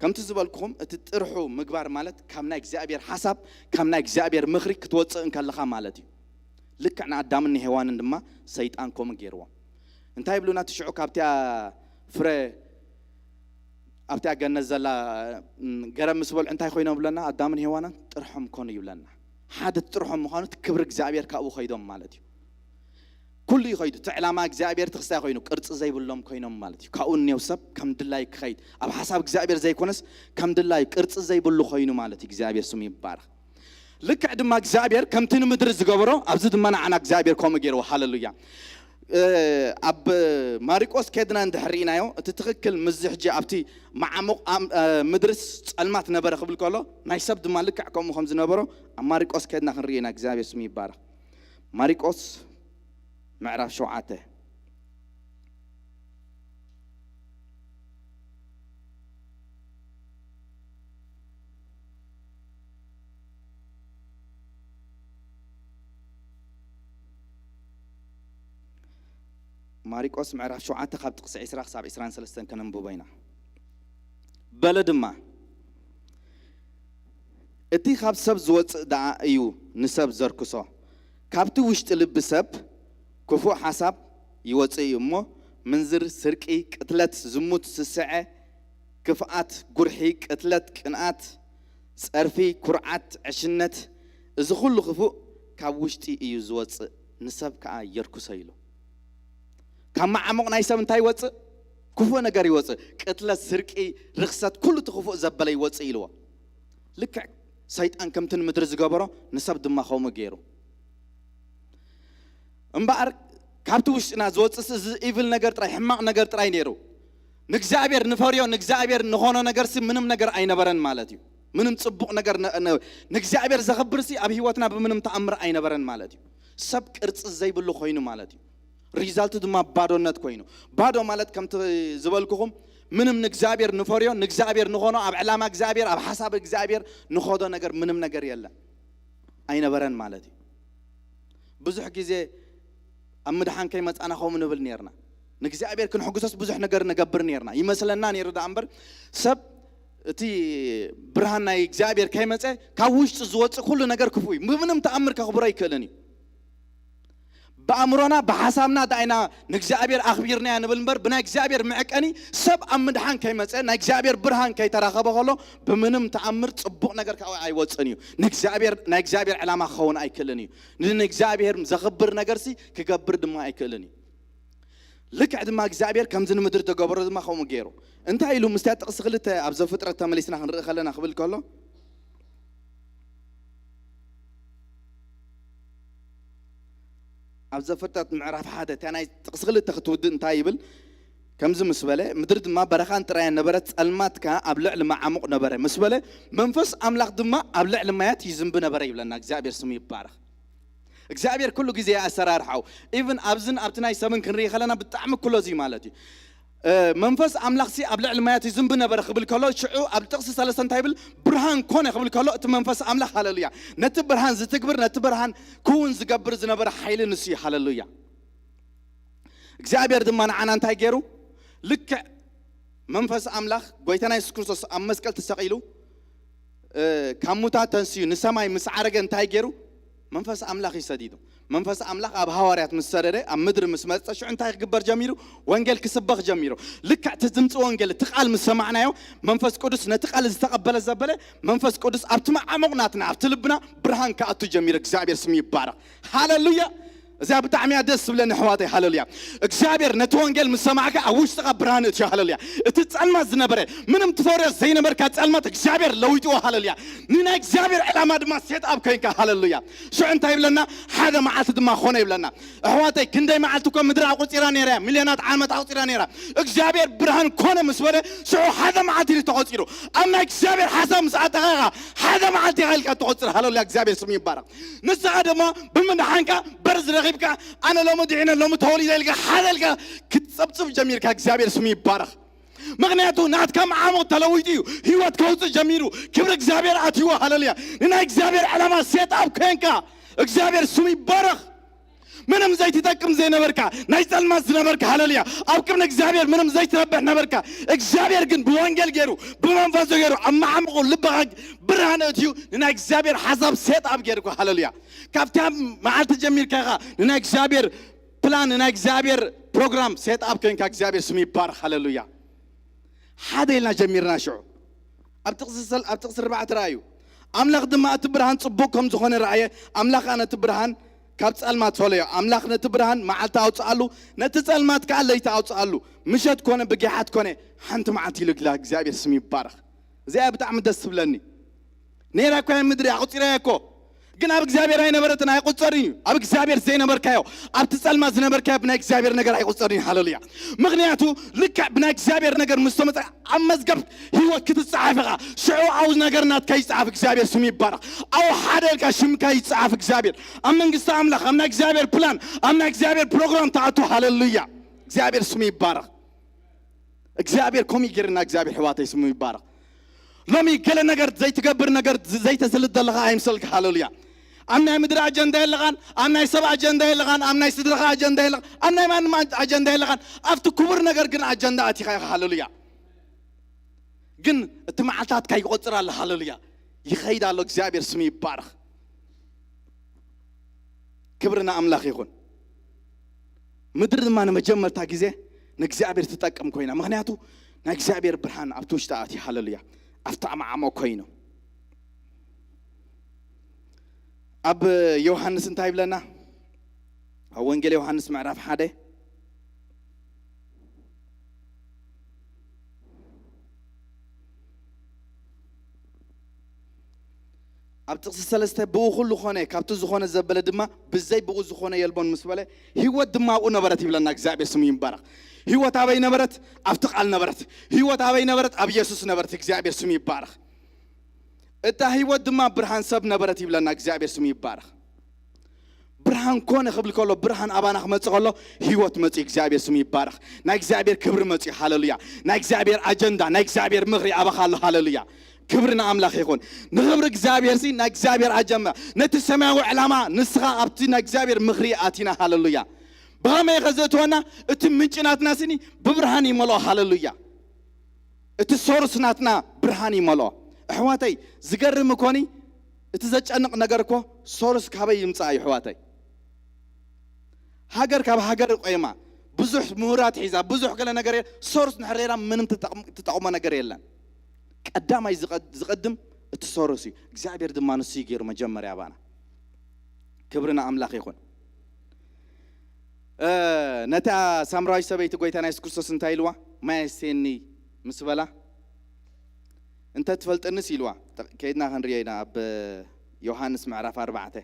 ከምቲ ዝበልኩኹም እቲ ጥርሑ ምግባር ማለት ካብ ናይ እግዚኣብሔር ሓሳብ ካብ ናይ እግዚኣብሔር ምኽሪ ክትወፅእ እንከለኻ ማለት እዩ። ልክዕ ንኣዳምን ንሄዋንን ድማ ሰይጣን ከምኡ ገይርዎም። እንታይ ይብሉና? እቲ ሽዑ ካብቲያ ፍረ ኣብቲያ ገነት ዘላ ገረብ ምስ በልዑ እንታይ ኮይኖም ብለና? ኣዳምን ሄዋንን ጥርሖም ኮኑ ይብለና። ሓደ ጥርሖም ምዃኑ እቲ ክብሪ እግዚኣብሔር ካብኡ ከይዶም ማለት እዩ። ኩሉ እዩ ከይዱ። እቲ ዕላማ እግዚኣብሔር ትኽስታይ ኮይኑ ቅርፂ ዘይብሎም ኮይኖም ማለት እዩ። ካብኡ እኔው ሰብ ከም ድላዩ ክኸይድ ኣብ ሓሳብ እግዚኣብሔር ዘይኮነስ ከም ድላዩ ቅርፂ ዘይብሉ ኮይኑ ማለት እዩ። እግዚኣብሔር ስሙ ይባረኽ። ልክዕ ድማ እግዚኣብሔር ከምቲ ንምድሪ ዝገበሮ ኣብዚ ድማ ንዓና እግዚኣብሔር ከምኡ ገይርዎ። ሃለሉያ። ኣብ ማሪቆስ ከድና እንድሕር ርኢናዮ እቲ ትኽክል ምዚ ሕጂ ኣብቲ መዓሙቕ ምድርስ ጸልማት ነበረ ክብል ከሎ ናይ ሰብ ድማ ልክዕ ከምኡ ከም ዝነበሮ ኣብ ማሪቆስ ከድና ክንርኢ ኢና። እግዚኣብሔር ስሙ ይባረኽ። ማሪቆስ ምዕራፍ ሸውዓተ ማሪቆስ ምዕራፍ ሸውዓተ ካብ ጥቕሲ ዕስራ ክሳብ ዕስራን ሰለስተን ከነንብቦ ኢና። በለ ድማ፣ እቲ ካብ ሰብ ዝወጽእ ደኣ እዩ ንሰብ ዘርክሶ። ካብቲ ውሽጢ ልቢ ሰብ ክፉእ ሓሳብ ይወጽእ እዩ እሞ፣ ምንዝር፣ ስርቂ፣ ቅትለት፣ ዝሙት፣ ስስዐ፣ ክፍኣት፣ ጉርሒ፣ ቅትለት፣ ቅንኣት፣ ጸርፊ፣ ኩርዓት፣ ዕሽነት፣ እዚ ኹሉ ክፉእ ካብ ውሽጢ እዩ ዝወጽእ፣ ንሰብ ከኣ የርክሶ ኢሉ። ካብ መዓሙቕ ናይ ሰብ እንታይ ይወጽእ? ክፉእ ነገር ይወጽእ። ቅትለት፣ ስርቂ፣ ርኽሰት፣ ኩሉ እቲ ክፉእ ዘበለ ይወጽእ ኢልዎ። ልክዕ ሰይጣን ከምቲ ንምድሪ ዝገበሮ ንሰብ ድማ ከምኡ ገይሩ። እምበኣር ካብቲ ውሽጥና ዝወጽእስ እዚ ኢቭል ነገር ጥራይ፣ ሕማቕ ነገር ጥራይ ነይሩ። ንእግዚኣብሔር ንፈርዮ፣ ንእግዚኣብሔር ንኾኖ ነገርሲ ምንም ነገር ኣይነበረን ማለት እዩ። ምንም ጽቡቕ ነገር ነ- ነ- ንእግዚኣብሔር ዘኽብርሲ ኣብ ህይወትና ብምንም ተኣምር ኣይነበረን ማለት እዩ። ሰብ ቅርጺ ዘይብሉ ኮይኑ ማለት እዩ። ሪዛልቱ ድማ ባዶነት ኮይኑ። ባዶ ማለት ከምቲ ዝበልኩኹም ምንም ንእግዚኣብሔር ንፈርዮ፣ ንእግዚኣብሔር ንኾኖ፣ ኣብ ዕላማ እግዚኣብሔር፣ ኣብ ሓሳብ እግዚኣብሔር ንኸዶ ነገር ምንም ነገር የለን። ኣይነበረን ማለት እዩ። ብዙሕ ግዜ ኣብ ምድሓን ከይመጻና ከምኡ ንብል ነርና። ንእግዚኣብሔር ክንሕግሶስ ብዙሕ ነገር ንገብር ነርና። ይመስለና ነይሩ ደኣ እምበር ሰብ እቲ ብርሃን ናይ እግዚኣብሔር ከይመጸ ካብ ውሽጢ ዝወጽእ ኩሉ ነገር ክፉእ እዩ። ብምንም ተኣምር ከኽብሮ ኣይክእልን እዩ። ብኣእምሮና ብሓሳብና ደኣ ኢና ንእግዚኣብሔር ኣኽቢርናዮ ንብል እምበር ብናይ እግዚኣብሔር መዕቀኒ ሰብ ኣብ ምድሓን ከይመጸ ናይ እግዚኣብሔር ብርሃን ከይተራኸበ ከሎ ብምንም ተኣምር ጽቡቕ ነገር ካብኡ ኣይወጽእን እዩ። ንእግዚኣብሔር ናይ እግዚኣብሔር ዕላማ ክኸውን ኣይክእልን እዩ። ንእግዚኣብሔር ዘኽብር ነገርሲ ክገብር ድማ ኣይክእልን እዩ። ልክዕ ድማ እግዚኣብሔር ከምዚ ንምድሪ ተገበሮ ድማ ከምኡ ገይሩ። እንታይ ኢሉ? ምስቲ ጥቕሲ ክልተ ኣብ ዘፍጥረት ተመሊስና ክንርኢ ከለና ክብል ከሎ ኣብ ዘፍጥረት ምዕራፍ ሓደ እታ ናይ ጥቕሲ ክልተ ክትውድእ እንታይ ይብል? ከምዚ ምስ በለ፣ ምድሪ ድማ በረኻን ጥራያን ነበረት፣ ጸልማት ከኣ ኣብ ልዕሊ መዓሙቕ ነበረ ምስ በለ፣ መንፈስ ኣምላኽ ድማ ኣብ ልዕሊ ማያት ይዝንቢ ነበረ ይብለና። እግዚኣብሔር ስሙ ይባረኽ። እግዚኣብሔር ኩሉ ግዜ ኣሰራርሓው፣ ኢቭን ኣብዝን ኣብቲ ናይ ሰብን ክንርኢ ከለና ብጣዕሚ ኩሎ እዚ ማለት እዩ። መንፈስ ኣምላኽሲ ኣብ ልዕሊ ማያት ይዝንቢ ነበረ ክብል ከሎ፣ ሽዑ ኣብ ጥቕሲ ሰለስተ እንታይ ይብል? ብርሃን ኮነ ክብል ከሎ፣ እቲ መንፈስ ኣምላኽ፣ ሃለሉያ፣ ነቲ ብርሃን ዝትግብር፣ ነቲ ብርሃን ክውን ዝገብር ዝነበረ ሓይሊ ንሱ እዩ። ሃለሉያ። እግዚኣብሔር ድማ ንዓና እንታይ ገይሩ? ልክዕ መንፈስ ኣምላኽ፣ ጎይታና የሱስ ክርስቶስ ኣብ መስቀል ተሰቒሉ ካብ ሙታት ተንስዩ ንሰማይ ምስ ዓረገ እንታይ ገይሩ? መንፈስ ኣምላኽ እዩ ሰዲዱ። መንፈስ ኣምላኽ ኣብ ሃዋርያት ምስ ሰደደ፣ ኣብ ምድሪ ምስ መጸ፣ ሽዑ እንታይ ክግበር ጀሚሩ? ወንጌል ክስበኽ ጀሚሩ። ልክዕ እቲ ድምፂ ወንጌል፣ እቲ ቃል ምስ ሰማዕናዮ፣ መንፈስ ቅዱስ ነቲ ቃል ዝተቐበለ ዘበለ መንፈስ ቅዱስ ኣብቲ መዓሙቕ ናትና፣ ኣብቲ ልብና ብርሃን ክኣቱ ጀሚሩ። እግዚኣብሔር ስሙ ይባረኽ። ሃለሉያ። እዚኣ ብጣዕሚ እያ ደስ ዝብለኒ ኣሕዋተይ። ሃለሉያ። እግዚኣብሔር ነቲ ወንጌል ምስ ሰማዕካ ኣብ ውሽጥኻ ብርሃን እትዮ። ሃለሉያ። እቲ ጸልማት ዝነበረ፣ ምንም ትፈርዮ ዘይነበርካ ጸልማት እግዚኣብሔር ለዊጥዎ። ሃለሉያ። ንናይ እግዚኣብሔር ዕላማ ድማ ሴት ኣብ ኮይንካ። ሃለሉያ። ሽዑ እንታይ ይብለና? ሓደ መዓልቲ ድማ ኾነ ይብለና። ኣሕዋተይ፣ ክንደይ መዓልቲ እኮ ምድሪ ኣቑጺራ ነይራ እያ፣ ሚልዮናት ዓመት ኣቑጺራ ነይራ። እግዚኣብሔር ብርሃን ኮነ ምስ በለ ሽዑ ሓደ መዓልቲ እዩ ተቖጺሩ። ኣብ ናይ እግዚኣብሔር ሓሳብ ምስ ኣተኻ ኢኻ ሓደ መዓልቲ ኢኻ ኢልካ ትቖጽር። ሃለሉያ። እግዚኣብሔር ስሙ ይባረኽ። ንስኻ ድማ ብምድሓንካ በርዝ ረኺብካ፣ ኣነ ሎሚ ድዒነ ሎሚ ተወሊደ ኢልካ ሓደ ኢልካ ክትጸብጽብ ጀሚርካ። እግዚኣብሔር ስሙ ይባረኽ። ምኽንያቱ ናትካ መዓሙቕ ተለዊጡ እዩ፣ ህይወት ከውፅእ ጀሚሩ። ክብሪ እግዚኣብሔር ኣትይዎ። ሃለሉያ። ንናይ እግዚኣብሔር ዕላማ ሴት ኣብ ኮይንካ። እግዚኣብሔር ስሙ ይባረኽ። ምንም ዘይትጠቅም ዘይነበርካ፣ ናይ ጸልማት ዝነበርካ፣ ሃለሉያ፣ ኣብ ቅድሚ እግዚኣብሔር ምንም ዘይትረብሕ ነበርካ። እግዚኣብሔር ግን ብወንጌል ገይሩ፣ ብመንፈሱ ገይሩ ኣብ መዓሙቑ ልብኻ ብርሃን እትዩ፣ ንናይ እግዚኣብሔር ሓሳብ ሴት ኣብ ገይርኩ። ሃለሉያ። ካብታ መዓልቲ ጀሚርካ ኢኻ ንናይ እግዚኣብሔር ፕላን፣ ንናይ እግዚኣብሔር ፕሮግራም ሴት ኣብ ኮይንካ። እግዚኣብሔር ስሙ ይባረኽ። ሃለሉያ። ሓደ ኢልና ጀሚርና። ሽዑ ኣብ ጥቕሲ ሰል-፣ ኣብ ጥቕሲ ኣርባዕተ ረኣዩ። ኣምላኽ ድማ እቲ ብርሃን ጽቡቕ ከም ዝኾነ ረኣየ። ኣምላኽ ከኣ ነቲ ብርሃን ካብ ጸልማት ፈለዮ። ኣምላኽ ነቲ ብርሃን መዓልቲ ኣውጽኣሉ፣ ነቲ ጸልማት ከኣ ለይቲ ኣውጽኣሉ። ምሸት ኮነ ብጊሓት ኮነ፣ ሓንቲ መዓልቲ ኢሉ ግላ። እግዚኣብሔር ስም ይባረኽ። እዚኣ ብጣዕሚ ደስ ትብለኒ። ነይራ እኮ እያ ምድሪ፣ ኣቑጺረያ እኮ። ግን ኣብ እግዚኣብሔር ኣይነበረትን፣ ኣይቑጸርን እዩ። ኣብ እግዚኣብሔር ዘይነበርካዮ፣ ኣብቲ ጸልማ ዝነበርካዮ ብናይ እግዚኣብሔር ነገር ኣይቑጸርን እዩ። ሃለሉያ። ምኽንያቱ ልክዕ ብናይ እግዚኣብሔር ነገር ምስ ተመጸ ኣብ መዝገብ ህይወት ክትጸሓፍ ኢኻ። ሽዑ ኣብ ነገር ናትካ ይጸሓፍ። እግዚኣብሔር ስሙ ይባረኽ። ኣብ ሓደ ኢልካ ሽምካ ይጸሓፍ። እግዚኣብሔር ኣብ መንግስቲ ኣምላኽ፣ ኣብ ናይ እግዚኣብሔር ፕላን፣ ኣብ ናይ እግዚኣብሔር ፕሮግራም ትኣቱ። ሃለሉያ። እግዚኣብሔር ስሙ ይባረኽ። እግዚኣብሔር ከምኡ ይገርና። እግዚኣብሔር ሕዋተይ ስሙ ይባረኽ። ሎሚ ገለ ነገር ዘይትገብር ነገር ዘይተስልጥ ዘለኻ ኣይምሰልካ። ሃለሉያ። ኣብ ናይ ምድሪ ኣጀንዳ የለኻን፣ ኣብ ናይ ሰብ ኣጀንዳ የለኻን፣ ኣብ ናይ ስድራኻ ኣጀንዳ የለኻን፣ ኣብ ናይ ማንም ኣጀንዳ የለኻን። ኣብቲ ክቡር ነገር ግን ኣጀንዳ ኣቲኻ ኢኻ። ሃለሉያ። ግን እቲ መዓልታትካ ይቆጽር ኣሎ። ሃለሉያ። ይኸይድ ኣሎ። እግዚኣብሔር ስሙ ይባረኽ። ክብሪ ንኣምላኽ ይኹን። ምድሪ ድማ ንመጀመርታ ግዜ ንእግዚኣብሔር ትጠቅም ኮይና፣ ምኽንያቱ ናይ እግዚኣብሔር ብርሃን ኣብቲ ውሽጢ ኣትዩ። ሃለሉያ። ኣብቲ ኣማዓሞ ኮይኑ። ኣብ ዮሃንስ እንታይ ይብለና? ኣብ ወንጌል ዮሃንስ ምዕራፍ ሓደ ኣብ ጥቕሲ ሰለስተ፣ ብኡ ኩሉ ኾነ፣ ካብቲ ዝኾነ ዘበለ ድማ ብዘይ ብኡ ዝኾነ የልቦን ምስ በለ፣ ህይወት ድማ ኣብኡ ነበረት ይብለና። እግዚኣብሔር ስሙ ይባረኽ። ህይወት ኣበይ ነበረት? ኣብቲ ቃል ነበረት። ህይወት ኣበይ ነበረት? ኣብ ኢየሱስ ነበረት። እግዚኣብሔር ስሙ ይባረኽ። እታ ህይወት ድማ ብርሃን ሰብ ነበረት ይብለና። እግዚኣብሔር ስሙ ይባረኽ። ብርሃን ኮነ ክብል ከሎ፣ ብርሃን ኣባና ክመጽእ ከሎ፣ ህይወት መጽኡ። እግዚኣብሔር ስሙ ይባረኽ። ናይ እግዚኣብሔር ክብሪ መጽኡ። ሃለሉያ። ናይ እግዚኣብሔር ኣጀንዳ፣ ናይ እግዚኣብሔር ምኽሪ ኣባኻ ኣሎ። ሃለሉያ። ክብሪ ንኣምላኽ ይኹን። ንኽብሪ እግዚኣብሔር ሲ ናይ እግዚኣብሔር ኣጀንዳ፣ ነቲ ሰማያዊ ዕላማ ንስኻ ኣብቲ ናይ እግዚኣብሔር ምኽሪ ኣቲና። ሃለሉያ። ብኸመይ ከ ዘእትወና? እቲ ምንጪ ናትና ስኒ ብብርሃን ይመልኦ። ሃለሉያ። እቲ ሶርስ ናትና ብርሃን ይመልኦ። ኣሕዋተይ፣ ዝገርም እኮኒ፣ እቲ ዘጨንቕ ነገር እኮ ሶርስ ካበይ ይምጻእ እዩ ኣሕዋተይ። ሃገር ካብ ሃገር ቆይማ፣ ብዙሕ ምሁራት ሒዛ፣ ብዙሕ ገለ ነገር እየ፣ ሶርስ ንሕሬራ ምንም ትጠቕም-፣ ትጠቕሞ ነገር የለን። ቀዳማይ ዝቐ-፣ ዝቐድም እቲ ሶርስ እዩ። እግዚኣብሔር ድማ ንሱ እዩ ገይሩ መጀመርያ ኣባና። ክብሪ ንኣምላኽ ይኹን። እ፣ ነታ ሳምራዊት ሰበይቲ ጎይታና የሱስ ክርስቶስ እንታይ ኢልዋ? ማይ ኣስተየኒ ምስ በላ፣ "እንተ ትፈልጥንስ" ኢልዋ። ተ-፣ ከይድና ክንርእዮ ኢና ኣብ ዮሃንስ ምዕራፍ ኣርባዕተ።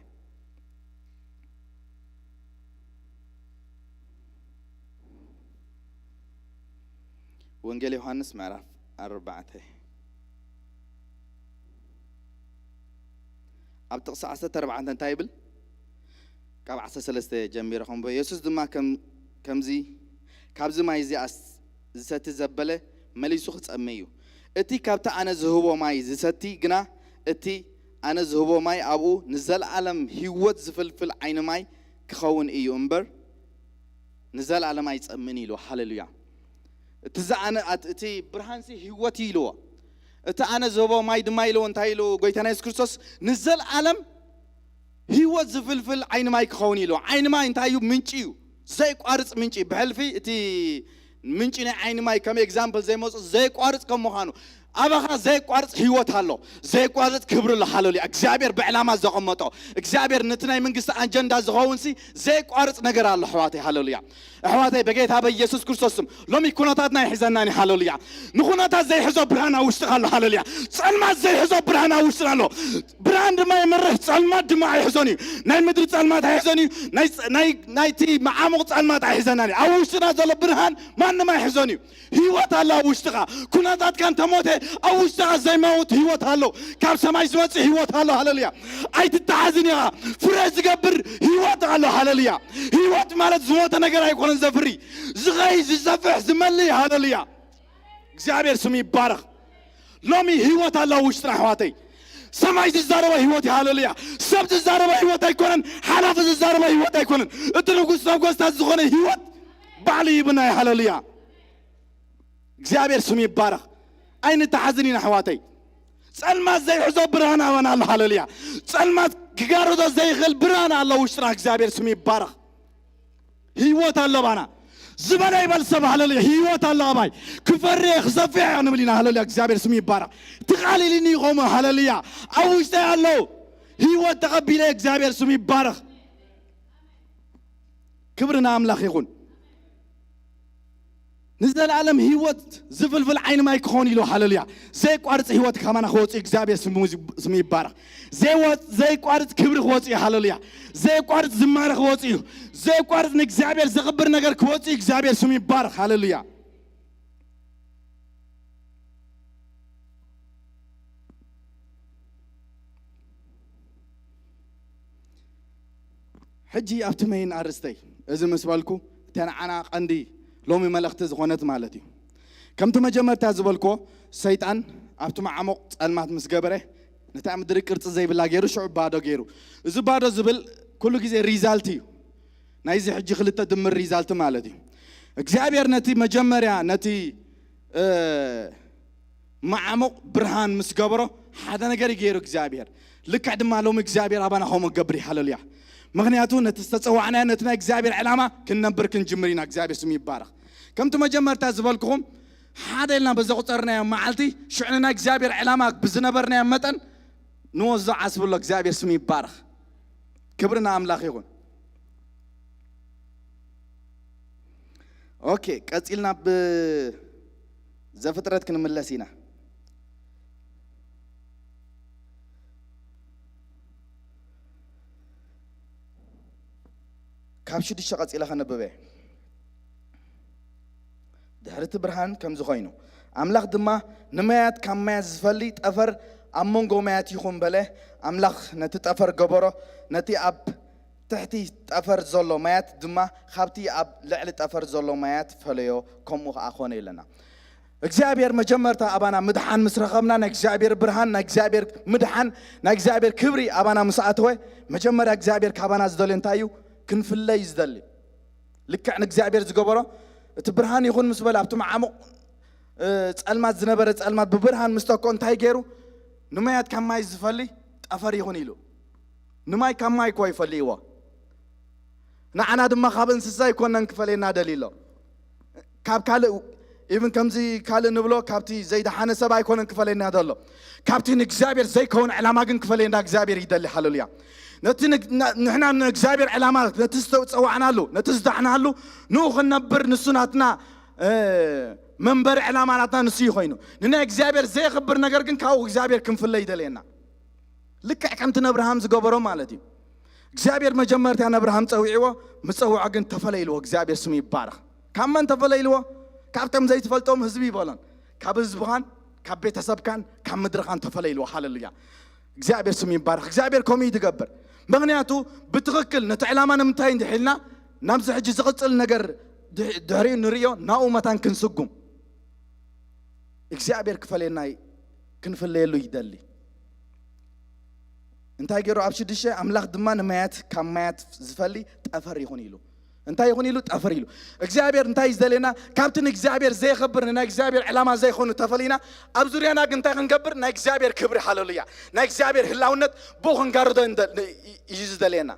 ወንጌል ዮሃንስ ምዕራፍ ኣርባዕተ፣ ኣብ ጥቕሲ ዓሰርተ ኣርባዕተ እንታይ ይብል? ካብ ዓሰርተ ሰለስተ ጀሚረ ከንብቦ። የሱስ ድማ ከም-፣ ከምዚ፣ "ካብዚ ማይ እዚ ኣስ-፣ ዝሰቲ ዘበለ መሊሱ ክጸሚ እዩ። እቲ ካብቲ ኣነ ዝህቦ ማይ ዝሰቲ ግና፣ እቲ ኣነ ዝህቦ ማይ ኣብኡ ንዘለኣለም ህይወት ዝፍልፍል ዓይኒ ማይ ክኸውን እዩ እምበር፣ ንዘለኣለም ኣይጸምእን" ኢሉ። ሃሌሉያ። እቲ ዝኣነ-፣ ኣት-፣ እቲ ብርሃንሲ ህይወት እዩ ኢልዎ። እቲ ኣነ ዝህቦ ማይ ድማ ኢልዎ። እንታይ ኢሉ ጎይታና የሱስ ክርስቶስ? "ንዘለኣለም ህይወት ዝፍልፍል ዓይኒ ማይ ክኸውን" ኢልዎ። ዓይኒ ማይ እንታይ እዩ? ምንጪ እዩ። ዘይቋርጽ ምንጪ። ብሕልፊ እቲ ምንጪ ናይ ዓይኒ ማይ ከም ኤግዛምፕል ዘይመፁ ዘይቋርጽ ከም ምዃኑ፣ ኣባኻ ዘይቋርጽ ህይወት ኣሎ። ዘይቋርጽ ክብሪ ኣሎ። ሃሌሉያ። እግዚኣብሔር ብዕላማ ዘቐመጦ፣ እግዚኣብሔር ነቲ ናይ መንግስቲ ኣጀንዳ ዝኸውን ሲ ዘይቋርጽ ነገር ኣሎ፣ ኣሕዋተይ። ሃሌሉያ። ኣሕዋተይ፣ በጌታ በኢየሱስ ክርስቶስ ስም፣ ሎሚ ኩነታትና ይሕዘናኒ። ሃሌሉያ። ንኩነታት ዘይሕዞ ብርሃን ኣብ ውሽጥኻ ኣሎ። ሃሌሉያ። ጸልማት ዘይሕዞ ብርሃን ኣብ ውሽጥና ኣሎ። ብርሃን ድማ ይመርሕ፣ ጸልማት ድማ ኣይሕዞን እዩ። ናይ ምድሪ ጸልማት ኣይሕዞን እዩ። ናይ ጸ-፣ ናይ፣ ናይቲ መዓሙቕ ጸልማት ኣይሕዘናን እዩ። ኣብ ውሽጥና ዘሎ ብርሃን ማንም ኣይሕዞን እዩ። ህይወት ኣሎ ኣብ ውሽጥኻ። ኩነታትካ እንተሞተ፣ ኣብ ውሽጥኻ ዘይመውት ህይወት ኣሎ። ካብ ሰማይ ዝመጽእ ህይወት ኣሎ። ሃሌሉያ። ኣይትተሓዝን ኢኻ። ፍረ ዝገብር ህይወት ኣሎ። ሃሌሉያ። ህይወት ማለት ዝሞተ ነገር ኣይኮነን ዘፍሪ። ዝኸይ፣ ዝሰፍሕ፣ ዝመልእ። ሃሌሉያ። እግዚኣብሔር ስሙ ይባረኽ። ሎሚ ህይወት ኣሎ ኣብ ውሽጥና ኣሕዋተይ። ሰማይ ዝዛረበ ህይወት እዩ። ሃሌሉያ። ሰብ ዝዛረበ ህይወት ኣይኮነን። ሓላፊ ዝዛረበ ህይወት ኣይኮነን። እቲ ንጉስ ነገስታት ዝኾነ ህይወት ባዕሉ ይብና እዩ። ሃሌሉያ። እግዚኣብሔር ስሙ ይባረኽ። ኣይንተሓዝን ኢና ኣሕዋተይ። ጸልማት ዘይሕዞ ብርሃን ኣባና ኣሎ። ሃሌሉያ። ጸልማት ክጋርዶ ዘይኽእል ብርሃን ኣሎ ውሽጥና። እግዚኣብሔር ስሙ ይባረኽ። ህይወት ኣሎ ባና። ዝበለ ይበል ሰብ። ሃሌሉያ። ህይወት ኣሎ ኣባይ። ክፈሪ እየ፣ ክሰፍሕ እየ ንብል ኢና። ሃሌሉያ። እግዚኣብሔር ስሙ ይባረኽ። ትቓሊልኒ ይኸሙ። ሃሌሉያ። ኣብ ውሽጠይ ኣሎ። ህይወት ተቐቢለ። እግዚኣብሔር ስሙ ይባረኽ። ክብሪ ንኣምላኽ ይኹን። ንዘለኣለም ህይወት ዝፍልፍል ዓይኒ ማይ ክኸውን ኢሉ። ሃሌሉያ። ዘይቋርጽ ህይወት ካባና ክወጽእ እግዚኣብሔር ስሙ፣ ስሙ ይባረኽ። ዘይወ-፣ ዘይቋርጽ ክብሪ ክወጽእ እዩ። ሃሌሉያ። ዘይቋርጽ ዝማረ ክወጽእ እዩ። ዘይቋርጽ ንእግዚኣብሔር ዘኽብር ነገር ክወጽእ እዩ። እግዚኣብሔር ስሙ ይባረኽ። ሃሌሉያ። ሕጂ ኣብቲ መይን ኣርስተይ፣ እዚ ምስ በልኩ፣ እታ ንዓና ቀንዲ ሎሚ መልእኽቲ ዝኾነት ማለት እዩ። ከምቲ መጀመርታ ዝበልኮ፣ ሰይጣን ኣብቲ መዓሙቕ ጸልማት ምስ ገበረ፣ ነታ ምድሪ ቅርጺ ዘይብላ ገይሩ፣ ሽዑ ባዶ ገይሩ። እዚ ባዶ ዝብል ኩሉ ግዜ ሪዛልት እዩ። ናይዚ ሕጂ ክልተ ድምር ሪዛልት ማለት እዩ። እግዚኣብሔር ነቲ መጀመርያ፣ ነቲ፣ እ፣ መዓሙቕ ብርሃን ምስ ገበሮ፣ ሓደ ነገር እዩ ገይሩ እግዚኣብሔር። ልክዕ ድማ ሎሚ እግዚኣብሔር ኣባና ከምኡ ክገብር እዩ። ሃሌሉያ። ምኽንያቱ ነቲ ዝተጸዋዕናዮ፣ ነቲ ናይ እግዚኣብሔር ዕላማ ክንነብር ክንጅምር ኢና። እግዚኣብሔር ስሙ ይባረኽ። ከምቲ መጀመርታ ዝበልኩኹም፣ ሓደ ኢልና ብዘቑጸርናዮ መዓልቲ፣ ሽዑ ንናይ እግዚኣብሔር ዕላማ ብዝነበርናዮ መጠን ንወዞ ዓስብሎ። እግዚኣብሔር ስሙ ይባረኽ። ክብሪ ንኣምላኽ ይኹን። ኦኬ፣ ቀጺልና ብ ዘፍጥረት ክንምለስ ኢና። ካብ ሽዱሽተ ቀጺለ ከነብበ። ድሕሪ እቲ ብርሃን ከምዚ ኾይኑ፣ ኣምላኽ ድማ፣ "ንማያት ካብ ማያት ዝፈሊ ጠፈር ኣብ መንጎ ማያት ይኹን" በለ። ኣምላኽ ነቲ ጠፈር ገበሮ፣ ነቲ ኣብ ትሕቲ ጠፈር ዘሎ ማያት ድማ ካብቲ ኣብ ልዕሊ ጠፈር ዘሎ ማያት ፈለዮ፣ ከምኡ ኸኣ ኾነ ኢለና። እግዚኣብሔር መጀመርታ ኣባና ምድሓን ምስ ረኸብና፣ ናይ እግዚኣብሔር ብርሃን፣ ናይ እግዚኣብሔር ምድሓን፣ ናይ እግዚኣብሔር ክብሪ ኣባና ምስ ኣተወ፣ መጀመርያ እግዚኣብሔር ካባና ዝደልዮ እንታይ እዩ? ክንፍለይ ዝደሊ። ልክዕ ንእግዚኣብሔር ዝገበሮ፣ እቲ ብርሃን ይኹን ምስ በለ፣ ኣብቲ መዓሙቕ፣ እ፣ ጸልማት ዝነበረ ጸልማት ብብርሃን ምስ ተክኦ እንታይ ገይሩ? ንማያት ካብ ማይ ዝፈሊ ጠፈር ይኹን ኢሉ። ንማይ ካብ ማይ እኮ ይፈልይዎ። ንዓና ድማ ካብ እንስሳ ኣይኮነን ክፈልየና ደልዩ ኣሎ። ካብ ካልእ፣ ኢቭን ከምዚ ካልእ ንብሎ፣ ካብቲ ዘይደሓነ ሰብ ኣይኮነን ክፈልየና ደሎ። ካብቲ ንእግዚኣብሔር ዘይከውን ዕላማ ግን ክፈልየና እግዚኣብሔር ይደሊ። ሃሌሉያ። ነቲ ንግ-፣ ና-፣ ንሕና ንእግዚኣብሔር ዕላማ፣ ነቲ ዝተጸዋዕናሉ፣ ነቲ ዝዳሕናሉ፣ ንኡ ክንነብር፣ ንሱ ናትና፣ እ፣ መንበሪ ዕላማ ናትና ንሱ እዩ ኮይኑ። ንናይ እግዚኣብሔር ዘየኽብር ነገር ግን ካብኡ እግዚኣብሔር ክንፍለ ይደልየና። ልክዕ ከምቲ ነብርሃም ዝገበሮ ማለት እዩ። እግዚኣብሔር መጀመርታ ነብርሃም ጸዊዕዎ፣ ምጸውዖ ግን ተፈለ ኢልዎ። እግዚኣብሔር ስሙ ይባረኽ። ካብ መን ተፈለ ኢልዎ? ካብቶም ዘይትፈልጦም ህዝቢ ይበሎን፣ ካብ ህዝብኻን ካብ ቤተሰብካን ካብ ምድርኻን ተፈለይ ኢልዎ። ሃለሉያ። እግዚኣብሔር ስም ይባረኽ። እግዚኣብሔር ከምኡ እዩ ዝገብር። ምኽንያቱ ብትኽክል ነቲ ዕላማ ንምንታይ እንድሒልና ናብዚ ሕጂ ዝቕፅል ነገር ድሕ- ድሕሪኡ ንርእዮ፣ ናብኡ መታን ክንስጉም እግዚኣብሔር ክፈለየና ይ- ክንፍለየሉ ይደሊ። እንታይ ገይሩ? ኣብ ሽዱሽተ ኣምላኽ ድማ ንማያት ካብ ማያት ዝፈሊ ጠፈር ይኹን ኢሉ። እንታይ ይኹን ኢሉ? ጠፈር ኢሉ። እግዚኣብሔር እንታይ እዩ ዝደልየና? ካብቲ ንእግዚኣብሔር ዘየኸብር፣ ንናይ እግዚኣብሔር ዕላማ ዘይኮኑ ተፈሊና ኣብ ዙርያና ግን እንታይ ክንገብር? ናይ እግዚኣብሔር ክብሪ፣ ሃለሉያ፣ ናይ እግዚኣብሔር ህላውነት ብኡ ክንጋርዶ እንደ- እዩ ዝደልየና።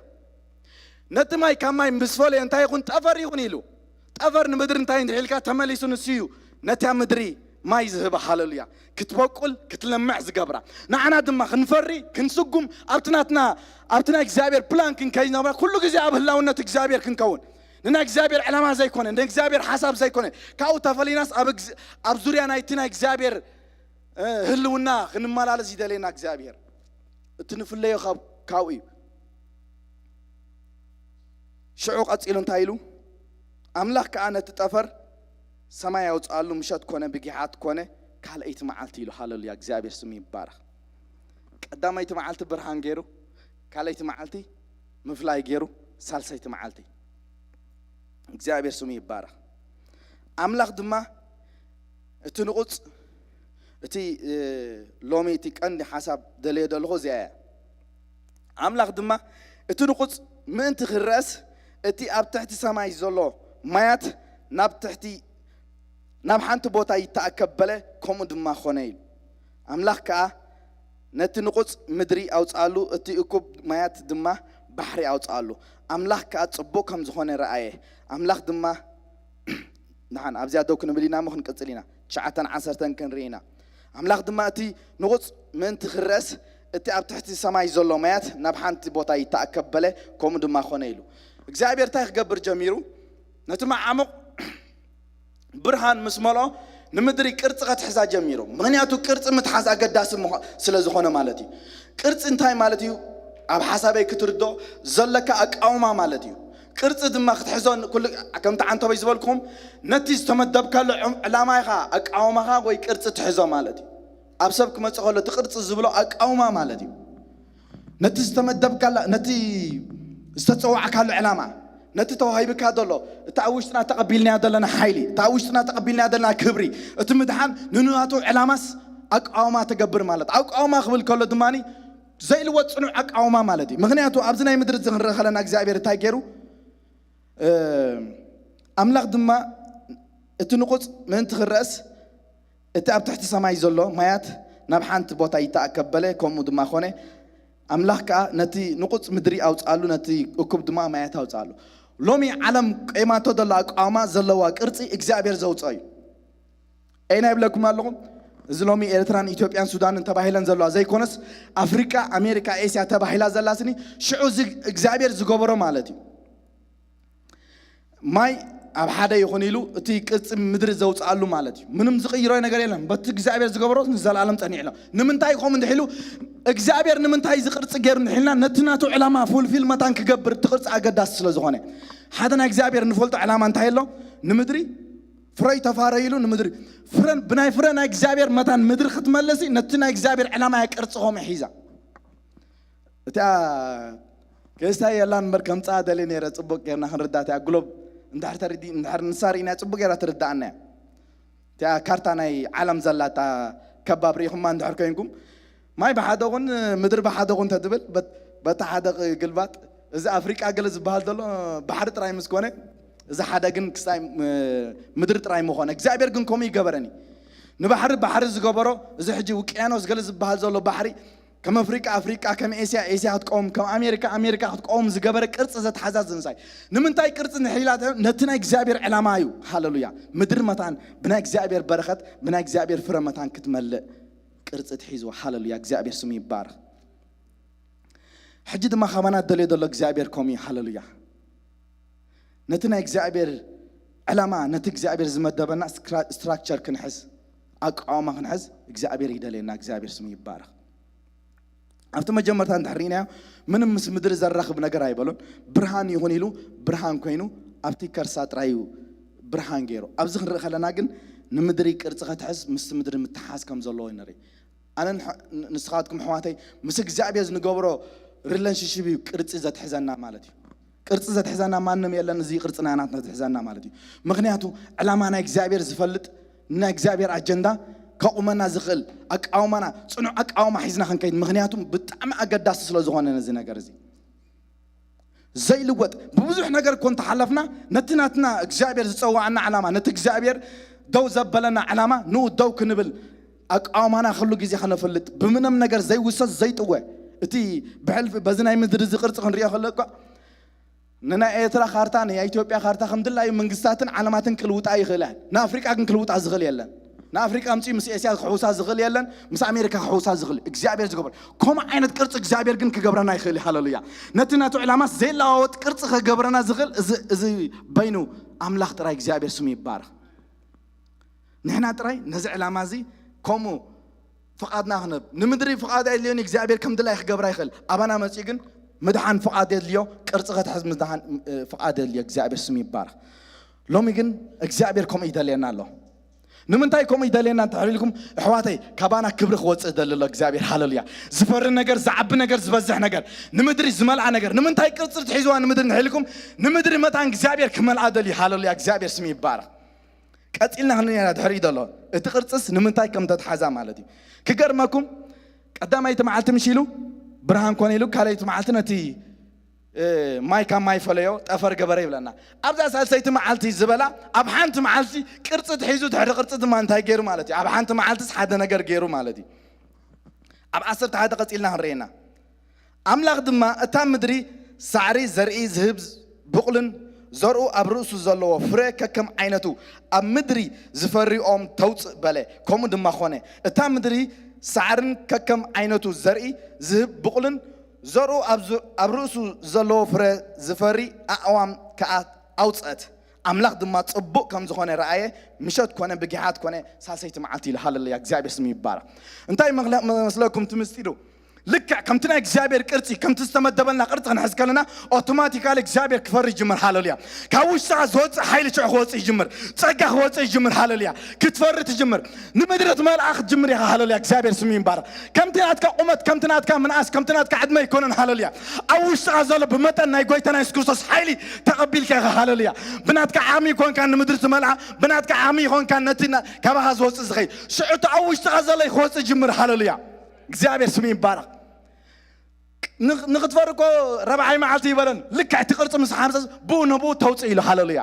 ነቲ ማይ ካብ ማይ ምስ ፈለዮ እንታይ ይኹን? ጠፈር ይኹን ኢሉ። ጠፈር ንምድሪ እንታይ እንድሒልካ ተመሊሱ ንሱ እዩ ነታ ምድሪ ማይ ዝህባ። ሃለሉያ። ክትበቁል ክትለምዕ ዝገብራ፣ ንዓና ድማ ክንፈሪ ክንስጉም ኣብቲ ናትና ኣብቲ ናይ እግዚኣብሔር ፕላን ክንከይድ ነብራ ኩሉ ግዜ ኣብ ህላውነት እግዚኣብሔር ክንከውን፣ ንናይ እግዚኣብሔር ዕላማ ዘይኮነ ንእግዚኣብሔር ሓሳብ ዘይኮነ ካብኡ ተፈሊናስ ኣብ እግዝ- ኣብ ዙርያ ናይቲ ናይ እግዚኣብሔር እ፣ ህልውና ክንመላለስ ይደልየና እግዚኣብሔር። እቲ ንፍለዮ ካብ ካብኡ እዩ። ሽዑ ቀጺሉ እንታይ ኢሉ? ኣምላኽ ከኣ ነቲ ጠፈር ሰማይ ኣውጽኣሉ፣ ምሸት ኮነ ብጊሓት ኮነ ካልኣይቲ መዓልቲ ኢሉ። ሃለሉያ፣ እግዚኣብሔር ስሙ ይባረኽ። ቀዳመይቲ መዓልቲ ብርሃን ገይሩ፣ ካልኣይቲ መዓልቲ ምፍላይ ገይሩ፣ ሳልሰይቲ መዓልቲ እግዚኣብሔር ስሙ ይባረኽ። ኣምላኽ ድማ እቲ ንቑጽ እቲ እ፣ ሎሚ እቲ ቀንዲ ሓሳብ ደልዮ ዘለኹ እዚኣ እያ። ኣምላኽ ድማ እቲ ንቑጽ ምእንቲ ክረአስ እቲ ኣብ ትሕቲ ሰማይ ዘሎ ማያት ናብ ትሕቲ ናብ ሓንቲ ቦታ ይተኣከብ በለ፣ ከምኡ ድማ ኾነ ኢሉ። ኣምላኽ ከኣ ነቲ ንቑጽ ምድሪ ኣውጽኣሉ፣ እቲ እኩብ ማያት ድማ ባሕሪ ኣውጽኣሉ። ኣምላኽ ከኣ ጽቡቕ ከም ዝኾነ ረኣየ። ኣምላኽ ድማ ንሓን ኣብዚኣ ደው ክንብል ኢና እሞ ክንቅጽል ኢና። ትሽዓተን ዓሰርተን ክንርኢ ኢና። ኣምላኽ ድማ እቲ ንቑጽ ምእንቲ ክረስ እቲ ኣብ ትሕቲ ሰማይ ዘሎ ማያት ናብ ሓንቲ ቦታ ይተኣከብ በለ፣ ከምኡ ድማ ኾነ ኢሉ። እግዚኣብሔር እንታይ ክገብር ጀሚሩ? ነቲ መዓሙቕ ብርሃን ምስ መልኦ ንምድሪ ቅርጺ ከትሕዛ ጀሚሩ። ምኽንያቱ ቅርጺ ምትሓዝ ኣገዳሲ ምዃ- ስለ ዝኾነ ማለት እዩ። ቅርጺ እንታይ ማለት እዩ? ኣብ ሓሳበይ ክትርዶ ዘለካ ኣቃውማ ማለት እዩ። ቅርጺ ድማ ክትሕዞ ን- ኩሉ ከምቲ ዓንተበይ ዝበልኩም ነቲ ዝተመደብካሉ ዕም- ዕላማ ኢኻ ኣቃውማኻ ወይ ቅርጺ ትሕዞ ማለት እዩ። ኣብ ሰብ ክመጽእ ከሎ እቲ ቅርጺ ዝብሎ ኣቃውማ ማለት እዩ። ነቲ ዝተመደብካላ ነቲ ዝተጸዋዕካሉ ዕላማ ነቲ ተዋሂብካ ዘሎ እቲ ኣብ ውሽጥና ተቐቢልናዮ ዘለና ሓይሊ እቲ ኣብ ውሽጥና ተቐቢልናዮ ዘለና ክብሪ እቲ ምድሓን ንንዋቱ ዕላማስ ኣቃውማ ትገብር ማለት ኣቃውማ ክብል ከሎ ድማ ዘይልወጥ ጽኑዕ ኣቃውማ ማለት እዩ። ምክንያቱ ኣብዚ ናይ ምድሪ እዚ ክንርኢ ከለና እግዚኣብሔር እንታይ ገይሩ? ኣምላኽ ድማ እቲ ንቑጽ ምእንቲ ክረስ እቲ ኣብ ትሕቲ ሰማይ ዘሎ ማያት ናብ ሓንቲ ቦታ ይተኣከብ በለ፣ ከምኡ ድማ ኾነ። ኣምላኽ ከኣ ነቲ ንቑጽ ምድሪ ኣውጽኣሉ፣ ነቲ እኩብ ድማ ማያት ኣውጽኣሉ። ሎሚ ዓለም ቀይማቶ ዘላ ኣቃውማ ዘለዋ ቅርጺ እግዚኣብሔር ዘውጽኦ እዩ። ኣይና ይብለኩም ኣለኹ። እዚ ሎሚ ኤርትራን ኢትዮጵያን ሱዳንን ተባሂለን ዘለዋ ዘይኮነስ ኣፍሪቃ ኣሜሪካ ኤስያ ተባሂላ ዘላ ስኒ ሽዑ እዚ እግዚኣብሔር ዝገበሮ ማለት እዩ። ማይ ኣብ ሓደ ይኹን ኢሉ እቲ ቅርጺ ምድሪ ዘውፅኣሉ ማለት እዩ። ምንም ዝቕይሮ ነገር የለን። በቲ እግዚኣብሔር ዝገበሮ ንዘለኣለም ፀኒዕሎ። ንምንታይ ከምኡ እንድሒሉ እግዚኣብሔር ንምንታይ እዚ ቅርፂ ገይሩ እንድሒልና ነቲ ናቱ ዕላማ ፉልፊል መታን ክገብር እቲ ቅርፂ ኣገዳሲ ስለ ዝኾነ ሓደ ናይ እግዚኣብሔር ንፈልጦ ዕላማ እንታይ ኣሎ? ንምድሪ ፍረይ ተፋረይሉ ንምድሪ ፍረን ብናይ ፍረ ናይ እግዚኣብሔር መታን ምድሪ ክትመለሲ ነቲ ናይ እግዚኣብሔር ዕላማ እያ ቅርፂ ከምኡ ሒዛ። እቲኣ ክስታይ የላን እምበር ከምፃ ደልየ ነይረ። ፅቡቅ ጌርና ክንርዳ እቲኣ ግሎብ እንድሕር ተርዲ እንድሕር ንሳ ርኢና ፅቡቅ ጌራ ትርዳኣና እያ። እቲኣ ካርታ ናይ ዓለም ዘላ እታ ከባብ ርኢኹማ እንድሕር ኮይንኩም ማይ ብሓደ ኹን ምድሪ ብሓደ ኹን ተትብል በት- በታ ሓደ ግልባጥ እዚ ኣፍሪቃ ገለ ዝበሃል ዘሎ ባሕሪ ጥራይ ምስ ኮነ እዚ ሓደ ግን ክስታይ ም- ምድሪ ጥራይ ምኾነ እግዚኣብሔር ግን ከምኡ ይገበረኒ ንባሕሪ ባሕሪ ዝገበሮ እዚ ሕጂ ውቅያኖስ ገለ ዝበሃል ዘሎ ባሕሪ ከም ኣፍሪቃ ኣፍሪቃ ከም ኤስያ ኤስያ ክትቀውም ከም ኣሜሪካ ኣሜሪካ ክትቀውም ዝገበረ ቅርፂ ዘተሓዛዝንሳይ ንምንታይ ቅርፂ ንሒላ ነቲ ናይ እግዚኣብሔር ዕላማ እዩ። ሃለሉያ። ምድሪ መታን ብናይ እግዚኣብሔር በረኸት ብናይ እግዚኣብሔር ፍረ መታን ክትመልእ ቅርፂ ትሒዝዋ። ሃለሉያ። እግዚኣብሔር ስሙ ይባረኽ። ሕጂ ድማ ካባና ደልዮ ዘሎ እግዚኣብሔር ከምኡ እዩ። ሃለሉያ። ነቲ ናይ እግዚኣብሔር ዕላማ ነቲ እግዚኣብሔር ዝመደበና ስትራክቸር ክንሕዝ ኣቃውማ ክንሕዝ እግዚኣብሔር ይደልየና። እግዚኣብሔር ስሙ ይባረኽ። ኣብቲ መጀመርታ እንድሕር ርኢናዮ ምንም ምስ ምድሪ ዘራኽብ ነገር ኣይበሎን። ብርሃን ይኹን ኢሉ ብርሃን ኮይኑ ኣብቲ ከርሳ ጥራይ እዩ ብርሃን ገይሩ። ኣብዚ ክንርኢ ከለና ግን ንምድሪ ቅርጺ ከትሕዝ ምስቲ ምድሪ ምትሓዝ ከም ዘለዎ ንርኢ። ኣነን ንስኻትኩም ኣሕዋተይ ምስ እግዚኣብሔር ዝንገብሮ ሪለንሽንሽፕ እዩ ቅርጺ ዘትሕዘና ማለት እዩ። ቅርጺ ዘትሕዘና ማንም የለን። እዚ ቅርጺ ናይ ናትና ዘትሕዘና ማለት እዩ። ምክንያቱ ዕላማ ናይ እግዚኣብሔር ዝፈልጥ፣ ናይ እግዚኣብሔር ኣጀንዳ ከቑመና ዝኽእል ኣቃውማና፣ ጽኑዕ ኣቃውማ ሒዝና ክንከይድ። ምክንያቱ ብጣዕሚ ኣገዳሲ ስለ ዝኾነ ነዚ ነገር እዚ ዘይልወጥ ብብዙሕ ነገር እኮ እንተሓለፍና፣ ነቲ ናትና እግዚኣብሔር ዝጸዋዕና ዕላማ፣ ነቲ እግዚኣብሔር ደው ዘበለና ዕላማ ንኡ ደው ክንብል ኣቃውማና ኩሉ ግዜ ከነፈልጥ፣ ብምንም ነገር ዘይውሰስ ዘይጥወ፣ እቲ ብሕልፊ በዚ ናይ ምድሪ እዚ ቅርጺ ክንሪኦ ከሎ እኳ ንናይ ኤርትራ ካርታ፣ ናይ ኢትዮጵያ ካርታ ከም ድላዩ መንግስታትን ዓለማትን ክልውጣ ይኽእል እያ። ንኣፍሪቃ ግን ክልውጣ ዝኽእል የለን። ንኣፍሪቃ ኣምጺኡ ምስ ኤስያ ክሕውሳ ዝኽእል የለን፣ ምስ ኣሜሪካ ክሕውሳ ዝኽእል እግዚኣብሔር ዝገብር። ከምኡ ዓይነት ቅርጺ እግዚኣብሔር ግን ክገብረና ይኽእል እዩ። ሃለሉያ። ነቲ ናቱ ዕላማ ዘይለዋወጥ ቅርጺ ክገብረና ዝኽእል እዚ፣ እዚ በይኑ ኣምላኽ ጥራይ እግዚኣብሔር ስሙ ይባረኽ። ንሕና ጥራይ ነዚ ዕላማ እዚ ከምኡ ፍቓድና ክንህብ፣ ንምድሪ ፍቓድ ኣየድልዮን፣ እግዚኣብሔር ከም ድላይ ክገብራ ይኽእል። ኣባና መጺኡ ግን ምድሓን ፍቓድ የድልዮ፣ ቅርጺ ክትሕዝ ምድሓን፣ እ፣ ፍቓድ የድልዮ። እግዚኣብሔር ስሙ ይባረኽ። ሎሚ ግን እግዚኣብሔር ከምኡ ይደልየና ኣሎ። ንምንታይ ከምኡ ይደልየና እንተሕሪልኩም፣ ኣሕዋተይ፣ ካባና ክብሪ ክወጽእ ይደሊ ኣሎ እግዚኣብሔር። ሃለሉያ። ዝፈሪ ነገር፣ ዝዓቢ ነገር፣ ዝበዝሕ ነገር፣ ንምድሪ ዝመልኣ ነገር። ንምንታይ ቅርጺ ትሒዝዋ ንምድሪ እንተሒልኩም፣ ንምድሪ መታን እግዚኣብሔር ክመልኣ ደልዩ። ሃለሉያ። እግዚኣብሔር ስሙ ይባረኽ። ቀጺልና ክንሪኦ ኢና ድሕሪኡ ዘሎ። እቲ ቅርጽስ ንምንታይ ከም ተትሓዛ ማለት እዩ። ክገርመኩም፣ ቀዳመይቲ መዓልቲ ምሽ ኢሉ ብርሃን ኮነ ኢሉ፣ ካልኣይቲ መዓልቲ ነቲ፣ እ፣ ማይ ካብ ማይ ፈለዮ፣ ጠፈር ገበረ ይብለና። ኣብዛ ሳልሰይቲ መዓልቲ ዝበላ፣ ኣብ ሓንቲ መዓልቲ ቅርጺ ትሒዙ፣ ድሕሪ ቅርጺ ድማ እንታይ ገይሩ ማለት እዩ? ኣብ ሓንቲ መዓልትስ ሓደ ነገር ገይሩ ማለት እዩ። ኣብ ዓሰርተ ሓደ ቀጺልና ክንሪኤና። ኣምላኽ ድማ እታ ምድሪ ሳዕሪ፣ ዘርኢ ዝህብ ብቑልን ዘርኡ ኣብ ርእሱ ዘለዎ ፍረ ከከም ዓይነቱ ኣብ ምድሪ ዝፈርኦም ተውጽእ በለ። ከምኡ ድማ ኾነ። እታ ምድሪ ሳዕርን ከከም ዓይነቱ ዘርኢ ዝህብ ብቑልን ዘርኡ ኣብ ዝ-፣ ኣብ ርእሱ ዘለዎ ፍረ ዝፈሪ ኣእዋም ከኣ ኣውጸት። ኣምላኽ ድማ ጽቡቕ ከም ዝኾነ ረኣየ፣ ምሸት ኮነ፣ ብጊሓት ኮነ፣ ሳልሰይቲ መዓልቲ ኢሉ። ሃለሉያ፣ እግዚኣብሔር ስሙ ይባረኽ። እንታይ መኽለ-፣ መስለኩም እቲ ምስጢሩ? ልክዕ ከምቲ ናይ እግዚኣብሔር ቅርጺ፣ ከምቲ ዝተመደበልና ቅርጺ ክንሕዝ ከለና፣ ኣውቶማቲካሊ እግዚኣብሔር ክፈሪ ይጅምር። ሃለሉያ። ካብ ውሽጥኻ ዝወጽእ ሓይሊ ሽዑ ክወጽእ ይጅምር። ጸጋ ክወጽእ ይጅምር። ሃለሉያ። ክትፈሪ ትጅምር። ንምድሪ ትመልኣ ክትጅምር ኢኻ። ሃለሉያ። እግዚኣብሔር ስሙ ይባረኽ። ከምቲ ናትካ ቁመት፣ ከምቲ ናትካ ምንኣስ፣ ከምቲ ናትካ ዕድመ ኣይኮነን። ሃለሉያ። ኣብ ውሽጥኻ ዘሎ ብመጠን ናይ ጎይታና የሱስ ክርስቶስ ሓይሊ ተቐቢልካ ኢኻ። ሃለሉያ። ብናትካ ዓቕሚ ይኮንካን ንምድሪ ትመልኣ፣ ብናትካ ዓቕሚ ይኮንካን ነቲ ና-፣ ካባኻ ዝወጽእ ዝኸይድ። ሽዑ እቲ ኣብ ውሽጥኻ ዘሎ ክወጽእ ይጅምር። ሃለሉያ። እግዚኣብሔር ስሙ ይባረኽ። ን-፣ ንኽትፈሪ እኮ ረብዓይ መዓልቲ ይበለን። ልክዕ እቲ ቅርጺ ምስ ሓምሰስ ብኡ ነብኡ ተውጽእ ኢሉ። ሃለሉያ።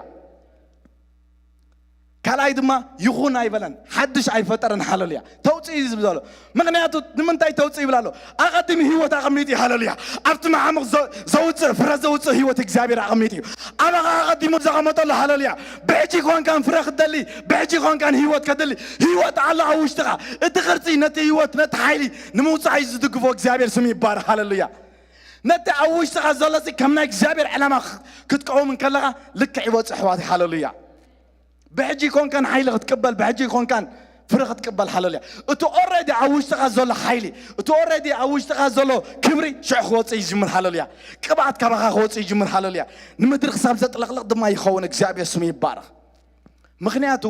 ካልኣይ ድማ ይኹን ኣይበለን፣ ሓድሽ ኣይፈጠረን። ሃለሉያ። ተውጽእ እዩ ዝብል ዘሎ። ምኽንያቱ ንምንታይ ተውጽእ ይብል ኣሎ? ኣቐዲሙ ህይወት ኣቐሚጡ እዩ። ሃለሉያ። ኣብቲ መዓሙቕ ዘ-፣ ዘውጽእ፣ ፍረ ዘውጽእ ህይወት እግዚኣብሔር ኣቐሚጡ እዩ። ኣባኻ ኣቐዲሙ ዘቐመጠሉ። ሃለሉያ። ብሕጂ ኮንካን ፍረ ክትደሊ፣ ብሕጂ ኮንካን ህይወት ከደሊ፣ ህይወት ኣሎ ኣብ ውሽጥኻ። እቲ ቅርጺ ነቲ ህይወት፣ ነቲ ሓይሊ ንምውጻእ እዩ ዝድግፎ። እግዚኣብሔር ስሙ ይባረኽ። ሃለሉያ። ነቲ ኣብ ውሽጥኻ ዘሎ ሲ ከም ናይ እግዚኣብሔር ዕላማ ክ-፣ ክትቀውም እንከለኻ ልክዕ ይወጽእ፣ ኣሕዋተይ። ሃለሉያ። ብሕጂ ኮንካን ሓይሊ ክትቅበል፣ ብሕጂ ኮንካን ፍረ ክትቅበል። ሃለሉያ። እቲ ኦረዲ ኣብ ውሽጥኻ ዘሎ ሓይሊ፣ እቲ ኦረዲ ኣብ ውሽጥኻ ዘሎ ክብሪ ሽዑ ክወጽእ ይጅምር። ሃለሉያ። ቅብኣት ካባኻ ክወጽእ ይጅምር። ሃለሉያ። ንምድሪ ክሳብ ዘጥለቕልቕ ድማ ይኸውን። እግዚኣብሔር ስሙ ይባረኽ። ምኽንያቱ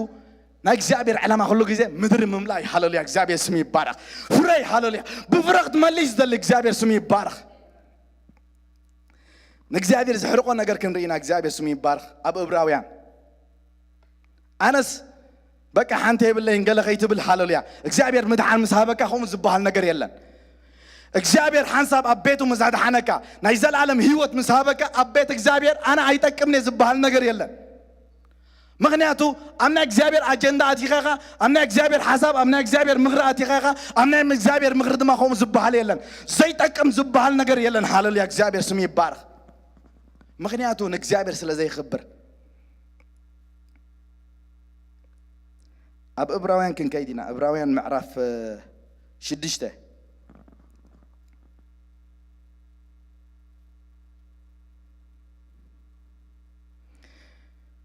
ናይ እግዚኣብሔር ዕላማ ኩሉ ግዜ ምድሪ ምምላእ እዩ። ሃለሉያ። እግዚኣብሔር ስሙ ይባረኽ። ፍረ እዩ። ሃለሉያ። ብፍረ ክትመልእ እዩ ዝደሊ። እግዚኣብሔር ስሙ ይባረኽ። ንእግዚኣብሔር ዘሕርቆ ነገር ክንርኢ ኢና። እግዚኣብሔር ስሙ ይባረኽ። ኣብ እብራውያን፣ ኣነስ በቃ ሓንቲ የብለይን ገለ ከይትብል። ሃለሉያ። እግዚኣብሔር ምድሓን ምስ ሃበካ ከምኡ ዝበሃል ነገር የለን። እግዚኣብሔር ሓንሳብ ኣብ ቤቱ ምስ ኣድሓነካ፣ ናይ ዘለኣለም ህይወት ምስ ሃበካ፣ ኣብ ቤት እግዚኣብሔር ኣነ ኣይጠቅምን እየ ዝበሃል ነገር የለን። ምኽንያቱ ኣብ ናይ እግዚኣብሔር ኣጀንዳ ኣቲኻ ኢኻ፣ ኣብ ናይ እግዚኣብሔር ሓሳብ፣ ኣብ ናይ እግዚኣብሔር ምኽሪ ኣቲኻ ኢኻ፣ ኣብ ናይ እግዚኣብሔር ምኽሪ ድማ ከምኡ ዝበሃል የለን። ዘይጠቅም ዝበሃል ነገር የለን። ሃለሉያ። እግዚኣብሔር ስሙ ይባረኽ። ምኽንያቱ ንእግዚኣብሔር ስለ ዘይኽብር። ኣብ እብራውያን ክንከይድ ኢና። እብራውያን ምዕራፍ፣ እ፣ ሽዱሽተ።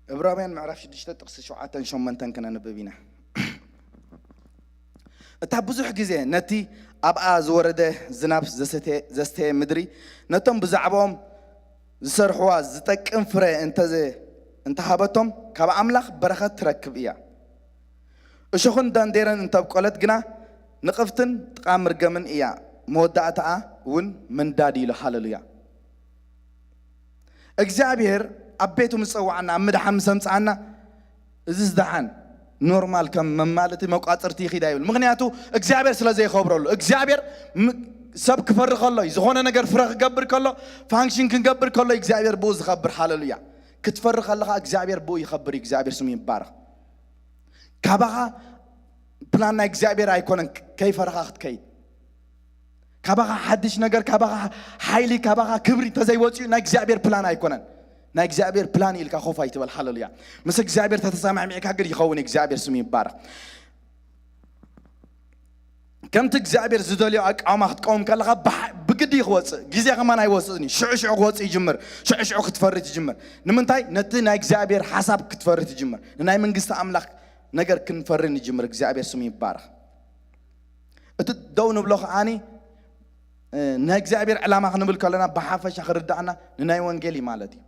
እብራውያን ምዕራፍ ሽዱሽተ ጥቕሲ ሸውዓተን ሸሞንተን ክነንብብ ኢና። እታ ብዙሕ ግዜ ነቲ ኣብኣ ዝወረደ ዝናብ ዘሰተ-፣ ዘስተየ ምድሪ፣ ነቶም ብዛዕባኦም ዝሰርሕዋ ዝጠቅም ፍረ እንተዘ-፣ እንተሃበቶም ካብ ኣምላኽ በረኸት ትረክብ እያ። እሾኽን ዳንዴርን እንተብቆለት ግና ንቕፍትን ጥቓ ምርገምን እያ፣ መወዳእታኣ እውን ምንዳድ እዩ ኢሉ። ሃለሉያ። እግዚኣብሔር ኣብ ቤቱ ምስ ጸዋዓና፣ ኣብ ምድሓን ምስ ኣምጽኣና፣ እዚ ዝደሓን ኖርማል ከም መማለቲ መቋጽርቲ ይኺድ ኣይብል። ምኽንያቱ እግዚኣብሔር ስለ ዘይኸብረሉ። እግዚኣብሔር ም-፣ ሰብ ክፈሪ ከሎ እዩ፣ ዝኾነ ነገር ፍረ ክገብር ከሎ፣ ፋንክሽን ክንገብር ከሎ እግዚኣብሔር ብኡ ዝኸብር። ሃለሉያ። ክትፈሪ ከለኻ እግዚኣብሔር ብኡ ይኸብር እዩ። እግዚኣብሔር ስሙ ይባረኽ። ካባኻ ፕላን ናይ እግዚኣብሔር ኣይኮነን ከይፈረኻ ክትከይድ። ካባኻ ሓድሽ ነገር፣ ካባኻ ሓይሊ፣ ካባኻ ክብሪ እንተዘይወፅኡ ናይ እግዚኣብሔር ፕላን ኣይኮነን። ናይ እግዚኣብሔር ፕላን ኢልካ ኮፍ ኣይትበል። ሃለሉያ። ምስ እግዚኣብሔር ተተሰማዕሚዕካ ግን ይኸውን። እግዚኣብሔር ስሙ ይባረኽ። ከምቲ እግዚኣብሔር ዝደልዮ ኣቃውማ ክትቀውም ከለኻ ብሓ-፣ ብግዲ እዩ ክወፅእ። ግዜ ከማን ኣይወፅእን እዩ። ሽዑ ሽዑ ክወፅእ ይጅምር። ሽዑ ሽዑ ክትፈሪ ትጅምር። ንምንታይ? ነቲ ናይ እግዚኣብሔር ሓሳብ ክትፈሪ ትጅምር። ንናይ መንግስቲ ኣምላኽ ነገር ክንፈሪ ንጅምር። እግዚኣብሔር ስሙ ይባረኽ። እቲ ደው ንብሎ ከዓኒ፣ እ፣ ናይ እግዚኣብሔር ዕላማ ክንብል ከለና ብሓፈሻ ክርዳእና ንናይ ወንጌል እዩ ማለት እዩ።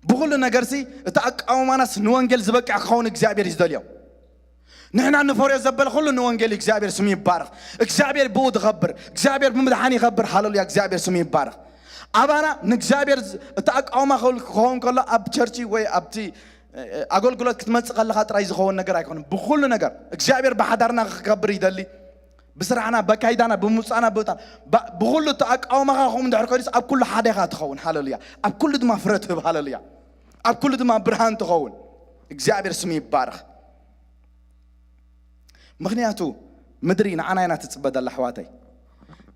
ብኹሉ ነገርሲ እቲ ኣቃውማናስ ንወንጌል ዝበቅዕ ክኸውን እግዚኣብሔር እዩ ዝደልዮ። ንሕና ንፈርዮ ዘበለ ኩሉ ንወንጌል እዩ። እግዚኣብሔር ስሙ ይባረኽ። እግዚኣብሔር ብኡ ዝኸብር፣ እግዚኣብሔር ብምድሓን ይኸብር። ሃለሉያ፣ እግዚኣብሔር ስሙ ይባረኽ። ኣባና ንእግዚኣብሔር ዝ-፣ እቲ ኣቃውማ ክብል ክኸውን ከሎ ኣብ ቸርች ወይ ኣብቲ፣ እ፣ ኣገልግሎት ክትመጽእ ከለኻ ጥራይ ዝኸውን ነገር ኣይኮነን። ብኹሉ ነገር እግዚኣብሔር ብሓዳርና ክከብር ይደሊ። ብስራሕና፣ በካይዳና፣ ብምውጻእና፣ ብእታ-፣ ባ-፣ ብኹሉ እቲ ኣቃውማኻ ከምኡ እንድሕር ኮይኑስ ኣብ ኩሉ ሓደ ኢኻ ትኸውን። ሃለሉያ። ኣብ ኩሉ ድማ ፍረ ትህብ። ሃለሉያ። ኣብ ኩሉ ድማ ብርሃን ትኸውን። እግዚኣብሔር ስሙ ይባረኽ። ምኽንያቱ ምድሪ ንዓና ኢና ትጽበ ዘላ፣ ኣሕዋተይ።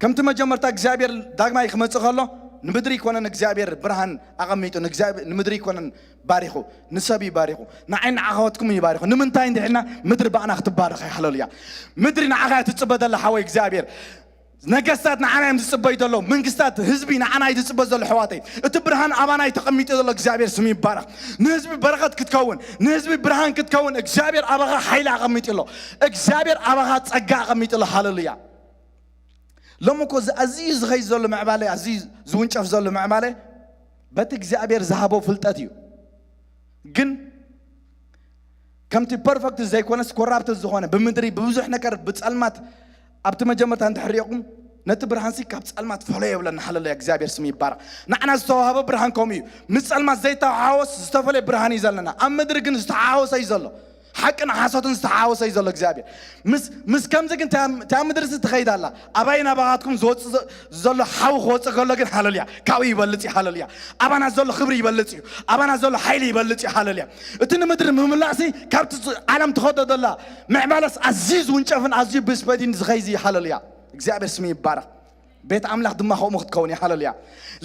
ከምቲ መጀመርታ እግዚኣብሔር ዳግማይ ክመጽእ ከሎ ንምድሪ ይኮነን እግዚኣብሔር ብርሃን ኣቐሚጡ፣ ንእግዚኣብሔር፣ ንምድሪ ይኮነን ባሪኹ፣ ንሰብ እዩ ባሪኹ፣ ንዓይ ንዓኻትኩም እዩ ባሪኹ። ንምንታይ እንድሕልና ምድሪ ባእና ክትባረኽ እያ። ሃለሉያ። ምድሪ ንዓኻ እያ ትጽበ ዘላ፣ ሓወይ። እግዚኣብሔር፣ ነገስታት ንዓና እዮም ዝጽበዩ ዘለዉ። መንግስታት፣ ህዝቢ ንዓና እዩ ዝጽበ ዘሎ፣ ኣሕዋተይ። እቲ ብርሃን ኣባና እዩ ተቐሚጡ ዘሎ። እግዚኣብሔር ስሙ ይባረኽ። ንህዝቢ በረኸት ክትከውን፣ ንህዝቢ ብርሃን ክትከውን እግዚኣብሔር ኣባኻ ሓይሊ ኣቐሚጡ ኣሎ። እግዚኣብሔር ኣባኻ ጸጋ ኣቐሚጡ ኣሎ። ሃለሉያ። ሎሚ እኮ እዚ ኣዝዩ ዝኸይድ ዘሎ ምዕባለ፣ ኣዝዩ ዝውንጨፍ ዘሎ ምዕባለ በቲ እግዚኣብሔር ዝሃቦ ፍልጠት እዩ። ግን ከምቲ ፐርፈክት ዘይኮነስ ኮራፕት ዝኾነ፣ ብምድሪ ብብዙሕ ነገር ብጸልማት፣ ኣብቲ መጀመርታ እንድሕር ሪእኹም፣ ነቲ ብርሃንሲ ካብ ጸልማት ፈለዮ ይብለና። ሃለሉያ፣ እግዚኣብሔር ስሙ ይባረኽ። ንዓና ዝተዋህበ ብርሃን ከምኡ እዩ። ምስ ጸልማት ዘይተሓዋወስ ዝተፈለየ ብርሃን እዩ ዘለና። ኣብ ምድሪ ግን ዝተሓዋወሰ እዩ ዘሎ። ሓቅን ሓሶትን ዝተሓዋወሰ እዩ ዘሎ እግዚኣብሔር። ምስ፣ ምስ ከምዚ ግን እታ፣ እታ ምድርሲ ትኸይድ ኣላ። ኣባይ ናባኻትኩም ዝወጽእ ዘ-፣ ዘሎ ሓዊ ክወጽእ ከሎ ግን፣ ሃለሉያ፣ ካብኡ ይበልጽ እዩ። ሃለሉያ። ኣባና ዘሎ ክብሪ ይበልጽ እዩ። ኣባና ዘሎ ሓይሊ ይበልጽ እዩ። ሃለሉያ። እቲ ንምድሪ ምምላእሲ ካብቲ ዝ-፣ ዓለም ትኸዶ ዘላ ምዕባለስ ኣዝዩ ዝውንጨፍን ኣዝዩ ብስፐዲን ዝኸይዝ እዩ። ሃለሉያ። እግዚኣብሔር ስሙ ይባረኽ። ቤት ኣምላኽ ድማ ከምኡ ክትከውን እያ። ሃለሉያ።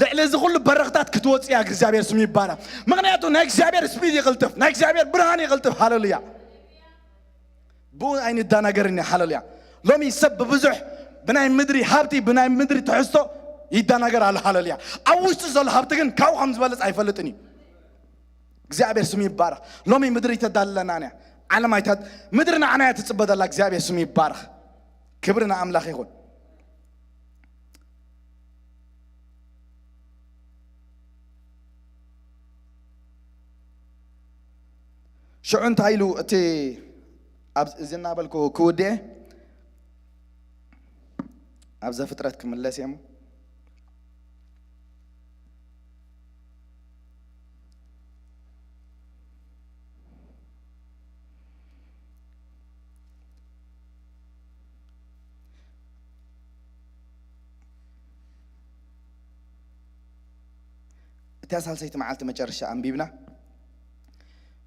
ልዕሊ እዚ ኩሉ በረኽታት ክትወጽእ እያ። እግዚኣብሔር ስሙ ይባረኽ። ምኽንያቱ ናይ እግዚኣብሔር ስፒድ ይቕልጥፍ፣ ናይ እግዚኣብሔር ብርሃን ይቕልጥፍ። ሃለሉያ። ብኡ ኣይንዳናገርን እያ። ሃለሉያ። ሎሚ ሰብ ብብዙሕ ብናይ ምድሪ ሃብቲ፣ ብናይ ምድሪ ትሕዝቶ ይዳናገር ኣሎ። ሃለሉያ። ኣብ ውሽጡ ዘሎ ሃብቲ ግን ካብኡ ከም ዝበለጽ ኣይፈልጥን እዩ። እግዚኣብሔር ስሙ ይባረኽ። ሎሚ ምድሪ ተዳልለና እያ። ዓለም ኣይታት-፣ ምድሪ ንዓና እያ ትጽበ ዘላ። እግዚኣብሔር ስሙ ይባረኽ። ክብሪ ንኣምላኽ ይኹን። ሽዑ እንታይ ኢሉ እቲ ኣብ-፣ እዚ እናበልኩ ክውድኤ ኣብ ዘፍጥረት ክምለስ እየ እሞ፣ እታ ሳልሰይቲ መዓልቲ መጨረሻ ኣንቢብና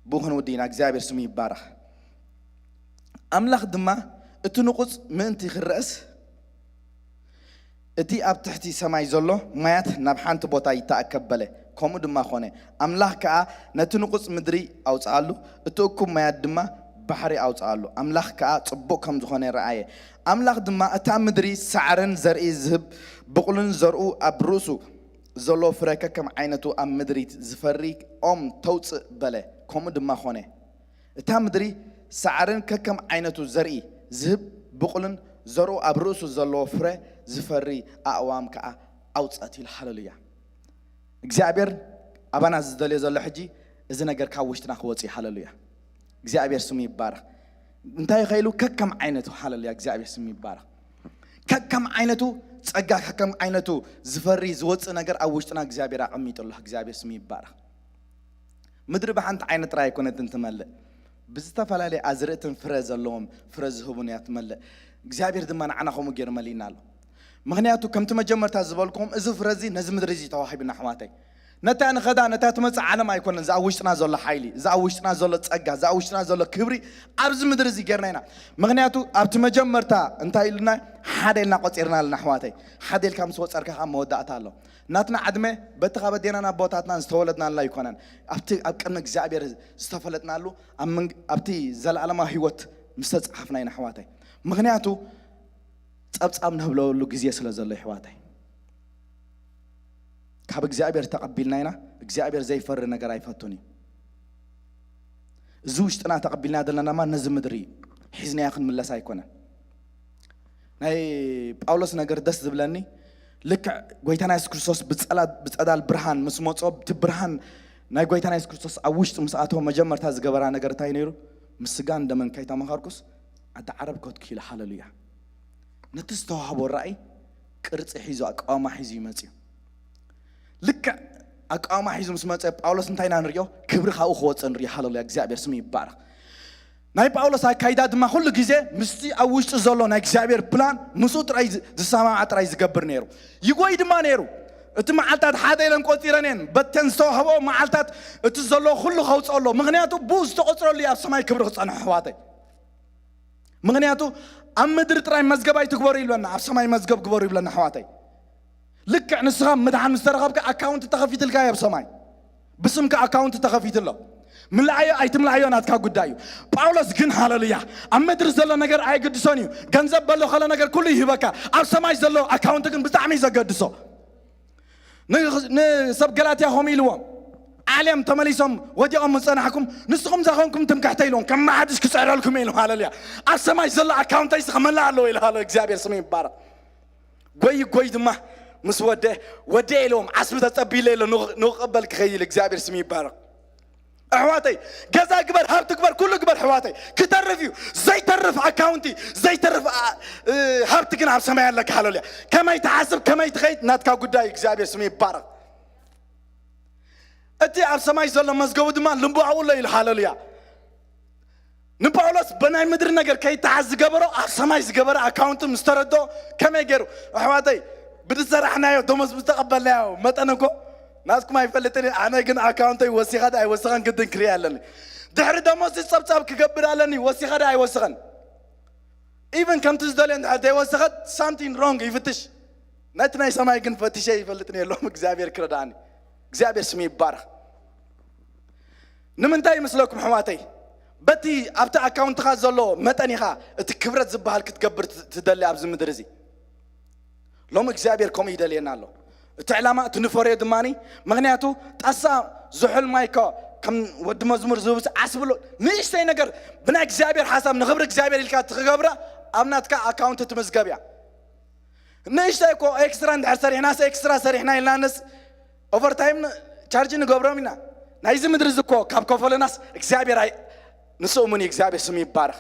ብኡ ክንውዲ ኢና። እግዚኣብሔር ስሙ ይባረኽ። ኣምላኽ ድማ እቲ ንቑጽ ምእንቲ ክረእስ እቲ ኣብ ትሕቲ ሰማይ ዘሎ ማያት ናብ ሓንቲ ቦታ ይተኣከብ በለ። ከምኡ ድማ ኾነ። ኣምላኽ ከኣ ነቲ ንቑጽ ምድሪ ኣውጽኣሉ፣ እቲ እኩብ ማያት ድማ ባሕሪ ኣውጽኣሉ። ኣምላኽ ከኣ ጽቡቕ ከም ዝኾነ ረኣየ። ኣምላኽ ድማ እታ ምድሪ ሳዕርን ዘርኢ ዝህብ ብቑልን ዘርኡ ኣብ ርእሱ ዘሎ ፍረ ከከም ዓይነቱ ኣብ ምድሪ ዝፈሪ ኦም ተውጽእ በለ። ከምኡ ድማ ኾነ። እታ ምድሪ ሳዕርን ከከም ዓይነቱ ዘርኢ ዝህብ ብቑልን ዘርኡ ኣብ ርእሱ ዘለዎ ፍረ ዝፈሪ ኣእዋም ከኣ ኣውጸት ኢሉ። ሃለሉያ። እግዚኣብሔር ኣባና ዝደልዮ ዘሎ ሕጂ እዚ ነገር ካብ ውሽጥና ክወፅእ እዩ። ሃለሉያ፣ እግዚኣብሔር ስሙ ይባረኽ። እንታይ ይኸይሉ ከከም ዓይነቱ። ሃለሉያ፣ እግዚኣብሔር ስሙ ይባረኽ። ከከም ዓይነቱ ጸጋ፣ ከከም ዓይነቱ ዝፈሪ ዝወፅእ ነገር ኣብ ውሽጥና እግዚኣብሔር ኣቐሚጡ ኣሎ። እግዚኣብሔር ስሙ ይባረኽ። ምድሪ ብሓንቲ ዓይነት ጥራይ ኣይኮነትን ትመልእ፣ ብዝተፈላለየ ኣዝርእትን ፍረ ዘለዎም ፍረ ዝህቡን እያ ትመልእ። እግዚኣብሔር ድማ ንዓና ከምኡ ገይሩ መሊእና ኣሎ። ምኽንያቱ ከምቲ መጀመርታ ዝበልኩም እዚ ፍረ እዚ ነዚ ምድሪ እዚ ተዋሂብና ኣሕዋተይ። ነታ ንኸዳ ነታ ትመጽእ ዓለም ኣይኮነን። እዚ ኣብ ውሽጥና ዘሎ ሓይሊ፣ እዚ ኣብ ውሽጥና ዘሎ ጸጋ፣ እዚ ኣብ ውሽጥና ዘሎ ክብሪ ኣብዚ ምድሪ እዚ ጌርና ኢና። ምኽንያቱ ኣብቲ መጀመርታ እንታይ ኢሉና? ሓደ ኢልና ቆጺርና ኣለና ኣሕዋተይ። ሓደ ኢልካ ምስ ቆጸርካ ከዓ መወዳእታ ኣሎ። ናትና ዕድመ በቲ ካብ ኣዴናን ኣቦታትናን ዝተወለድናሉ ኣይኮነን። ኣብቲ ኣብ ቅድሚ እግዚኣብሔር ዝተፈለጥናሉ ኣብ መንግ- ኣብቲ ዘለኣለማዊ ህይወት ምስ ተጻሓፍና ኢና ኣሕዋተይ። ምኽንያቱ ጸብጻብ ንህብለሉ ግዜ ስለ ዘሎ ኣሕዋተይ። ካብ እግዚኣብሔር ተቐቢልና ኢና። እግዚኣብሔር ዘይፈሪ ነገር ኣይፈቱን እዩ። እዚ ውሽጥና ተቐቢልና ዘለና ድማ ነዚ ምድሪ ሒዝናዮ ክንምለስ ኣይኮነን። ናይ ጳውሎስ ነገር ደስ ዝብለኒ፣ ልክዕ ጎይታና የሱስ ክርስቶስ ብጸላ- ብጸዳል ብርሃን ምስ መጾ፣ እቲ ብርሃን ናይ ጎይታና የሱስ ክርስቶስ ኣብ ውሽጢ ምስ ኣተወ መጀመርታ ዝገበራ ነገር እንታይ ነይሩ? ምስ ስጋን ደመን ከይተመኸርኩስ ኣደ ዓረብ ከትኩ ኢሉ። ሃለሉያ። ነቲ ዝተዋህቦ ራእይ ቅርጺ ሒዙ ኣቃውማ ሒዙ ይመጽእ እዩ። ልክዕ ኣቃውማ ሒዙ ምስ መጸ ጳውሎስ እንታይ ኢና ንሪኦ? ክብሪ ካብኡ ክወጽእ ንሪኦ። ሃለሉያ፣ እግዚኣብሔር ስሙ ይባረኽ። ናይ ጳውሎስ ኣካይዳ ድማ ኩሉ ግዜ ምስቲ ኣብ ውሽጢ ዘሎ ናይ እግዚኣብሔር ፕላን ምስኡ ጥራይ ዝ- ዝሰማማዕ ጥራይ ዝገብር ነይሩ። ይጎይ ድማ ነይሩ። እቲ መዓልታት ሓደ ኢለን ቆጺረን እየን። በተን ዝተዋህቦ መዓልታት እቲ ዘሎ ኩሉ ከውፅኦ ኣሎ። ምኽንያቱ ብኡ ዝተቆፅረሉ እዩ ኣብ ሰማይ ክብሪ ክጸንሖ ኣሕዋተይ። ምኽንያቱ ኣብ ምድሪ ጥራይ መዝገብ ኣይትግበሩ ይብለና፣ ኣብ ሰማይ መዝገብ ግበሩ ይብለና ኣሕዋተይ። ልክዕ ንስኻ ምድሓን ምስ ተረኸብካ ኣካውንት ተኸፊትልካ እዩ ኣብ ሰማይ። ብስምካ ኣካውንት ተኸፊቱ ኣሎ። ምልኣዮ ኣይትምልኣዮ ናትካ ጉዳይ እዩ። ጳውሎስ ግን ሃለሉያ ኣብ ምድሪ ዘሎ ነገር ኣይግድሶን እዩ። ገንዘብ በሎ ከለ ነገር ኩሉ ይህበካ። ኣብ ሰማይ ዘሎ ኣካውንት ግን ብጣዕሚ እዩ ዘገድሶ። ን- ንሰብ ገላትያ ከምኡ ኢልዎም፣ ዓለም ተመሊሶም ወዲቖም ምጸናሕኩም ንስኹም ዛኾንኩም ትምክሕተ ኢልዎም። ከም መሓድሽ ክጽዕረልኩም ኢልዎም። ሃለሉያ ኣብ ሰማይ ዘሎ ኣካውንተይ ስኸመላ ኣለዎ ኢሉ ሃሎ እግዚኣብሔር ስሙ ይባረኽ። ጎይ ጎይ ድማ ምስ ወደ ወደ ኢልዎም ዓስቢ ተጸቢለ ኢሎ ንቕበል ክኸይል እግዚኣብሔር ስሙ ይባረኽ። ኣሕዋተይ ገዛ ግበር ሃብቲ ግበር ኩሉ ግበር ኣሕዋተይ ክተርፍ እዩ። ዘይተርፍ ኣካውንቲ ዘይተርፍ ኣ- እ- ሃብቲ ግን ኣብ ሰማይ ኣለካ። ሃለሉያ ከመይ ትሓስብ ከመይ ትኸይድ ናትካ ጉዳይ እዩ። እግዚኣብሔር ስሙ ይባረኽ። እቲ ኣብ ሰማይ ዘሎ መዝገቡ ድማ ልቡ ኣብኡ ኣሎ ኢሉ። ሃለሉያ ንጳውሎስ ብናይ ምድሪ ነገር ከይተሓዝ ዝገበሮ ኣብ ሰማይ ዝገበረ ኣካውንት ምስ ተረድኦ ከመይ ገይሩ? ኣሕዋተይ ብዝሰራሕናዮ ደሞዝ ብዝተቐበልናዮ መጠን እኮ ናትኩም ኣይፈልጥን እየ። ኣነ ግን ኣካውንተይ ወሲኻ ዶ ኣይወሰኸን ግድን ክርኢ ኣለኒ። ድሕሪ ደሞዝ ጸብጻብ ክገብር ኣለኒ ወሲኻ ዶ ኣይወሰኸን? ኢቨን ከምቲ ዝደልዮ እንድሕር ዘይወሰኸት ሳምቲንግ ሮንግ ይፍትሽ። ነቲ ናይ ሰማይ ግን ፈቲሸ ይፈልጥን የሎም። እግዚኣብሔር ክረዳእኒ እግዚኣብሔር ስሙ ይባረኽ። ንምንታይ ይመስለኩም ኣሕዋተይ? በቲ ኣብቲ ኣካውንትኻ ዘሎ መጠን ኢኻ እቲ ክብረት ዝበሃል ክትገብር ት- ትደሊ ኣብዚ ምድሪ እዚ። ሎሚ እግዚኣብሔር ከምኡ ይደልየና ኣሎ። እቲ ዕላማ እቲ ንፈርዮ ድማ ምክንያቱ ጣሳ ዝሑል ማይ እኮ ከም ወዲ መዝሙር ዝብስ ዓስብሎ ንእሽተይ ነገር ብናይ እግዚኣብሔር ሓሳብ ንክብሪ እግዚኣብሔር ኢልካ ትክገብራ ኣብ ናትካ ኣካውንት ትምዝገብ እያ። ንእሽተይ እኮ ኤክስትራ እንድሕር ሰሪሕናስ ኤክስትራ ሰሪሕና ኢልናንስ ኦቨርታይም ቻርጅ ንገብሮም ኢና። ናይዚ ምድሪ እዚ እኮ ካብ ከፈለናስ እግዚኣብሔር ኣይ ንስኡ ምን እግዚኣብሔር ስሙ ይባረኽ።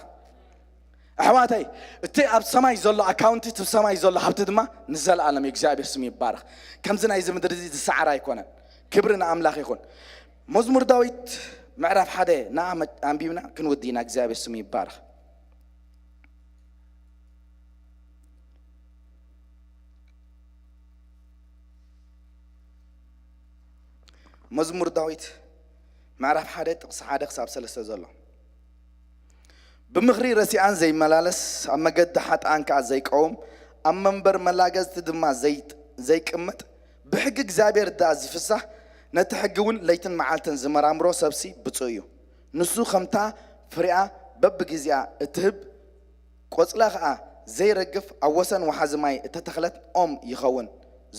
ኣሕዋተይ እቲ ኣብ ሰማይ ዘሎ ኣካውንቲ እቲ ሰማይ ዘሎ ሃብቲ ድማ ንዘለኣለም እዩ። እግዚኣብሔር ስሙ ይባረኽ። ከምዚ ናይዚ ምድሪ እዚ ዝሰዓር ኣይኮነን። ክብሪ ንኣምላኽ ይኹን። መዝሙር ዳዊት ምዕራፍ ሓደ ንኣ መ- ኣንቢብና ክንውዲ ኢና። እግዚኣብሔር ስሙ ይባረኽ። መዝሙር ዳዊት ምዕራፍ ሓደ ጥቕሲ ሓደ ክሳብ ሰለስተ ዘሎ። ብምኽሪ ረሲኣን ዘይመላለስ፣ ኣብ መገዲ ሓጥኣን ከኣ ዘይቀውም፣ ኣብ መንበር መላገዝቲ ድማ ዘይ- ዘይቅመጥ፣ ብሕጊ እግዚኣብሔር ደኣ ዝፍሳህ፣ ነቲ ሕጊ እውን ለይትን መዓልትን ዝመራምሮ ሰብሲ ብፁእ እዩ። ንሱ ከምታ ፍሬኣ በብግዜኣ እትህብ፣ ቆጽላ ኸኣ ዘይረግፍ፣ ኣብ ወሰን ወሓዚ ማይ እተተኽለት ኦም ይኸውን፣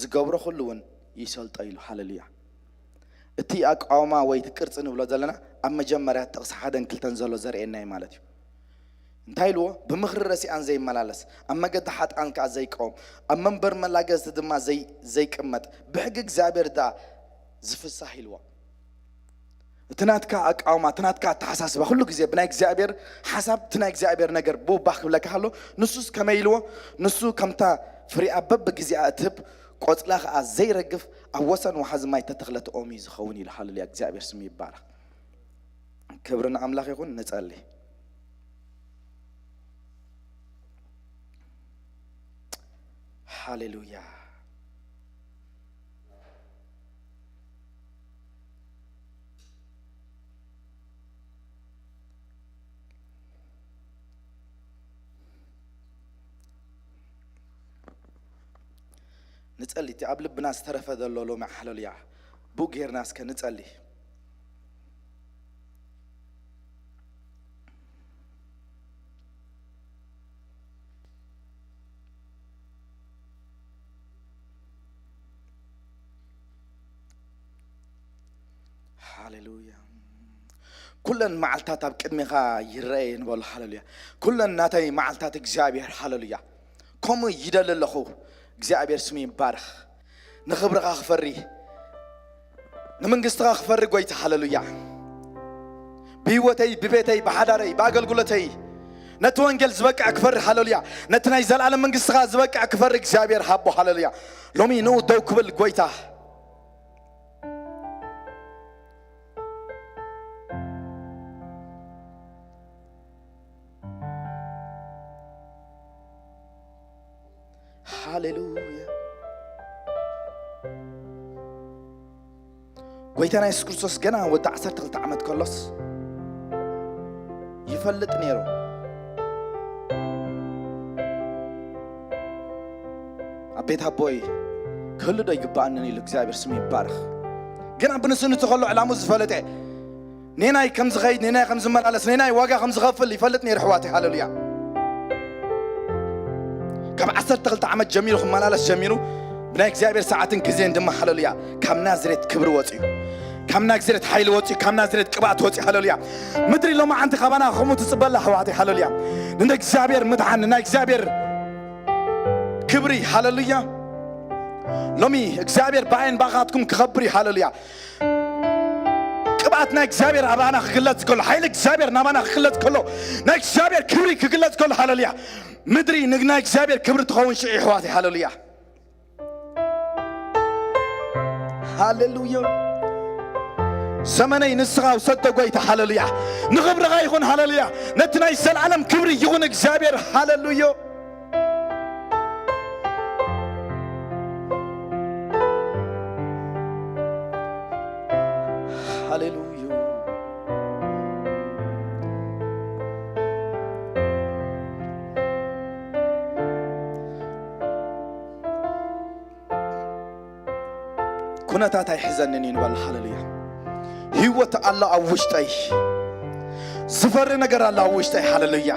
ዝገብሮ ኹሉ እውን ይሰልጦ ኢሉ። ሃሌሉያ። እቲ ኣቃውማ ወይ እቲ ቅርጺ ንብሎ ዘለና ኣብ መጀመርያ ጥቕሲ ሓደን ክልተን ዘሎ ዘርእየና እዩ ማለት እዩ። እንታይ ኢልዎ? ብምኽሪ ረሲኣን ዘይመላለስ፣ ኣብ መገዲ ሓጥኣን ከኣ ዘይቀውም፣ ኣብ መንበር መላገዝቲ ድማ ዘይ- ዘይቅመጥ፣ ብሕጊ እግዚኣብሔር ደኣ ዝፍሳህ ኢልዎ። እቲ ናትካ ኣቃውማ፣ እቲ ናትካ ኣተሓሳስባ፣ ኩሉ ግዜ ብናይ እግዚኣብሔር ሓሳብ፣ እቲ ናይ እግዚኣብሔር ነገር ብኡ ባህ ክብለካ ከሎ፣ ንሱስ ከመይ ኢልዎ? ንሱ ከምታ ፍሪኣ በብግዜኣ እትህብ፣ ቆጽላ ኸኣ ዘይረግፍ፣ ኣብ ወሰን ወሓዚ ማይ እተተኽለት ኦም እዩ ዝኸውን ኢሉ። ሃሌሉያ፣ እግዚኣብሔር ስሙ ይባረኽ። ክብሪ ንኣምላኽ ይኹን። ንጸሊ። ሃሌሉያ። ንጸሊ። እቲ ኣብ ልብና ዝተረፈ ዘሎ ሎሚ፣ ሃሌሉያ፣ ብኡ ጌርና እስከ ንጸሊ። ሃሌሉያ። ኩለን መዓልታት ኣብ ቅድሜኻ ይረኣየ ንበሎ። ሃሌሉያ። ኩለን ናተይ መዓልታት እግዚኣብሔር። ሃሌሉያ። ከምኡ ይደሊ ኣለኹ። እግዚኣብሔር ስሙ ይባረኽ። ንኽብርኻ ክፈሪ፣ ንመንግስትኻ ክፈሪ ጎይታ። ሃሌሉያ። ብህይወተይ፣ ብቤተይ፣ ብሓዳረይ፣ ብኣገልግሎተይ ነቲ ወንጌል ዝበቅዕ ክፈሪ። ሃሌሉያ። ነቲ ናይ ዘላለም መንግስትኻ ዝበቅዕ ክፈሪ እግዚኣብሔር ሃቦ። ሃሌሉያ። ሎሚ ንኡ ደው ክብል ጎይታ። ሃሌሉያ። ጎይታና የሱስ ክርስቶስ ገና ወዲ ዓሰርተ ክልተ ዓመት ከሎስ ይፈልጥ ነይሩ። ኣብ ቤት ኣቦይ ክህሉ ዶ ይግባኣንን ኢሉ እግዚኣብሔር ስሙ ይባረኽ። ግን ኣብ ብንስንቱ ከሎ ዕላሙ ዝፈለጠ፣ ኔናይ ከም ዝኸይድ፣ ኔናይ ከም ዝመላለስ፣ ኔናይ ዋጋ ከም ዝኸፍል ይፈልጥ ነይሩ ኣሕዋተይ። ሃሌሉያ። ካብ ዓሰርተ ክልተ ዓመት ጀሚሩ ክመላለስ ጀሚሩ፣ ብናይ እግዚኣብሔር ሰዓትን ግዜን ድማ፣ ሃሌሉያ፣ ካብ ናዝሬት ክብሪ ወፅዩ፣ ካብ ናዝሬት ሓይሊ ወፅዩ፣ ካብ ናዝሬት ቅብኣት ወፅዩ። ሃሌሉያ። ምድሪ ሎማዓንቲ ካባና ከምኡ ትፅበላ ኣሕዋተይ። ሃሌሉያ። ንእግዚኣብሔር ምድሓን፣ ንናይ እግዚኣብሔር ክብሪ። ሃሌሉያ። ሎሚ እግዚኣብሔር ብኣይን ብኣኻትኩም ክኸብር እዩ። ሃሌሉያ። ቅብኣት ናይ እግዚኣብሔር ኣባና ክግለጽ ከሎ፣ ሓይሊ እግዚኣብሔር ናባና ክግለጽ ከሎ፣ ናይ እግዚኣብሔር ክብሪ ክግለጽ ከሎ፣ ሃሌሉያ፣ ምድሪ ንናይ እግዚኣብሔር ክብሪ ትኸውን ሽዑ፣ ኣሕዋተይ። ሃሌሉያ። ሃሌሉያ። ዘመነይ ንስኻ ውሰዶ ጎይታ። ሃሌሉያ። ንኽብርኻ ይኹን። ሃሌሉያ። ነቲ ናይ ዘላለም ክብሪ ይኹን እግዚኣብሔር። ሃሌሉያ። ሃሌሉያ። ኩነታት ኣይሕዘንን እዩ ንበል። ሃሌሉያ። ህይወት ኣሎ ኣብ ውሽጠይ። ዝፈሪ ነገር ኣሎ ኣብ ውሽጠይ። ሃሌሉያ።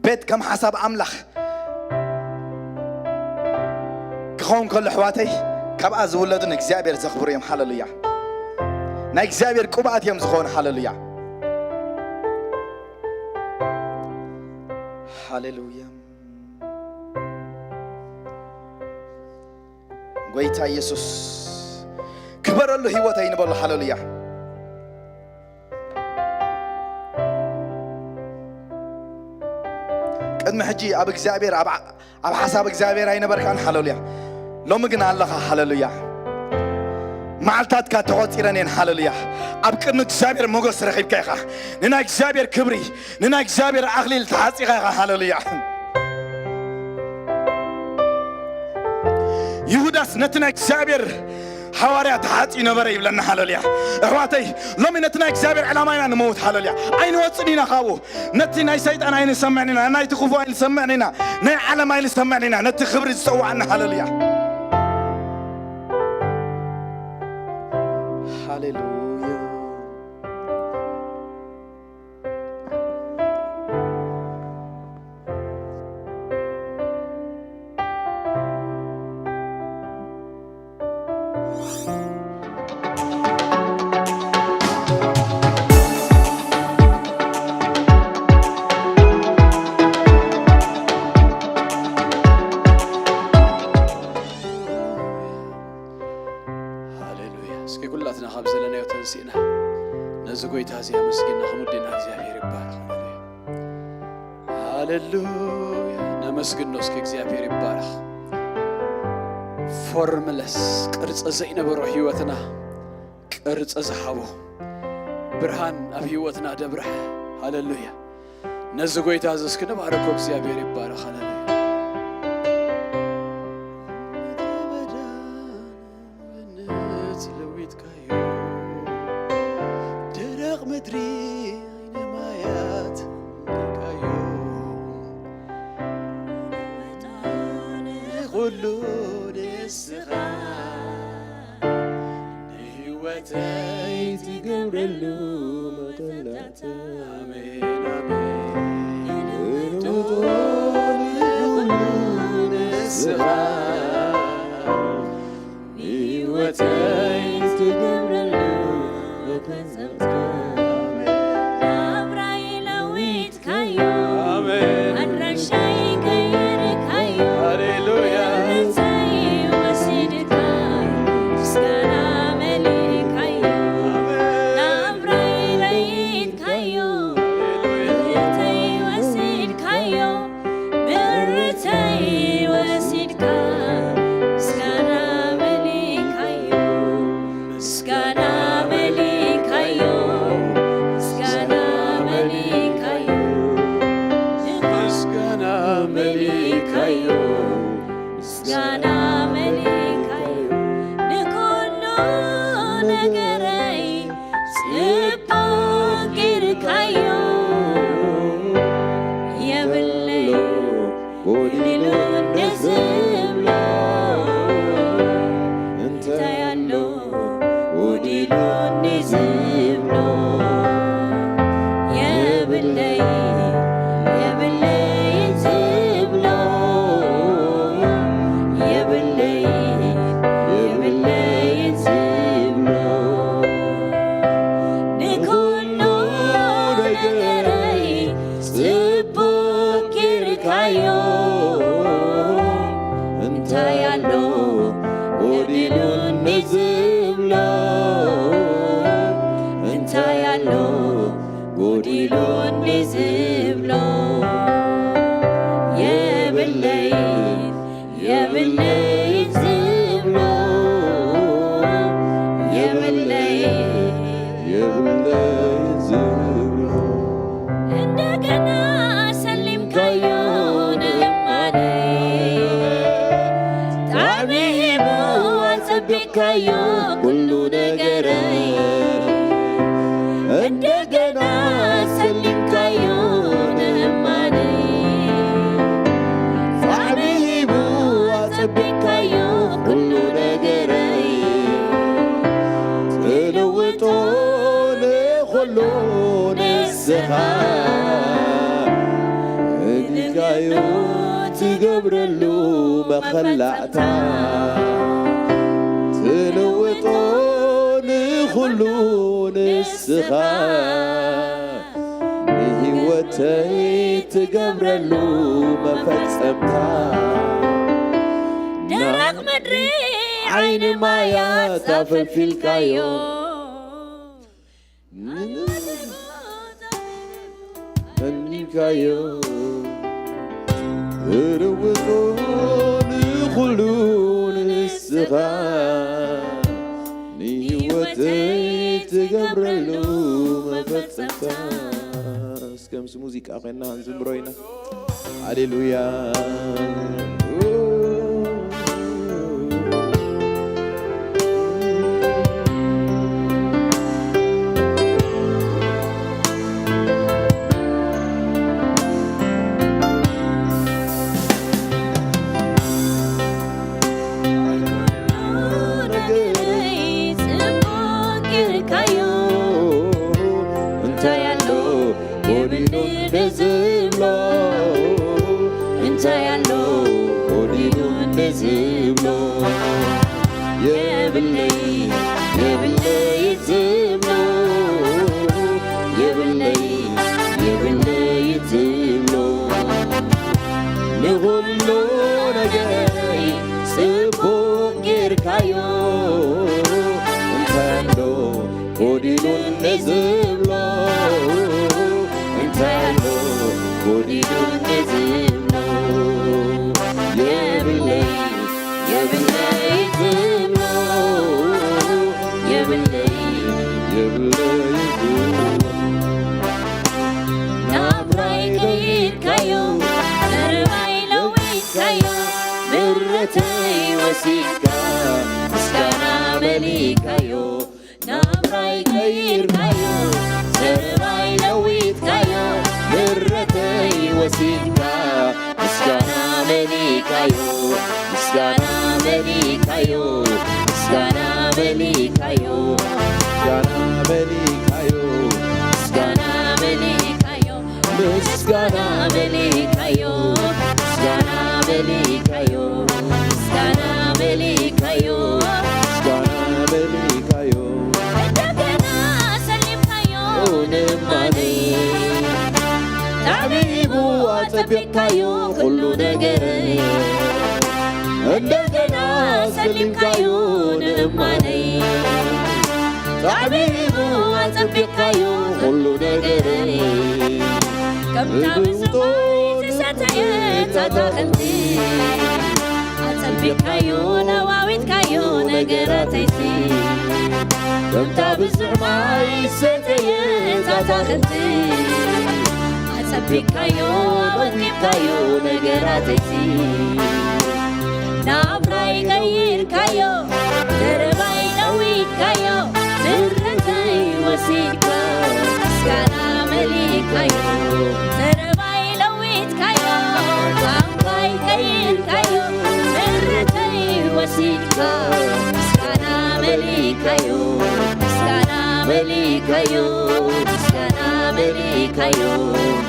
ቤት ከም ሓሳብ ኣምላኽ ክኸውን ከሎ፣ ኣሕዋተይ፣ ካብኣ ዝውለዱ ንእግዚኣብሔር ዘኽብሩ እዮም። ሃሌሉያ። ናይ እግዚኣብሔር ቅብኣት እዮም ዝኾኑ። ሃሌሉያ። ሃሌሉያ። ጎይታ ኢየሱስ ክበረሉ ህይወተይ ንበሎ። ሃሌሉያ። ቅድሚ ሕጂ ኣብ እግዚኣብሔር፣ ኣብ፣ ኣብ ሓሳብ እግዚኣብሔር ኣይነበርካን። ሃሌሉያ። ሎሚ ግን ኣለኻ። ሃሌሉያ። መዓልታትካ ተቖጺረን እየን። ሃሌሉያ። ኣብ ቅድሚ እግዚኣብሔር ሞገስ ረኺብካ ኢኻ። ንናይ እግዚኣብሔር ክብሪ፣ ንናይ እግዚኣብሔር ኣኽሊል ተሓጺኻ ኢኻ። ሃሌሉያ። ይሁዳስ ነቲ ናይ እግዚኣብሔር ሓዋርያ ተሓጺዩ ነበረ ይብለና። ሃሌሉያ። ኣሕዋተይ፣ ሎሚ ነቲ ናይ እግዚኣብሔር ዕላማ ኢና ንመውት። ሃሌሉያ። ኣይንወጽን ኢና ካብኡ። ነቲ ናይ ሰይጣን ኣይንሰምዕን ኢና፣ ናይቲ ክፉእ ኣይንሰምዕን ኢና፣ ናይ ዓለም ኣይንሰምዕን ኢና፣ ነቲ ክብሪ ዝጸውዓና። ሃሌሉያ። ሃሌሉያ። ሃሌሉያ። እስኪ ኩላ ናትና ካብ ዘለናዮ ተንሲእና ነዚ ጎይታ እዚ ኣመስጊና ክንውድና እግዚኣብሔር ይባረኽ። ሃሌሉያ። ሃሌሉያ። ነመስግኖ እስኪ እግዚኣብሔር ይባረኽ። ፎርምለስ ቅርፂ ዘይነበሮ ህይወትና ቅርፂ ዝሃቦ ብርሃን ኣብ ህይወትና ደብርሐ። ሃሌሉያ። ነዚ ጎይታ እዚ እስኪ ንባርኮ። እግዚኣብሔር ይባረኽ። ሃሌሉያ። ምድረ በዳ ገነት ለዊጥካዮ፣ ደረቕ ምድሪ ዓይኒ ማያት መሊእካዮ። ንኹሉ ንስኻ ንህይወተይ ትገብረሉ መጠንቀቕታ። ኣሜን፣ ኣሜን። ንኹሉ ንስኻ ንህይወተይ ትገብረሉ መፈጸምታ። ናብራይ ለዊጥካዮ፣ ኣሜን። ኣድራሻይ ቀይርካዮ፣ ሃሌሉያ። እምነተይ ወሲድካ፣ ምስጋና መሊእካዮ። ኣሜን። ናብራይ ለዊጥካዮ፣ ሃሌሉያ። እምነተይ ወሲድካዮ፣ ብርተይ ወሲድካ ምስጋና መሊእካዮ፣ ምስጋና መሊእካዮ፣ ምስጋና መሊእካዮ፣ ምስጋና መሊእካዮ፣ ምስጋና መሊእካዮ። ንኩሉ ነገረይ ጽቡቕ ጌርካዮ። የብለይ ጎዲሉ እንደ ዝብሎ፣ እንታይ ኣሎ ጎዲሉ እንደ ዝብሎ? የብለይ፣ የብለይ ዝብሎ፣ የብለይ፣ የብለይ ዝብሎ። ንኩሉ ነገረይ ጽቡቕ ጌርካዮ። እንታይ ኣሎ ጎዲሉ እንዝብሎ? እንታይ ኣሎ ጎዲሉ እንዝብሎ? የብለይ፣ የብለይ ዝብሎ፣ የብለይ፣ የብለይ ዝብሎ። እንደገና ሰሊምካዮ ንእማነይ፣ ጣዕሚ ሂቡ ኣጸቢቕካዮ ኩሉ ነገረይ። እንደገና ሰሊምካዮ ንእማነይ፣ ጣዕሚ ሂቡ ኣጸቢቕካዮ ኩሉ ነገረይ። ትልውጦ ንኹሉ ንስኻ፣ እድልካዮ ትገብረሉ መኸላእታ። ትልውጦ ንኹሉ ንስኻ፣ ንህይወተይ ትገብረሉ መፈጸምታ። ደረቕ ምድሪ ዓይኒ ማያት ኣፈልፊልካዮ። ፈኒካዮ፣ ትልውጦ ንኹሉ ንስኻ፣ ንህይወተይ ትገብረሉ መፈጸምታ። እስከ ምስ ሙዚቃ ኮይና ንዝምሮ ኢና። ሃሌሉያ። ነገረይ ጽቡቕ ጌርካዮ። እንታይ ኣሎ ጎዲሉ ንዝብሎ? እንታይ ኣሎ ጎዲሉ ንዝብሎ? የብለይ፣ የብለይ ዝብሎ፣ የብለይ፣ የብለይ ዝብሎ። ንኹሉ ነገረይ ጽቡቕ ጌርካዮ። እንታይ ኣሎ የብለይ፣ የብለይ ትብሎ፣ የብለይ፣ የብለይ ትብሎ። ናብራይ ቀይርካዮ፣ ዘረባይ ለዊጥካዮ፣ ምረተይ ወሲድካ፣ ምስጋና መሊእካዮ። ናብራይ ቀይርካዮ፣ ዘረባይ ለዊጥካዮ፣ ምረተይ ወሲድካ፣ ምስጋና መሊእካዮ፣ ምስጋና መሊእካዮ፣ ምስጋና መሊእካዮ፣ ምስጋና መሊእካዮ፣ ምስጋና መሊእካዮ፣ ምስጋና መሊእካዮ፣ ምስጋና መሊእካዮ፣ ምስጋና መሊእካዮ፣ ምስጋና መሊእካዮ። እንደገና ሰሊምካዮ ንእማነይ፣ ጣዕሚ ሂቡ ኣጸቢቕካዮ ኩሉ ነገረይ። እንደገና ሰሊምካዮ ንእማነይ፣ ጣዕሚ ሂቡ ኣጸቢቕካዮ ኩሉ ነገረይ። ከምታ ብዝማይ ዝሰተየት ኣታኽልቲ፣ ኣጸቢቕካዮ ለዋዊጥካዮ ነገራተይሲ። ከምታ ብዙሕ ማይ ዝሰተየት ኣታኽልቲ፣ ኣጸቢቕካዮ ኣወቂብካዮ ነገራተይሲ። ናብራይ ቀይርካዮ፣ ዘረባይ ለዊጥካዮ፣ ምረተይ ወሲድካ፣ ምስጋና መሊእካዮ። ዘረባይ ለዊጥካዮ፣ ቋንቋይ ቀይርካዮ፣ ምረተይ ወሲድካ፣ ምስጋና መሊእካዮ። ምስጋና መሊእካዮ፣ ምስጋና መሊእካዮ፣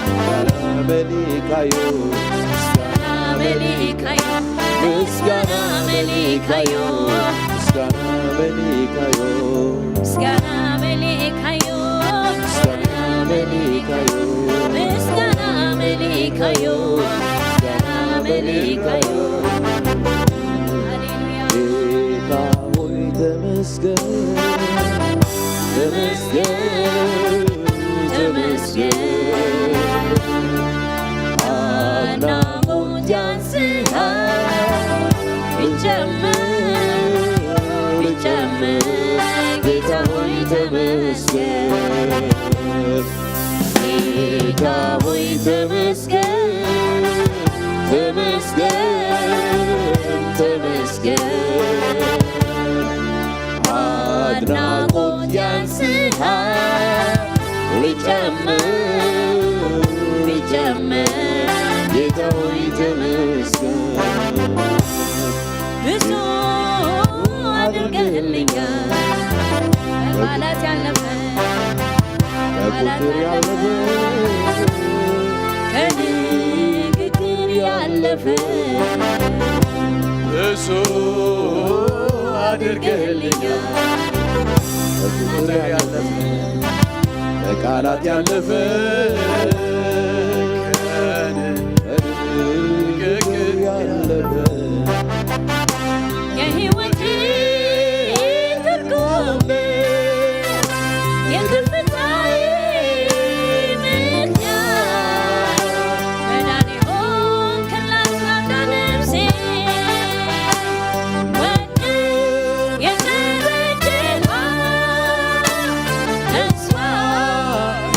ምስጋና መሊእካዮ፣ ምስጋና መሊእካዮ፣ ምስጋና መሊእካዮ፣ ምስጋና መሊእካዮ፣ ምስጋና መሊእካዮ፣ ምስጋና መሊእካዮ፣ ምስጋና መሊእካዮ፣ ምስጋና መሊእካዮ። ሃሌሉያ። ጌታ ሆይ ተመስገን፣ ተመስገን፣ ተመስገን። ኣድናቆት ያንስሃል፣ ይጨምር፣ ይጨምር። ጌታ ሆይ ተመስገን፣ ጌታ ሆይ ተመስገን፣ ተመስገን፣ ተመስገን። አድናቆት ያንስሃል፣ ይጨምር፣ ይጨምር። ጌታ ሆይ ተመስገን። ብዙ አድርገህልኛል፣ ከቃላት ያለፈ፣ ከቃላት ያለፈ፣ ከንግግር ያለፈ። ብዙ አድርገህልኛል፣ ከቁጥር ያለፈ፣ ከቃላት ያለፈ፣ ከንግግር ያለፈ። የህይወቴ ትርጉም፣ የከፍታዬ ምክንያት፣ መዳን የሆንክላት አምዳ ነፍሴ፣ ወደ የዘረችሃ ተስፋ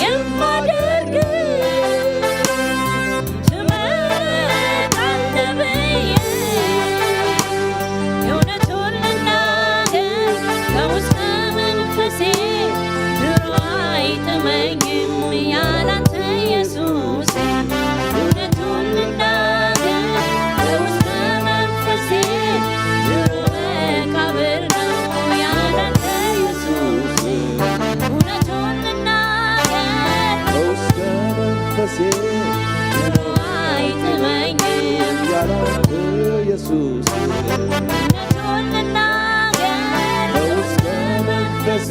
የማደርግ ትመጣለህ ብዬ የእውነቱን ልናገር ከውስጥ መንፈሴ ድሮ አይጥመኝም ያላንተ ኢየሱሴ። እውነቱን ልናገር ከውስጥ መንፈሴ ድሮ መቃብር ነው ያላንተ ኢየሱሴ። እውነቱን ልናገር ከውስጥ መንፈሴ ድሮ አይጥመኝም ያላንተ ኢየሱስ። እውነቱን ልናገር ከውስጥ መንፈሴ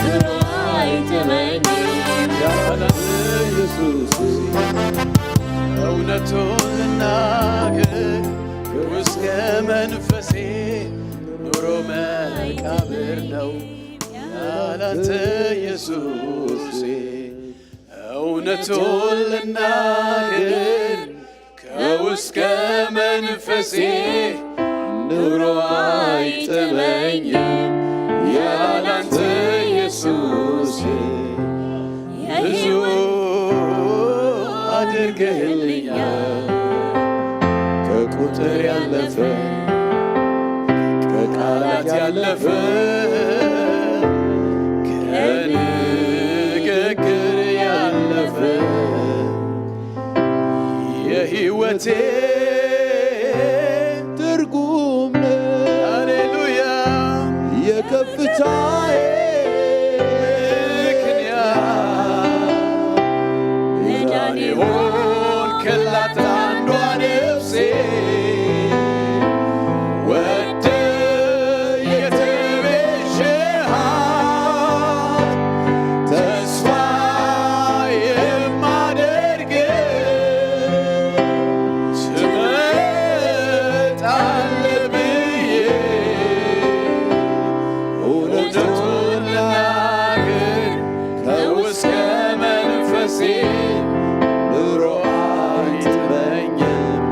ድሮ አይጥመኝም ያላንተ ኢየሱስ። እውነቱን ልናገር ከውስጥ መንፈሴ ኑሮ መቃብር ነው ያላንተ ኢየሱስ። እውነቱን ልናገር እስከ መንፈሴ ኑሮ አይጥመኝም ያላንተ ኢየሱሴ። ብዙ አድርገህልኛል ከቁጥር ያለፈ ከቃላት ያለፈ ከንግግር ያለፈ የህይወቴ ትርጉም ነህ። ሃሌሉያ። የከፍታዬ ምክንያት መዳን የሆንክላት አንዷ ነፍሴ ወደ የተቤ ሸሃ ተስፋ የማደርግ ትመጣለህ ብዬ እውነቱን ልናገር ከውስጥ ከመንፈሴ ኑሮ አይጥመኝም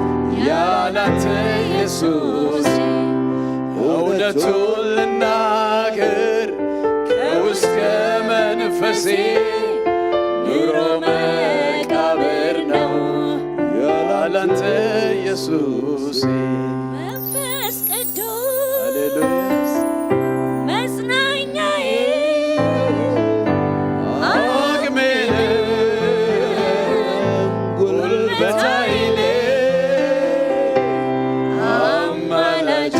ያላንተ ኢየሱስ። እውነቱን ልናገር ከውስጥ ከመንፈሴ ኑሮ መቃብር ነው ያላንተ ኢየሱስ። መንፈስ ቅዱስ ሃሌሉያ። መጽናኛዬ አቅሜ ነህ ጉልበት ኃይሌ አማላጄ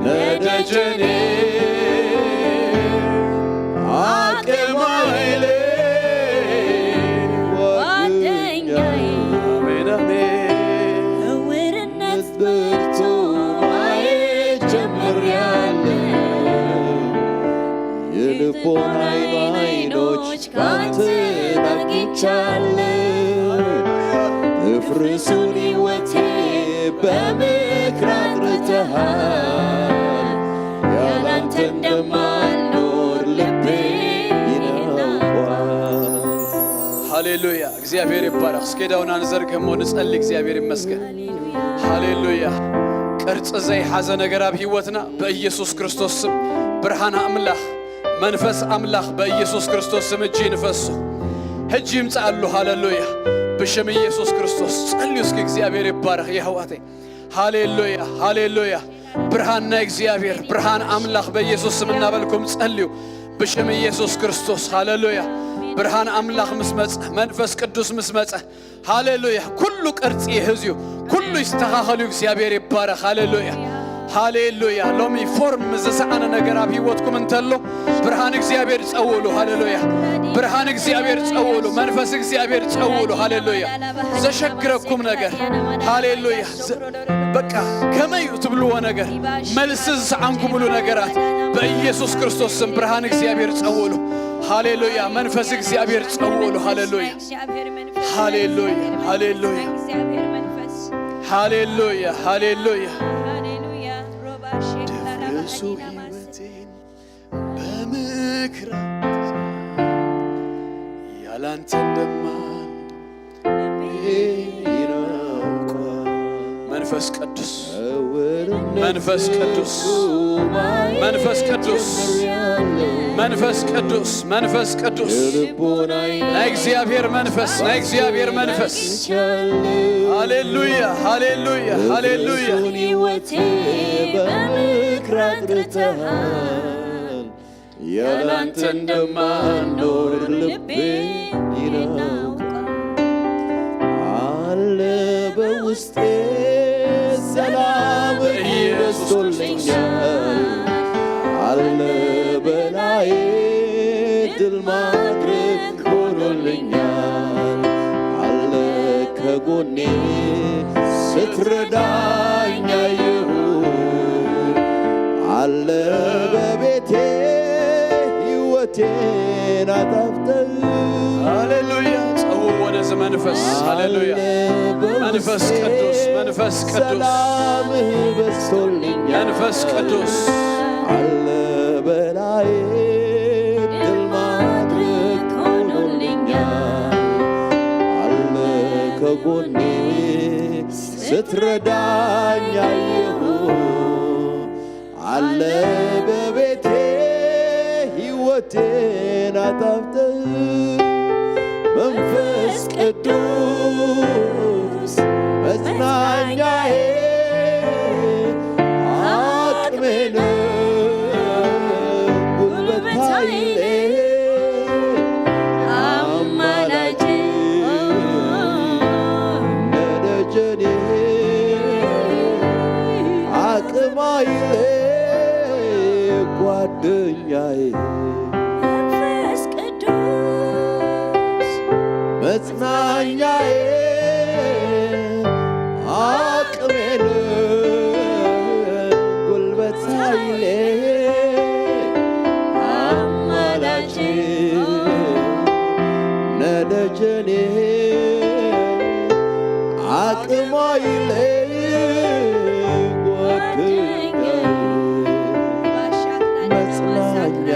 ነህ ደጀኔ አቅም ኃይሌ ጓደኛዬ አሜን አሜን። እውርነት ብርቱ ማየት ጀምሬያለሁ። የልቦናዬን አይኖች ካንተ አግኝቻለሁ። እፍርሱን ሕይወቴ በምክር አጥርተሃል። ያላንተ እንደማልኖር ልቤ ይናውቋል። ሃሌሉያ። እግዚአብሔር ይባረክ። እስኪ ዳውን አንዘርግህ እሞ ንጸሊ። እግዚአብሔር ይመስገን። ሃሌሉያ። ቅርጺ ዘይሓዘ ነገር ኣብ ህይወትና በኢየሱስ ክርስቶስ ስም ብርሃን ኣምላኽ መንፈስ ኣምላኽ በኢየሱስ ክርስቶስ ስም እጂ ይንፈሱ። ሕጂ ይምጻኣሉ። ሃሌሉያ። ብሽም ኢየሱስ ክርስቶስ ጸልዩ እስኪ። እግዚኣብሔር ይባረኽ የሕዋተይ። ሃሌሉያ፣ ሃሌሉያ። ብርሃን ናይ እግዚኣብሔር፣ ብርሃን ኣምላኽ በኢየሱስ ስም እናበልኩም ጸልዩ። ብሽም ኢየሱስ ክርስቶስ። ሃሌሉያ። ብርሃን ኣምላኽ ምስ መጸ፣ መንፈስ ቅዱስ ምስ መጸ፣ ሃሌሉያ። ኩሉ ቅርጺ ይሕዝ እዩ። ኩሉ ይስተኻኸል እዩ። እግዚኣብሔር ይባረኽ። ሃሌሉያ። ሃሌሉያ። ሎሚ ፎርም ዝሰኣነ ነገር ኣብ ህይወትኩም እንተሎ ብርሃን እግዚኣብሔር ጸውሉ። ሃሌሉያ። ብርሃን እግዚኣብሔር ጸውሉ። መንፈስ እግዚኣብሔር ጸውሉ። ሃሌሉያ። ዘሸግረኩም ነገር ሃሌሉያ። ዘ-፣ በቃ ከመይ እዩ ትብልዎ ነገር መልሲ ዝሰኣንኩምሉ ነገራት በኢየሱስ ክርስቶስ ስም ብርሃን እግዚኣብሔር ጸውሉ። ሃሌሉያ። መንፈስ እግዚኣብሔር ጸውሉ። ሃሌሉያ። ሃሌሉያ፣ ሃሌሉያ። ሃሌሉያ፣ ሃሌሉያ። ድፍርሱ ሕይወቴን በምክራት ያላንተ እንደማልኖር መንፈስ ቅዱስ፣ መንፈስ ቅዱስ፣ መንፈስ ቅዱስ፣ መንፈስ ቅዱስ፣ መንፈስ ቅዱስ፣ ናይ እግዚኣብሔር መንፈስ፣ ናይ እግዚኣብሔር መንፈስ። ሃሌሉያ፣ ሃሌሉያ፣ ሃሌሉያ። ሕይወቴ በምክር አጥርተሃል። ያላንተ እንደማልኖር ልቤ ይናውቃል። አለ በውስጤ ሰላም በስቶልኛል። አለ በላዬ ድል ማድረግ ሆኖልኛል። አለ ከጎኔ ስትረዳኝ አየሁ። አለ በቤቴ ሕይወቴን አጣፍጠህ። ሃሌሉያ። ጸውዎ ነዚ መንፈስ። ሃሌሉያ። አለ በውስጤ መንፈስ ቅዱስ፣ መንፈስ ቅዱስ። ሰላምህ በስቶልኛል። መንፈስ ቅዱስ። አለ በላዬ ድል ማድረግ ሆኖልኛል። አለ ጎኔ ስትረዳኝ አየሁ። አለ በቤቴ ሕይወቴን አጣፍጠህ። መንፈስ ቅዱስ መጽናኛዬ፣ አቅሜ ነህ፣ ጉልበት ኃይሌ፣ አማላጄ፣ ደጀኔ፣ አቅም ኃይሌ፣ ጓደኛዬ፣ መንፈስ ቅዱስ መጽናኛዬ፣ አቅሜ ነህ፣ ጉልበት ኃይሌ፣ አማላጄ፣ ነደጀኔ፣ አቅም ኃይሌ፣ ጓደኛዬ፣ መጽናኛዬ፣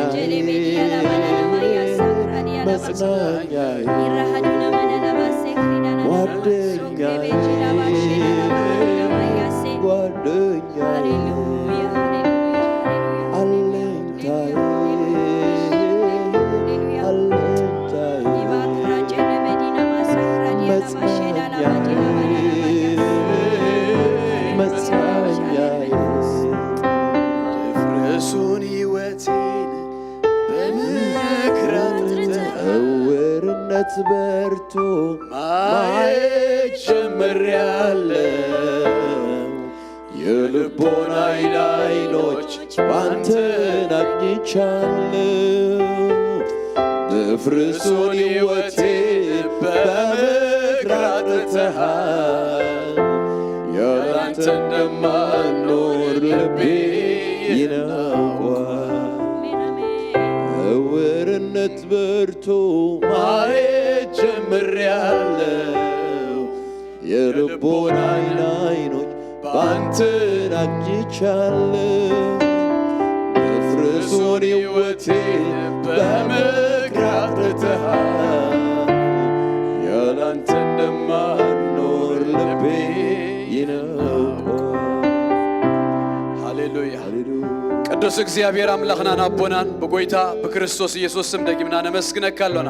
መጽናኛዬ፣ ጓደኛዬ፣ ጓደኛዬ፣ አለኝታዬ፣ አለኝታዬ፣ መጽናኛዬ፣ መጽናኛዬ። ድፍረሱን ሕይወቴን በምክር አጥርተህ፣ እውርነት በርቶ ማየት ጀምሬያለሁ። የልቦናዬን ዓይኖች ባንተ አግኝቻለሁ። ድፍረሱን ሕይወቴን በምክር አጥርተሃል። ያላንተ እንደማልኖር ልቤ ይናውቋል። እውርነት በርቶ ማየት ጀምሬያለሁ። የልቦናዬን ዓይኖች ባንተ አግኝቻለሁ። ድፍረሱን ሕይወቴን በምክር አጥርተሃል። ያላንተ እንደማልኖር ልቤ ይናውቋል። ሃሌሉያ። ሃሌሉያ። ቅዱስ እግዚኣብሔር ኣምላኽናን ኣቦናን ብጎይታ ብክርስቶስ ኢየሱስ ስም ደጊምና ነመስግነካ ኣሎና።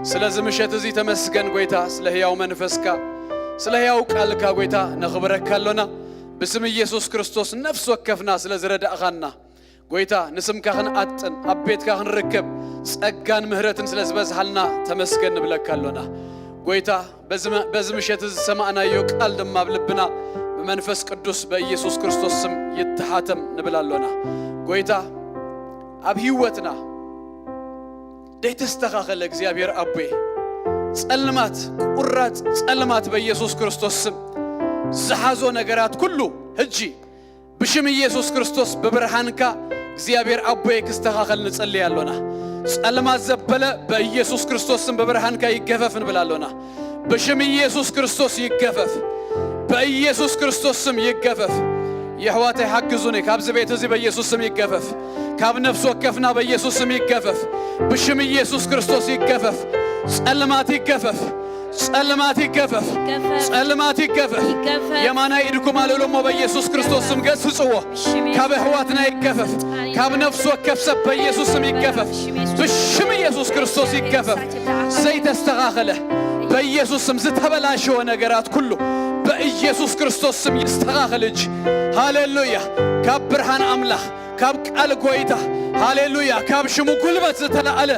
ስለዚ ምሸት እዚ ተመስገን ጎይታ፣ ስለ ሕያው መንፈስካ፣ ስለ ሕያው ቃልካ ጎይታ ነኽብረካ ኣሎና። ብስም ኢየሱስ ክርስቶስ ነፍሲ ወከፍና ስለ ዝረዳእኻና ጎይታ፣ ንስምካ ክንኣጥን ኣብ ቤትካ ክንርከብ ጸጋን ምህረትን ስለ ዝበዝሓልና ተመስገን ንብለካ ኣሎና። ጎይታ፣ በዚ መ-፣ በዚ ምሸት እዚ ዝሰማዕናዮ ቃል ድማ ኣብ ልብና ብመንፈስ ቅዱስ በኢየሱስ ክርስቶስ ስም ይተሓተም ንብል ኣሎና። ጎይታ፣ ኣብ ህይወትና ደይተስተኻኸለ እግዚኣብሔር ኣቦየ፣ ጸልማት፣ ቁራጽ ጸልማት በኢየሱስ ክርስቶስ ስም ዝሓዞ ነገራት ኩሉ ሕጂ ብሽም ኢየሱስ ክርስቶስ ብብርሃንካ እግዚኣብሔር ኣቦየ ክስተኻኸል ንጸልይ ኣሎና። ጸልማት ዘበለ በኢየሱስ ክርስቶስ ስም ብብርሃንካ ይገፈፍ ንብል ኣሎና። ብሽም ኢየሱስ ክርስቶስ ይገፈፍ። በኢየሱስ ክርስቶስ ስም ይገፈፍ። የሕዋተይ ሓግዙኒ። ካብዚ ቤት እዚ በኢየሱስ ስም ይገፈፍ። ካብ ነፍሲ ወከፍና በኢየሱስ ስም ይገፈፍ። ብሽም ኢየሱስ ክርስቶስ ይገፈፍ። ጸልማት ይገፈፍ። ጸልማት ይገፈፍ። ይገፈፍ። ጸልማት ይገፈፍ። ይገፈፍ። የማናይ ኢድኩም ኣልዕሉ እሞ በኢየሱስ ክርስቶስ ስም ገስጽዎ። ብሽም ካብ የሕዋትና ይገፈፍ። ካብ ነፍሲ ወከፍ ሰብ በኢየሱስ ስም ይገፈፍ። ብሽም ኢየሱስ ክርስቶስ ይገፈፍ። ዘይተስተኻኸለ በኢየሱስ ስም ዝተበላሸወ ነገራት ኩሉ በኢየሱስ ክርስቶስ ስም ይስተኻኸል። እጅ ሃሌሉያ። ካብ ብርሃን ኣምላኽ፣ ካብ ቃል ጎይታ፣ ሃሌሉያ፣ ካብ ሽሙ ጉልበት ዝተላዕለ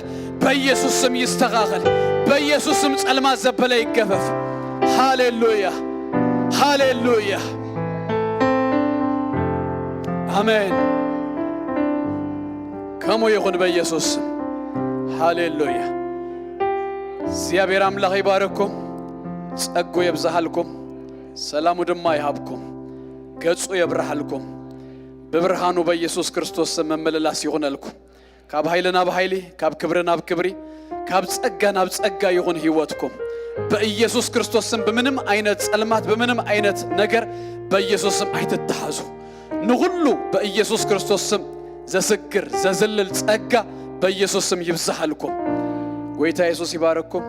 በኢየሱስ ስም ይስተኻኸል። በኢየሱስ ስም ጸልማት ዘበለ ይገፈፍ። ሃሌሉያ፣ ሃሌሉያ፣ ኣሜን። ከምኡ ይኹን በኢየሱስ ስም። ሃሌሉያ። እግዚኣብሔር ኣምላኽ ይባርኩም፣ ጸጉ የብዝሃልኩም፣ ሰላሙ ድማ ይሃብኩም፣ ገጹ የብርሃልኩም። ብብርሃኑ በኢየሱስ ክርስቶስ ስም መመለላስ ይኹነልኩም። ካብ ኃይሊ ናብ ኃይሊ፣ ካብ ክብሪ ናብ ክብሪ፣ ካብ ጸጋ ናብ ጸጋ ይኹን ሕይወትኩም። በኢየሱስ ክርስቶስ ስም ብምንም ዓይነት ጸልማት፣ ብምንም ዓይነት ነገር በኢየሱስ ስም ኣይትተሓዙ። ንኹሉ በኢየሱስ ክርስቶስ ስም ዘስግር፣ ዘዝልል ጸጋ በኢየሱስ ስም ይብዝሓልኩም። ጎይታ የሱስ ይባረኩም።